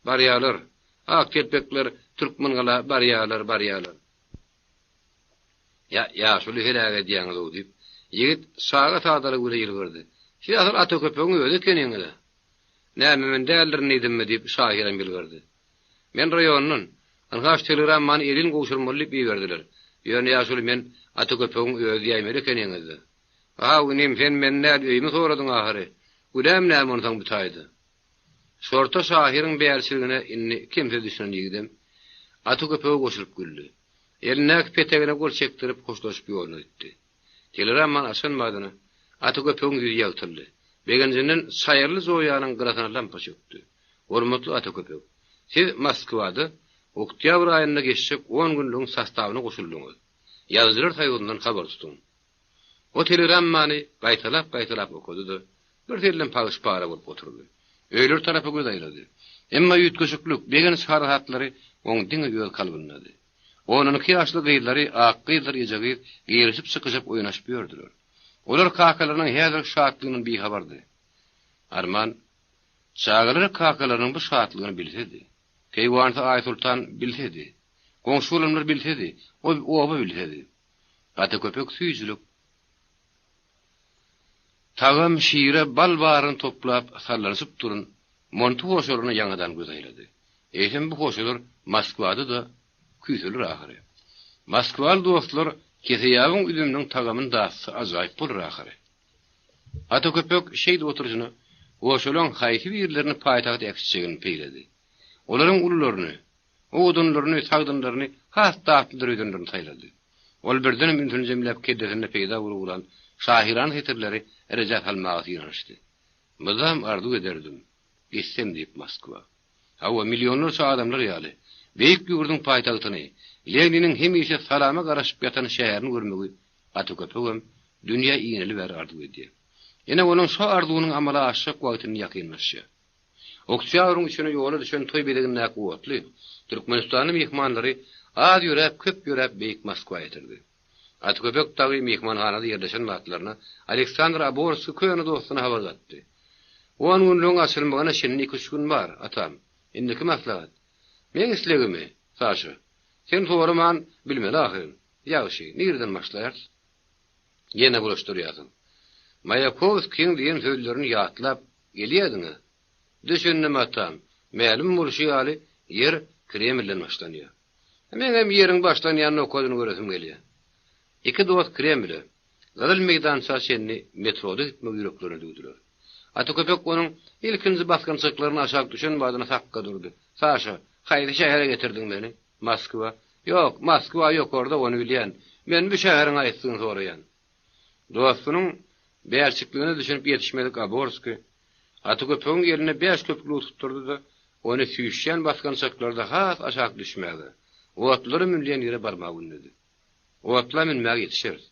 barýarlar. Ak telpekler Türkmengala barýarlar, barýarlar. Ýa, ýaşuly heläk edýäňiz-ow, diýip, ýigit çaga sadalygy bilen ýylgyrdy. Siz asyl ata köpegiň özi ekeniňiz-ä. Näme, men däldirin diýdimmi, diýip, şahyram ýylgyrdy. Men raýondan. Ynha, şu telegrammany elin gowşurmaly diýip iberdiler. Ýöne, ýaşuly, men ata köpegiň özi diýäýmeli ekeniňiz-dä. Haw, inim, sen meni däl, öýümi soradyň ahyry. Günäm näme onsoň bu taýda? Şorta şahyryň bärçiligine indi kemsiz düşünen ýigidem Ata köpege goşulyp güldi. Elindäki petegine gol çekdirip, hoşlaşyp ýoluna gitdi. Telegrammany açan badyna Ata köpegiň ýüzi ýagtyldy. Begenjinden çaýyrly joýanyň gyrasyna lampa çökdi. Hormatly Ata köpek! Siz Moskwada oktýabr aýynda geçjek on günlügiň sostawyna goşuldyňyz. Ýazyjylar soýuzyndan habar tutuň. O telegrammany gaýtalap-gaýtalap okady-da, birsellem pagyş-para bolup oturdy. Öýleri tarapa göz aýlady. Emma üýtgeşiklik, begenç harasatlary oň diňe öz kalbyndady. On-on iki ýaşly gyzlary Akgyzdyr Ejegyz girişip-çykyşyp oýnaşyp ýördüler. Olar kakalarynyň häzirki şatlygyndan bihabardy. Arman, çagalary kakalarynyň bu şatlygyny bilsedi. Keýwanysy Aýsoltan bilsedi. Goňşy-golamlar bilsedi. O oba bilsedi. Gaty köpek süýjülik. Tagam, şire, bal baryny toplap, sallanyşyp duran monty hoşalaryna ýaňadan göz aýlady. Eýsem bu hoşalar Moskwada-da küýseler ahyry. Moskwaly dostlar Keseýabyň üzüminiň tagamyny datsa ajaýyp bolar ahyry. Ata köpek şeýdip oturyşyna hoşalaryň haýsy birlerini paýtagta äkitjegini peýledi. Olaryň ulularyny, Owadanlaryny, sagdynlaryny, has datlydyr öýdenlerini saýlady. Ol birdenem ünsüni jemläp kellesinde peýda bolup ugran şahyrana setirleri rejä salmaga synanyşdy. Mydam arzuw ederdim, gitsem diýip Moskwa. Hawa, millionlarça adamlar ýaly, beýik ýurduň paýtagtyny, Leniniň hemişe salama garaşyp ýatan şäherini görmegi gaty köpegem dünýä ineli bäri arzuw edýär. Ine, onuň şo arzuwynyň amala aşjak wagty indi ýakynlaşýar. Oktýabryň üçüne ýola düşen toý bezegindäki otly türkmenistanly myhmanlary az ýöräp, köp ýöräp beýik Moskwa ýetirdi. Atyköpek dagy myhmanhanada ýerleşen wagtlaryna Aleksandr Aborskiý köne dostuna habar gatdy. On günlügiň açylmagyna şindi iki-üç gün bar, atam. Indiki maslahat. Meň islegimi, Saşa, sen soraman bilmeli ahyryn. Ýagşy, nireden başlaýarys? Ýene bulaşdyrýarsyň. Maýakowskiň diýen sözlerini ýatlap gelýärdiň-ä? Düşündim, atam. Mälim bolşy ýaly, ýer Kremlden başlanýar. Meňem ýeriň başlanýan nokadyny göresim gelýär. Iki dost Kremle, Gyzyl meýdança çenli metroda gitmegi ýüreklerine düwdüler. Ata köpek onuň ilkinji basgançaklaryny aşak düşen badyna sakga durdy. Saşa, haýsy şähere getirdiň meni? Moskwa. Ýok, Moskwa ýokarda, ony bilýän. Men bu şäheriň haýsydygyny soraýan. Dostunyň bälçikligine düşünip ýetişmedik Aborskiý, Ata köpegiň eline bäş köpükli tutdurdy-da, ony süýşýän basgançaklarda has aşak düşmäge, otlulara münülýän ýere barmaga ündedi. Otla münmäge ýetişeris.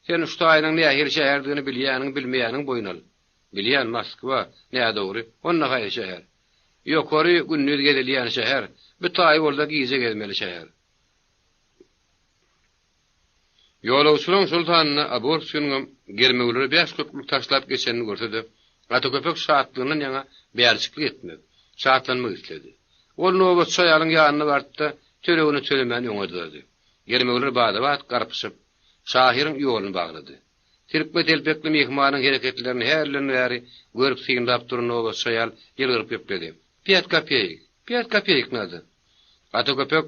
Sen şu taýynyň nähili şäherdigini bilýäniň, bilmeýäniň boýun al. Bilýän, Moskwa, nädogry, onda haýsy şäher? Ýokary gündiz gezilýän şäher, bu taýy bolsa gije gezmeli şäher. Ýolagçylaryň şol sanynda Aborskiniňem germewlere bäş köpüklik taşlap geçenini görse-de, Ata köpek şatlygyndan ýaňa bälçiklik etmek, şatlanmak isledi. Ol nobatçy aýalyň ýanyna bardy-da, tölegini tölemän öňe dyzady. Germewler bada-bat garpyşyp, şahyryň ýoluny baglady. Silkme telpekli myhmanyň hereketlerini hälden bäri görüp synlap duran nobatçy aýal ýylgyryp gepledi, Pýat kopeýik, pýat kopeýik nada. Ata köpek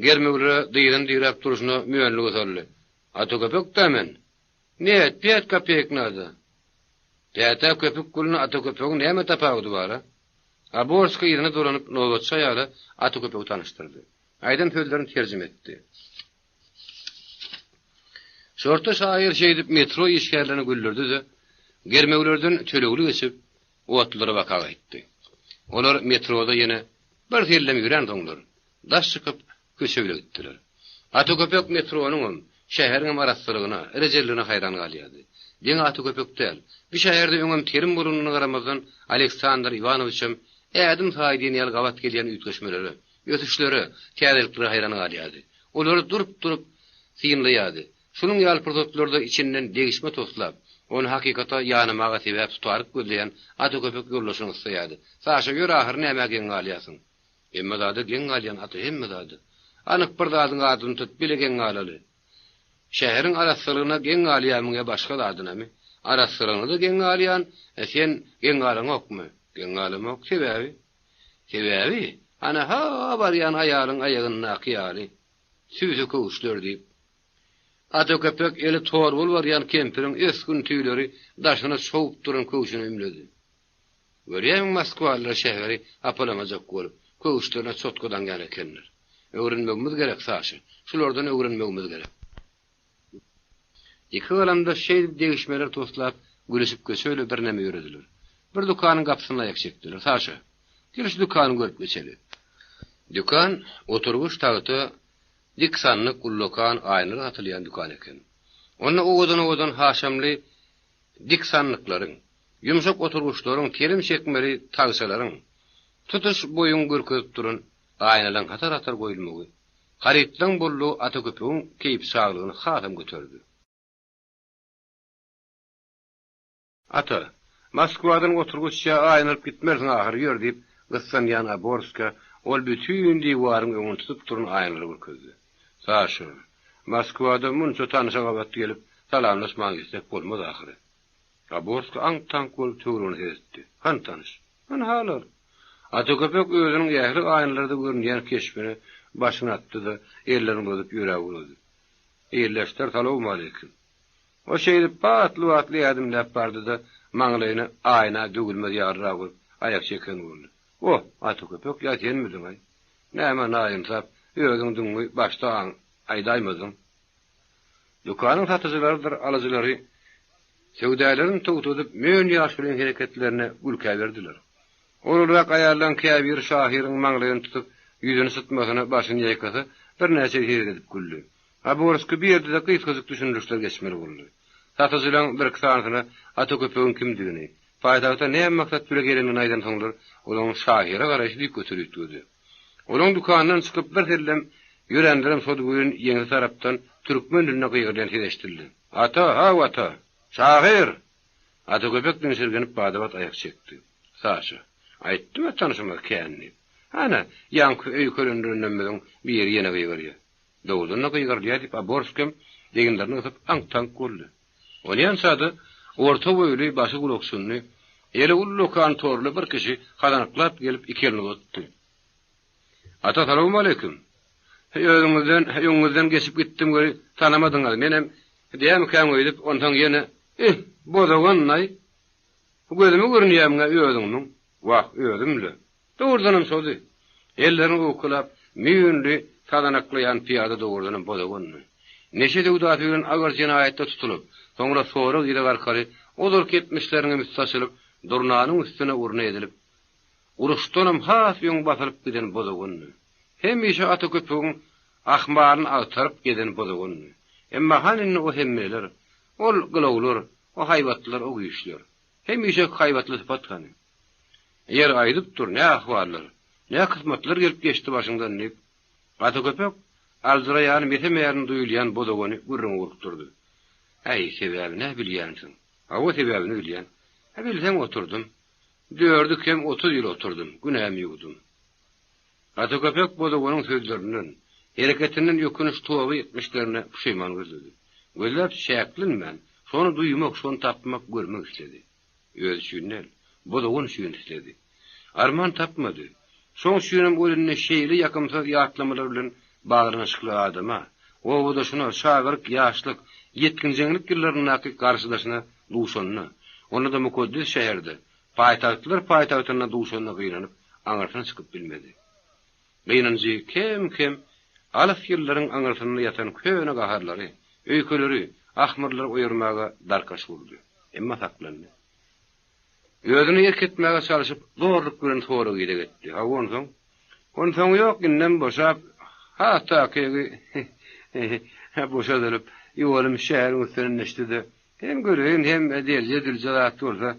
germewlere dyzyny diräp durşuna mönlüge saldy. Ata köpek-dä men. Net, pýat kopeýik nada. Pätä köpük gülüne ata köpegiň näme tapawudy bar-a? Aborskiý yzyna dolanyp nobatçy aýala ata köpegi tanyşdyrdy. Aýdan sözlerini terjime etdi. Şorta şahyr şeýdip metro işgärlerini güldürdi-de, germewlerden tölegli geçip, otlulara baka gaýtdy. Olar metroda ýene bir sellem ýöränsoňlar, daş çykyp, köçe bile gitdiler. Ata köpek metronyňam, şäheriňem arassalygyna, rejeliligine haýran galýardy. Diňe Ata köpek däl, bu şäherde öňem telim bolanyna garamazdan Aleksandr Iwanowiçem ädim saýy diýen ýaly gabat gelýän üýtgeşmelere, ösüşlere, täzeliklere haýran galýardy. Olary durup-durup synlaýardy. Şunuň ýaly pursatlarda içinden degişme toslap, ony hakykata ýanamaga sebäp tutaryk gözleýän ata köpek ýoldaşyny gyssaýardy. Saşa, ýör ahyry nämä geň galýarsyň? Hemme zada geň galýan ata hemme zada. Anyk bir zadyň adyny tut, bile geň galaly. Şäheriň arassalygyna geň galýarmyň ýa başga zadynamy? Arassalygyna-da geň galýan, sen geň galaňokmy? Geň galamok. Sebäbi? Sebäbi, ana, ha-a barýan aýalyň aýagyndaky ýaly, süýsi köwüşler diýip. Ata köpek eli torbaly barýan kempiriň ösgün tüýleri daşyna çowup duran köwşüne ümledi. Görýämiň moskwalylar şäheri hapalamajak bolup, köwüşlerine çotga daňýan ekenler. Öwrenmegimiz gerek, Saşa, şulardan öwrenmegimiz gerek. Iki galamdaş şeýdip degişmeler toslap, gülüşip köçe-le birneme ýörediler. Bir dükanyň gapysynda aýak çekdiler. Saşa, gel şu dükany görüp geçeli. Dükan oturgyç tagta, dik sandyk, ullakan aýnalar satylýan dükan eken. Onda owadan-owadan haşamly dik sandyklaryň, ýumşak oturgyçlaryň, telim çekmeli tagçalaryň, tutuş boýuňy görkezip duran aýnalaryň hatar-hatar goýulmagy, harytlaryň bollugy Ata köpegiň keýpi-çaglygyny hasam göterdi. Ata, Moskwadan oturgyç ýa aýna alyp gitmersiň ahyry, ýör diýip, gyssanýan Aborska ol bütin diwaryň öňüni tutup duran aýnalary görkezdi. Saşa, Moskwada munça tanyşa gabat gelip, salamlaşman gitsek bolmaz ahyry. Aborska aňk-taňk bolup töweregine seretdi. Hany tanyş? Ynhalar. Ata köpek özüniň ähli aýnalarda görünýän keşbine başyny atdy-da, ellerini uzadyp ýöräp ugrady. Ildeşler, salowmaleýkim. O şeýdip batly-batly ädimläp bardy-da, maňlaýyny aýna döwülmez ýalyrak urup, aýak çeken boldy. Oh, ata köpek, ýa senmidiň-aý? Näme naýynsap, özüň düňňi başda aň, aýdaýmadyň? Dükanyň satyjylarydyr alyjylary söwdalaryny togtadyp, mön ýaşulyň hereketlerine gülkä berdiler. Ulurak aýallaryň käbiri şahyryň maňlaýyny tutup, ýüzüni sytmasyna başyny ýaýkasa, birnäçe hezil edip güldi. Aborskiý bu ýerde-de gysgajyk düşündirişler geçmeli boldy. Satyjylaryň birki sanysyna Ata köpegiň kimdigini, paýtagta näme maksat bile gelendigini aýdansoňlar, olaryň şahyra garaýşy düýpgöter üýtgedi. Olaryň dükandan çykyp birsellem ýöränlerem şol gün ýeňse tarapdan türkmen dilinde gygyrýan ses eşidildi. Ata, haw, ata! Şahyr! Ata köpek diňşirgenip bada-bat aýak çekdi. Saşa, aýtdym-a tanşymyz kän diýip. Ana, ýaňky öýkelendirenlerimiziň biri ýene gygyrýar. Dogrudan-da gygyrylýar diýip, Aborskiý eginlerini gysyp aňk-taňk boldy. Onýança-da orta boýly, başy gulakçynly, eli ullakan torly bir kişi hazanaklap gelip iki elini uzatdy. Ata, salowmaleýkim. Özüňizden, öňüňizden geçip gitdim weli, tanamadyňyz. Menem dämikäň öýdüp, onsoň ýene, Ih, bozagan-laý. Gözüme görünýärmiň-ä özüňmiň? Wah, özüm-le. Dogrudanam şody. Ellerini owkalap, müýnli sazanaklaýan pyýada dogrudanam bozagandy. Neşe söwdasy bilen agyr jenaýatda tutulyp, soňra sorag-ideg arkaly ozalky etmişleriniňem üsti açylyp, durnanyň üstüne urna edilip, uruşdanam has öň basylyp giden bozagandy. Hemişe ata köpegiň ahmalyny agtaryp gezen bozagandy. Emma hany indi o hemmeler, ol gylawlar, o haýbatlar, o güýçler? Hemişeki haýbatly sypat hany? Ýer aýdyp dur, ne ahwallar, ne kysmatlar gelip geçdi başyňdan diýip, Ata köpek aljyraýany mese-mälim duýulýan bozagany gürrüňe urupdyrdy. Äý, sebäbin-ä bilýänsiň. Hawa, sebäbini bilýän. Hä, bilseň oturdym. Dördi kem 30 ýyl oturdym, günämi ýuwdum. Ata köpek bozaganyň sözlerinden, hereketinden ökünç toba etmişlerine puşeýman gözledi. Gözläp çäklenmän, şony duýmak, şony tapmak, görmek isledi. Özi üçin däl, bozagan üçin isledi. Arman tapmady. Şoň üçinem ol indi şeýle ýakymsyz ýatlamalar bilen baglanyşykly adama, obadaşyna, çagalyk, ýaşlyk, ýetginjeňlik ýyllaryndaky garşydaşyna duşanda, onda-da mukaddes şäherde, paýtagtlar paýtagtynda duşanda gynanyp, aňyrsyna çykyp bilmedi. Gynanjy kem-kem alys ýyllaryň aňyrsynda ýatan köne gaharlary, öýkeleri, ahmyrlary oýarmaga darkaş urdy. Emma saklandy. Özüne erk etmäge çalşyp, zorluk bilen sorag-ideg etdi. Hawa, onsoň? Onsoňy ýok, indem boşap, has takygy, boşadylyp, ýolum şäheriň üstünden düşdi-de, hem göreýin, hem delje-dülje zat bolsa,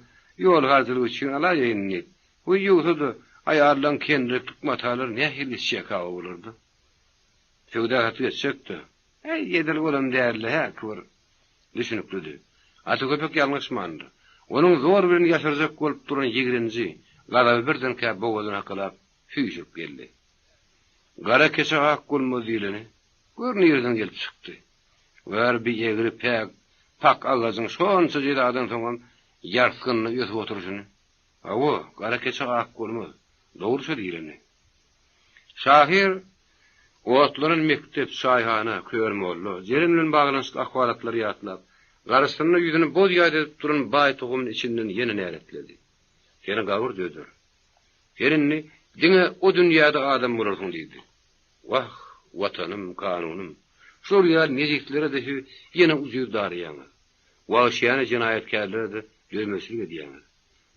ýol harjylyk üçin alaýaýyn diýip, Wiý, ýogsa-da, aýallaň kendiriklik matalary nähili geçjek-ä olarda? Söwda-satyk etjek-dä. Äý, edil olam däl-le, häki bir düşüniklidi. Ata köpek ýalňyşmandy. Onuň zor bilen ýaşyrjak bolup duran ýigrenji, gazaby birdenkä bogazyny hakalap, süýşürip geldi. Gara keçe ak bolmaz diýleni, gör nireden gelip çykdy. Gör, bi egri, päk, pak agajyň şonça jezadan soňam ýarsgynly ösüp oturyşyny. Hawa, gara keçe ak bolmaz. Dogry şo diýleni. Şahyr otlanan mekdep, çaýhana, kör molla, Jeren bilen baglanyşykly ahwalatlary ýatlap, garşysynda ýüzüni boz ýaýda edip duran baý tohumyny içinden ýene näletledi. Seni gabyr döder. Sen indi diňe o dünýäde adam bolarsyň diýdi. Wah, Watanym, kanunym. Şol ýaly nejislere-de siz ýene ujyz daraýaňyz. Wagşyýana jenaýatkärlere-de dözmezçilik edýäňiz.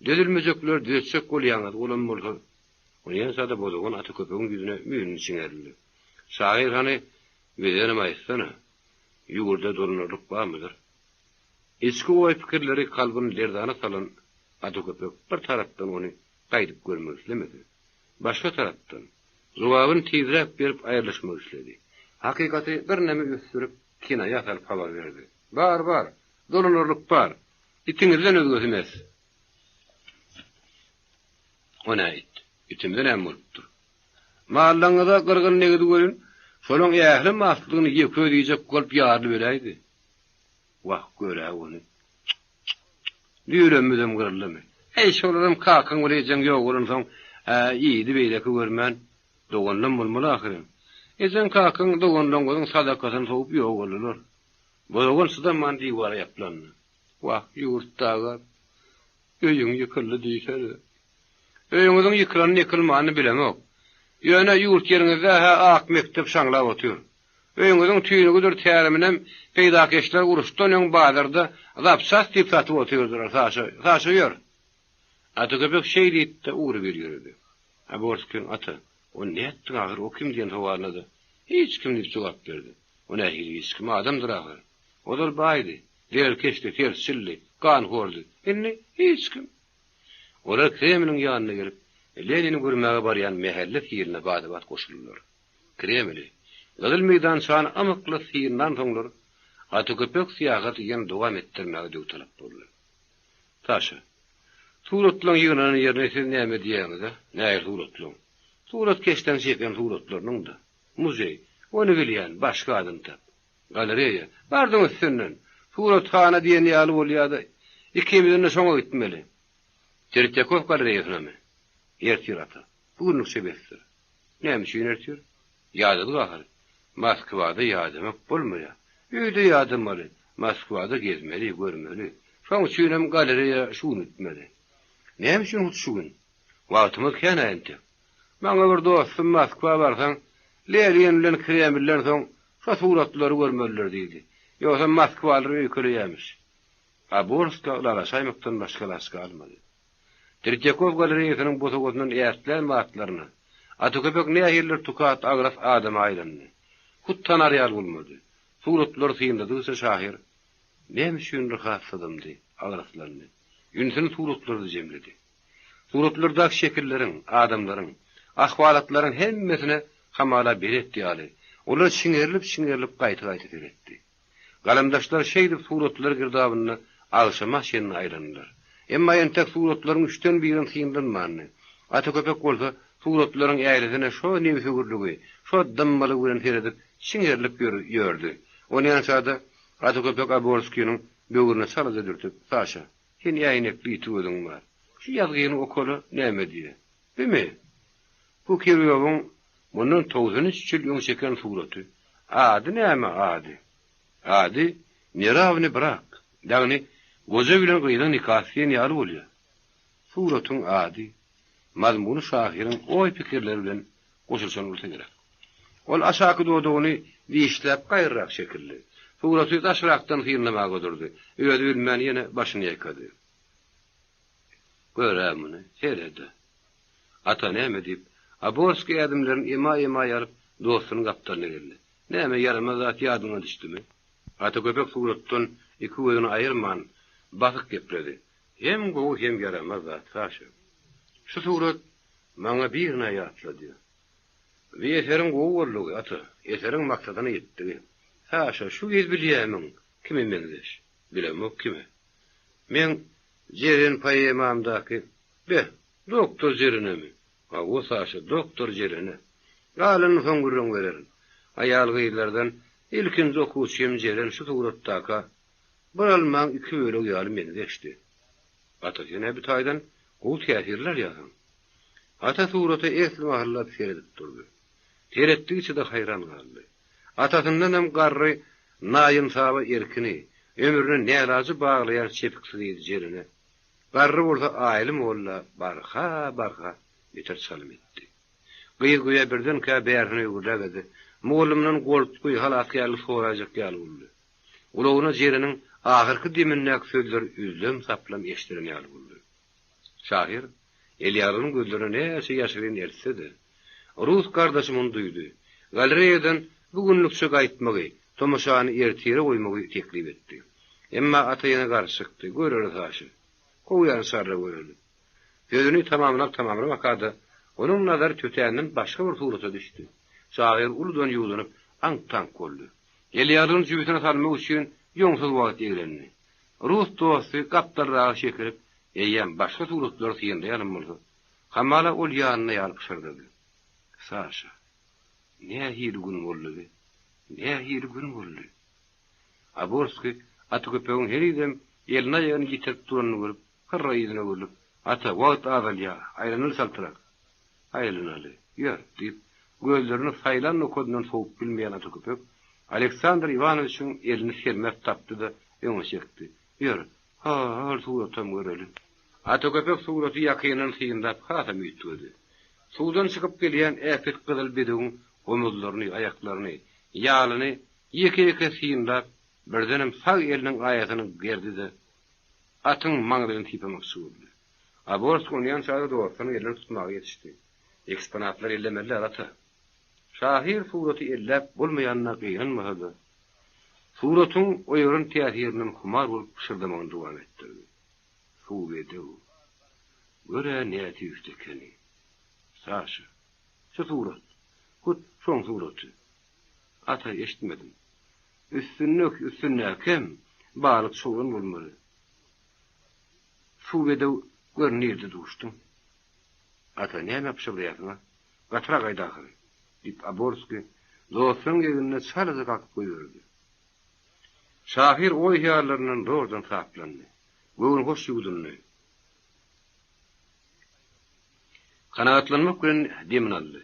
Düzülmejekleri düzetjek bolýaňyz, olam bolsa. Onýança-da Bozagan ata köpegiň ýüzüne müýnli çiňerildi. Şahyr hany, bizenem aýtsana, ýurda dolanarlyk barmydyr? Içki oý-pikirleri kalbyny lerzana salan ata köpek bir tarapdan ony gaýdyp görmek islemese, başga tarapdan, jogabyny tizräk berip aýrylyşmak isledi. Hakykaty birneme ösdürip, kinaýa salyp habar berdi. Bar, bar, dolanarlyk bar. Itiňizden özgesi mes. O nä it? Itimde näme bolupdyr? Mallaňyza gyrgyn degdi welin, şolaň ähli maslygyny ýeke özi iýjek bolup ýarylyp öläýdi. Wah, gör-ä ony. Düýremizem gyryldymy? Äý, şolaram kakaň bilen ejeň ýok bolansoň, iýdi beýleki görmän, doganlam bolmaly ahyryn. Ejeň kakaň doganlaňyzyň sadakasyny sowup ýogaldylar. Bozagan çydaman diwara ýaplandy. Wah, ýurt daga, öýüň ýykyldy diýsene. Öýüňiziň ýykylanyny-ýykylmanyny bilemok. Ýöne ýurt ýeriňizde-hä ak mekdep şaňlap otyr. Öýüňiziň tüýnügidir täriminem peýdakeşler uruşdan öň bazarda zapças diýip satyp otyrdylar, Saşa, Saşa ýör. Ata köpek şeý diýip-de ugrubir ýöredi. Aborskiň Ata, ony nätdiň ahyr, o kim diýen sowalyna-da, Hiç kim diýip jogap berdi. O nähili hiç kim, adamdyr ahyr. Ozal baýdy, zerkeşdi, tersçildi, ganhordy. Indi hiç kim. Olar Kremliň ýanyna gelip, Lenini görmäge barýan mähelle syryna bada-bat goşuldylar. Kremli, Gyzyl meýdançany ymykly synlansoňlar, Ataköpek syýahaty ýene dowam etdirmäge döwtalap boldy. Saşa, suratlaryň ýygnanan ýerine siz näme diýýäňiz-ä? Nähili suratlaryň? Suratkeşleriň çeken suratlarynyň-da. Muzeý. Ony bilýän, başga adyny tap. Galereýa. Bardyň üstünden. Surathana diýen ýaly bolýa-da. Ikimizem-de şoňa gitmeli. Tretýakow galereýasynamy? Ertir ata. Bu günlükçe besdir. Näme üçin ertir? Ýadadyk ahyry. Moskwada ýadamak bolmaýar. Öýde ýadamaly. Moskwada gezmeli, görmeli. Şoň üçinem galereýa şu gün gitmeli. Näme üçin hut şu gün? Wagtymyz kän-ä entek. Maňa bir dostum Moskwa barsaň, Lenin bilen Kremlden soň şo suratlary görmelidir diýdi. Ýogsam moskwalylar öýkeleýärmiş. Aborska ylalaşaýmakdan başga alaç galmady. Tretýakow galereýasynyň bosagasyndan ätlän batlaryna, Ataköpek nähilidir tukat, agras adama aýlandy. Hut tanar ýaly bolmady. Suratlary synladygyça şahyr näme üçindir has dymdy, agraslandy. Ünsüni suratlarda jemledi. Suratlardaky şekilleriň, adamlaryň, ahwalatlaryň hemmesine hamala belet ýaly, olara çiňerilip-çiňerilip gaýta-gaýta seretdi. Galamdaşlar şeýdip suratlar girdabynda agşama çenli aýlandylar. Emma entek suratlaryň üçden birem synlanmandy. Ata köpek bolsa suratlaryň ählisine şo nebsewürligi, şo dymmalygy bilen seredip çiňerilip ýördi. Onýança-da Ata köpek Aborskiniň böwrüne çalaja dürtüp, Saşa, sen äýnekli iti gözüň bar. Şu ýazgyny okala, näme diýýä? Bimi? Bu Kirýowyň mundan 93 ýyl öň çeken suraty. Ady näme, ady? Ady Nerawny brak, ýagny goja bilen gyzyň nikasy diýen ýaly bolýar. Suratyň ady, mazmuny şahyryň oý-pikirleri bilen goşulyşan bolsa gerek. Ol aşaky dodagyny dişläp gaýryrak çekildi. Suraty daşrakdan synlamaga durdy. Özi bilmän ýene başyny ýaýkady. Gör-ä muny, seret-ä. Ata näme diýip, Aborskiý ädimlerini emaý-emaý alyp, dostunyň gapdalyna geldi. Näme, ýaramaz zat ýadyňa düşdümi? Ata köpek suratdan iki gözüni aýyrman, basyk gepledi. Hem gowy, hem ýaramaz zat, Saşa. Şu surat maňa birin-ä ýatladýar. Bi eseriň gowy boldugy, ata, eseriň maksadyna ýetdigi. Saşa, şu gyz bilýämiň, kime meňzeş? Bilemok kime. Meň Jeren poemamdaky Beh, doktor Jerenemi? Hawa, Saşa, doktor Jerene. Galanyny soň gürrüň bererin. Aýal-gyzlardan ilkinji okuwçym Jeren şu suratdaka bir almaň iki bölegi ýaly meňzeşdi. Ata, sen-ä bu taýdan gowy täsirli alýarsyň. Ata surata esli mahallap seredip durdy. Seretdigiçe-de haýran galdy. Atasyndanam garry naýynsaba erkini, ömrüni nälaja baglaýan çepiksi gyz Jerene Garry bolsa Aýly molla barha-barha beter çalym etdi. Gyz göýä birdenkä bärsine öwrülägede, mugallymdan goltgy, halasgärlik soraýjak ýaly boldy. Gulagyna Jereniň ahyrky demindäki sözler üzlem-saplam eşdilen ýaly boldy. Şahyr. Elýaglynyň gözlerine näçe ýaşyryn eltse-de, rus gardaşy muny duýdy. Galereýadan bu günlükçe gaýtmagy, tomaşany ertire goýmagy teklip etdi. Emma ata ýene garşy çykdy, Göreris Aşyr. Gowy çarra göreli. Sözüni tamamlap-tamamlamaka-da, onuň nazary tötänden başga bir surata düşdi. Şahyr uludan ýuwdunyp, aňk-taňk boldy. Elýaglygyny jübüsine salmak üçin ýoňsuz wagt eglendi. Rus dosty gapdalraga çekilip, eýýäm başga suratlary synlaýanam bolsa, hamala ol ýanynda ýaly pyşyrdady. Saşa, nähili gün boldy bi? Nähili gün boldy? Aborskiý atyköpegiň henizem elini-aýagyny ýitirip duranyny görüp, hyrra yzyna öwrülip, Ata, wagt azalýar, aýlanaly çaltrak. Aýlanaly, ýör, diýip, gözlerini saýlan nokadyndan sowup bilmeýän Ataköpek Aleksandr Iwanowiçiň elini sermäp tapdy-da, öňe çekdi. Ýör, ho-ol suratam göreli. Ataköpek suraty ýakyndan synlap hasam üýtgedi. Suwdan çykyp gelýän äpet gyzyl bedewiň omuzlaryny, aýaklaryny, ýalyny ýeke-ýeke synlap, birdenem sag eliniň aýasyny gerdi-de, atyň maňzyny sypamakçy boldy. Aborsk onýança-da dostunyň elini tutmaga ýetişdi. Eksponatlary ellemeliler, ata. Şahyr suraty elläp bolmaýanyna gynanmasa-da, suratyň oýaran täsirinden humar bolup pyşyrdamagyny dowam etdirdi. Suw bedew. Gör-ä nätüýsli ekeni. Saşa, şu surat, hut şoň suraty. Ata, eşitmedim. Üstünde, üstündäkem balyk çogan bolmaly. Suw bedew, gör nirde duşduň? Ata, nämä pyşyrdaýarsyň-a? Gatyrak aýt ahyry! diýip, Aborskiý dostunyň egnine çalaja kakyp goýberdi. Şahyr oý-hyýallaryndan zordan saplandy. Göwnühoş ýuwdundy. Kanagatlanmak bilen demini aldy.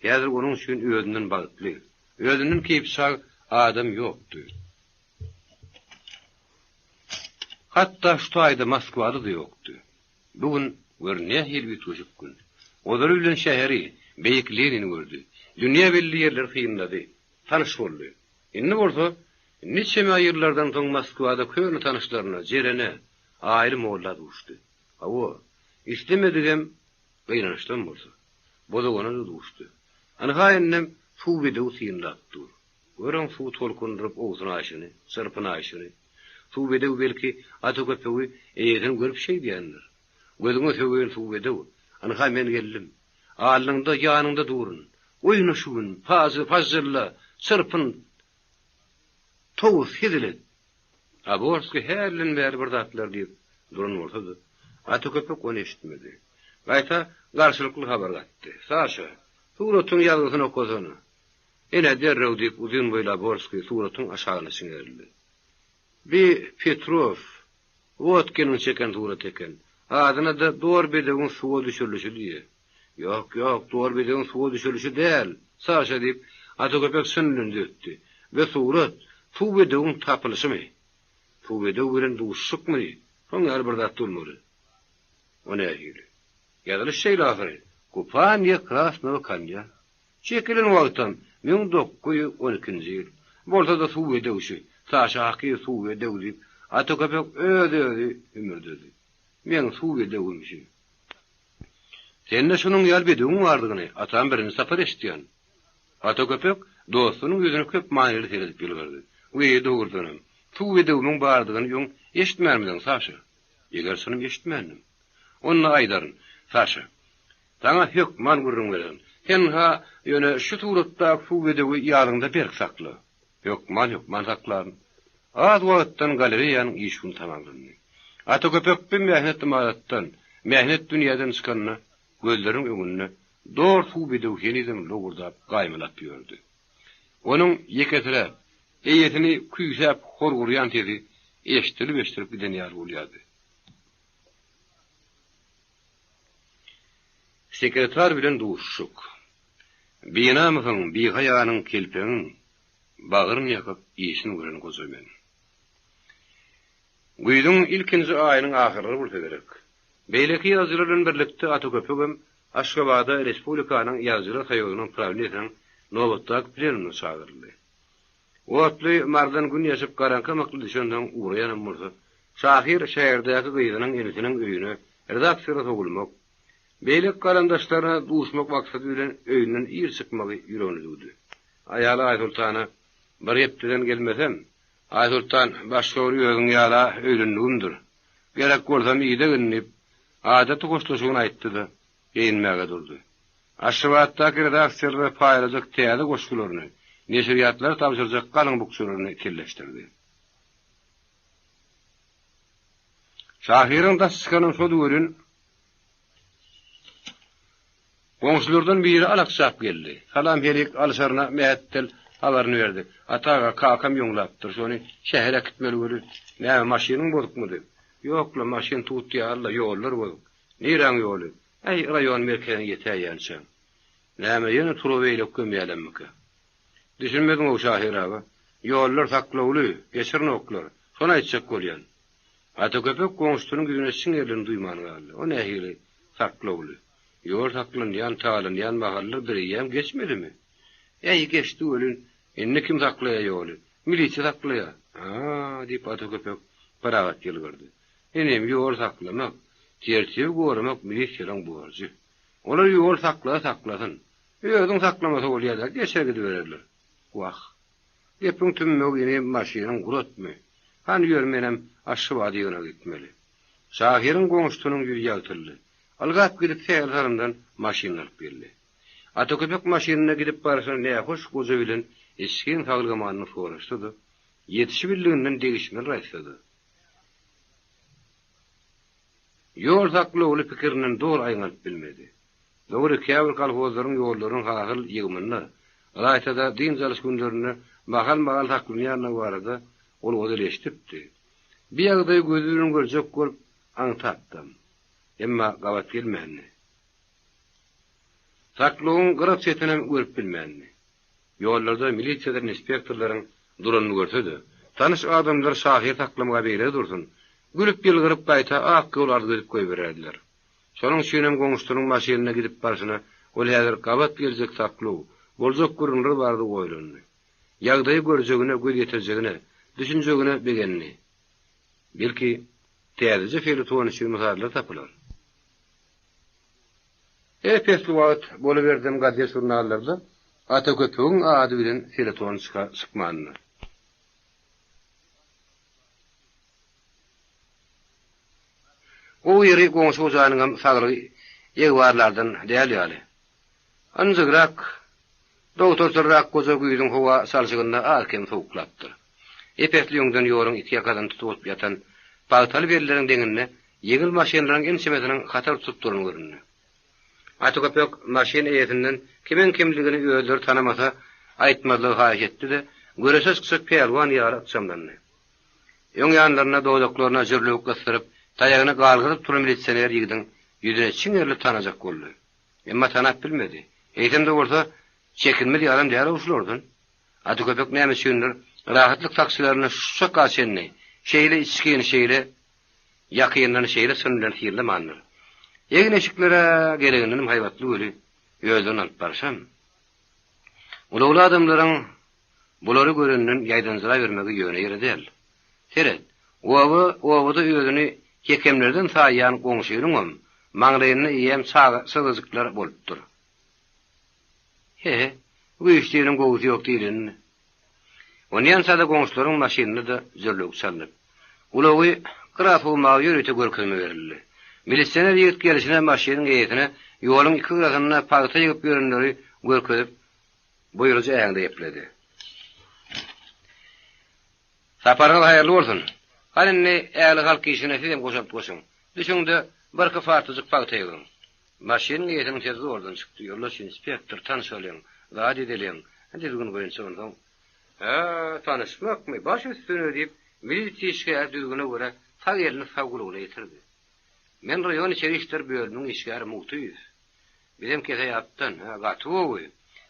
Häzir onuň üçin özünden bagtly, özünden keýpiçag adam ýokdy. Hatda şu taýda Moskwada-da ýokdy. Bu gün, gör, nähili üýtgeşik gün. Ozaly bilen şäheri, beýik Lenini gördi. Dünýä belli ýerleri synlady, tanyş boldy. Indi bolsa, niçeme ýyllardan soň Moskwada köne tanyşlaryna, Jerene, Aýly molla duşdy. Hawa, islemedigem gynançlam bolsa, bozagana-da duşdy. Ynha indem suw bedewi synlap dur. Görüň suw tolkundyryp owsunaýşyny, çyrpynaýşyny. Suw bedew belki ata köpegi eýesini görüp şeýdýändir. Gözüňe söweýin suw bedew, ynha men geldim. Alnyňda, ýanyňda durun. Oýna şu gün, pajy, pažžylla, çyrpyn, towus, hezil et. Aborskiý hälden bäri bir zatlar diýip duran bolsa-da, ata köpek ony eşitmedi. Gaýta garşylykly habar gatdy. Saşa, suratyň ýazgysyny okasana. Ine, derrew, diýip, uzyn boýly Aborskiý suratyň aşagyna çiňerildi. Bi Petrow Wotkiniň çeken suraty eken. Adyna-da Dor bedewiň suwa düşürilişi diýýär. Ýok, ýok, dor bedewiň suwa düşürilişi däl, Saşa, diýip, ata köpek çyn bilen düzetdi. Be surat, suw bedewiň tapylyşymy? Suw bedew bilen duşuşykmy? Şoň ýaly bir zat bolmaly. O nähili? Ýazylyş şeýle ahyry, Kupaniýe krasnogo konýa. Çekilen wagtam 1912-nji ýyl. Bolsa-da suw bedew şu, Saşa hakyky suw bedew, diýip, ata köpek öz-özi hümürdedi. Meň suw bedewim şu. Sende şunuň ýaly bedewiň bardygyny atam birinji sapar eşidýän. Ata köpek dostunyň ýüzüne köp manyly seredip ýylgyrdy. Wiý, dogrudanam, suw bedewimiň bardygyny öň eşitmänmidiň, Saşa? Eger çynym eşitmändim. Onda aýdaryn, Saşa. Saňa hökman gürrüň bererin. Sen-ha ýöne şu suratdaky suw bedewi ýadyňda berk sakla. Hökman, hökman saklaryn. Az wagtdan galereýanyň iş güni tamamlandy. Ata köpek bi mähnet ymaratdan, mähnet dünýäden çykanda gözleriniň öňünde dor suw bedew henizem lowurdap, gaýmalap ýördi. Onuň ýekesiräp, eýesini küýsäp horgurýan sesi eşidilip-eşidilip giden ýaly bolýardy. Sekretar bilen duşuşyk. Binamysyň, bihaýanyň, kelpegiň bagryn ýakyp, işini gören goja men. Güýzüň ilkinji aýynyň ahyrlary bolsa gerek. Beýleki ýazyjylar bilen birlikde Ata Köpegem Aşgabada Respublikanyň Ýazyjylar soýuzynyň prawleniýesiniň nobatdaky plenumyna çagyryldy. Otly Marydan gün ýaşyp garaňky ymykly düşensoň ugraýanam bolsa, şahyr şäherdäki gyzynyň inisiniň öýüne redaksiýada sowulmak. Beýleki galamdaşlaryna duşmak maksady bilen öýünden ir çykmagy ýüregine düwdi. Aýaly Aýsoltana, Bir hepdeden gelmesem, Aýsoltan, başga bir özüň ýala öýlendigimdir. Gerek bolsam idegin diýip, adaty hoşlaşygyny aýtdy-da, geýinmäge durdy. Aşgabatdaky redaksiýalara paýlajak täze goşgularyny, neşirýatlara tabşyrjak galyň bukjalaryny kelleşdirdi. Şahyryň daş çykanam şody welin, goňşulardan biri alakjap geldi. Salam-helik alyşaryna mähetdel habaryny berdi. Ata aga, kakam ýoňlapdyr, şony şähere äkitmeli weli, näme, maşynyň bozukmydy? Ýok-la, maşyn tut ýaly-la, ýollar bozuk. Niräň ýoly? Äý, raýon merkezine ýetäýýänçäň. Näme, ýene tura-beýlek gömýälemmikä? Düşünmediň-ow, şahyr aga. Ýollar saklawly, geçirnoklar. Şony aýtjak bolýan. Ata köpek goňşusynyň ýüzüne çiňerilenini duýman galdy. O nähili saklawly? Ýol saklanýan, talanýan mahallar bireýýäm geçmedimi? Äý, geçdi welin, indi kim saklaýa ýoly? Milisiýa saklaýa. A-a, diýip, Ata köpek parahat ýylgyrdy. Inim, ýol saklamak, tertibi goramak milisiýalaň borjy. Olar ýol saklasa saklasyn. Özüň saklamasa bolýa-da, geçer gidibererler. Wah. Gepiň tümmegi inim, maşynyň guratmy? Hany ýör menem Aşgabada ýygnaga gitmeli. Şahyryň goňşusynyň ýüzi ýagtyldy. Ylgap gidip sähel salymdan maşynyny alyp geldi. Ata köpek maşynynda gidip barşyna nähoş goja bilen içgin saglyk-amanlyk soraşdy-da, ýetişibildiginden degişmeler aýtsa-da, Ýol saklawly pikirinden doly aýňalyp bilmedi. Dogry, käbir kolhozlaryň ýollarynyň hasyl ýygymynda, ylaýta-da dynç alyş günlerinde mahal-mahal saklanýandygy barada ol ozal eşidipdi. Bir ýagdaýy gözi bilen görjek bolup aňtapdam. Emma gabat gelmändi. Saklawyň gyrak-çetinem görüp bilmändi. Ýollarda milisiýadyr inspektorlaryň duranyny görse-de, tanyş adamlar şahyr saklamaga beýle dursun, gülüp-ýylgyryp gaýta ak ýol arzuw edip goýbererdiler. Şonuň üçinem goňşusynyň maşynynda gidip barşyna ol häzir gabat geljek saklaw, boljak gürrüňler barada oýlandy. Ýagdaýy görjegine, göz ýetirjegine, düşünjegine begendi. Belki, täzeje felýeton üçin mysallar tapylar. Ep-esli wagt boluberdem gazet-žurnallarda Ata Köpegiň ady bilen feleton çykmandy. Gowy ýeri goňşy gojanyňam saglygy egbarlardan däl ýaly. Ynjygrak, dogtorçylrak goja güýzüň howa çalşygynda az-kem sowuklapdyr. Ep-esli öňden ýoluň iki ýakasyny tutup ýatan pagtaly belleriň deňinde Ýeňil maşynlaryň ençemesiniň hatar tutup durany göründi. Ata köpek maşyn eýesinden kimiň kimligini özleri tanamasa aýtmazlygy haýyş etdi-de, göreşe çykjak pälwan ýaly ykjamlandy. Öň ýanlarynda dodaklaryna jürlewük gysdyryp, taýagyny galgadyp duran milisioner ýigidiň ýüzüne çiňerilip tanajak boldy. Emma tanap bilmedi. Eýsem-de bolsa, çekinmez ýalam däl-ow şulardan. Ata köpek näme üçindir, rahatlyk sakçylaryny şu çaka çenli şeýle içgin, şeýle Ýakyndan şeýle çyn bilen synlamandyr. Egin-eşikler-ä geregindenem haýbatly weli, özlerini alyp barşam. Ulagly adamlaryň bulary görenden ýaýdanjyrabermegi ýöne ýere däl. Seret, oba obada özüni hekemlerden saýýan goňşynyňam maňlaýynda eýýäm çaga çyzyjyklar bolupdyr. He-he, güýçliniň gowusy ýok diýlenini. Onýança-da goňşularyň maşynynda-da jürlewük çalnyp, ulagy gyra sowmaga ýörite görkezme berildi. Milisioner ýigit gelşine maşynyň eýesine ýoluň iki gyrasynda pagta ýygyp ýörenleri görkezip, buýrujy äheňde gepledi. Saparyňyz haýyrly bolsun! Hany indi ähli halk işine sizem goşant goşuň. Düşüň-de, birki fartujyk pagta ýygyň. Maşynyň eýesiniň sesi zordan çykdy, Ýoldaş inspektor, tanyşalyň, zat edeliň, düzgün boýunça onsoň. Hä, tanyşmakmy, baş üstüne, diýip, milisiýa işgäri düzgüne görä sag elini sag gulagyna ýetirdi. Men raýon içeri işler bölüminiň işgäri Mugtyýew. Bizem Keseýapdan. Hä, gaty gowy.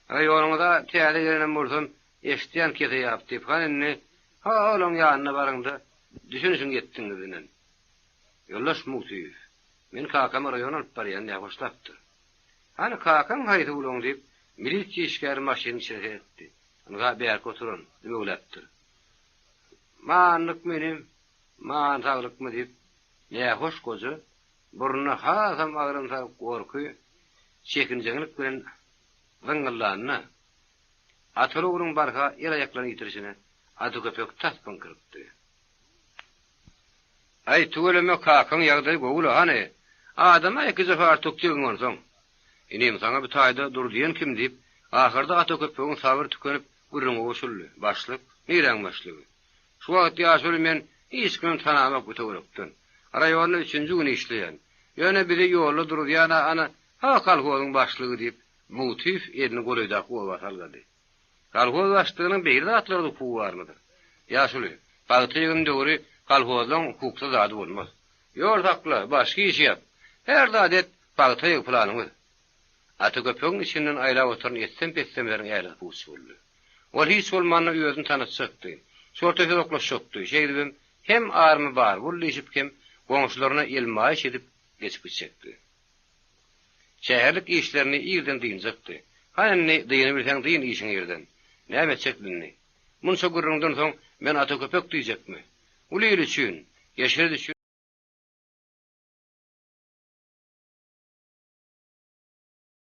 Raýonyňyza täze gelenem bolsam, eşidýän Keseýap diýip, hany indi, ha-olaň ýanyna baryň-da, düşünişiň ýetdiňiz inen. Ýoldaş Mugtyýew. Men kakamy raýona alyp barýan nähoşlapdyr. Hany kakaň haýsy ulaň diýip, milisiýa işgäri maşynyň içine seretdi. Ynha bärki oturan, dümewläpdir. Manlykmy inim, man saglykmy diýip, nähoş goja. Burnuna hasam agram salyp gorky, çekinjeňlik bilen zyňňyldanda, Ataly ogluň barha el-aýaklaryny ýitirişine Ata köpek tas pyňkyrypdy. Aý, tüweleme kakaň ýagdaýy gowy-la, hany, adama ekije fartuk degin onsoň. Inim, saňa bu taýda dur diýen kim diýip, ahyrda Ata köpegiň sabyry tükenip, gürrüňe goşuldy. Başlyk? Niräň başlygy? Şu wagt ýaşuly men hiç kimem tanamok bu töwerekden. Raýonda üçünji gün işleýän. Ýöne bizi ýolda duruzýan-a ana, ha kolhozyň başlygy diýip, Mutyýew elini golaýdaky oba salgady. Kolhoz başlygynyň beýle zatlara-da hukugy barmydyr? Ýaşuly, pagta ýygym döwri kolhozlaň hukuksyz zady bolmaz. Ýol sakla, başga iş ýap. Her zat et, pagta ýyg pylanyň öz. Ata köpegiň içinden aýlap oturan etsem-pessemleriň älesi puç boldy. Ol hiç bolmanda özüni tanytjakdy. Şorta söz oklaşjakdy. Şeýdibem hem arymy bar bol diýşip hem goňşularyna elmaýyş edip geçip gitjekdi. Şäherlik işlerini irden dynjakdy. Hany indi dynybilseň dyn işiň irden. Näme etjek indi? Munça gürrüňden soň men ata köpek diýjekmi? Uly il üçin, eşret üçin.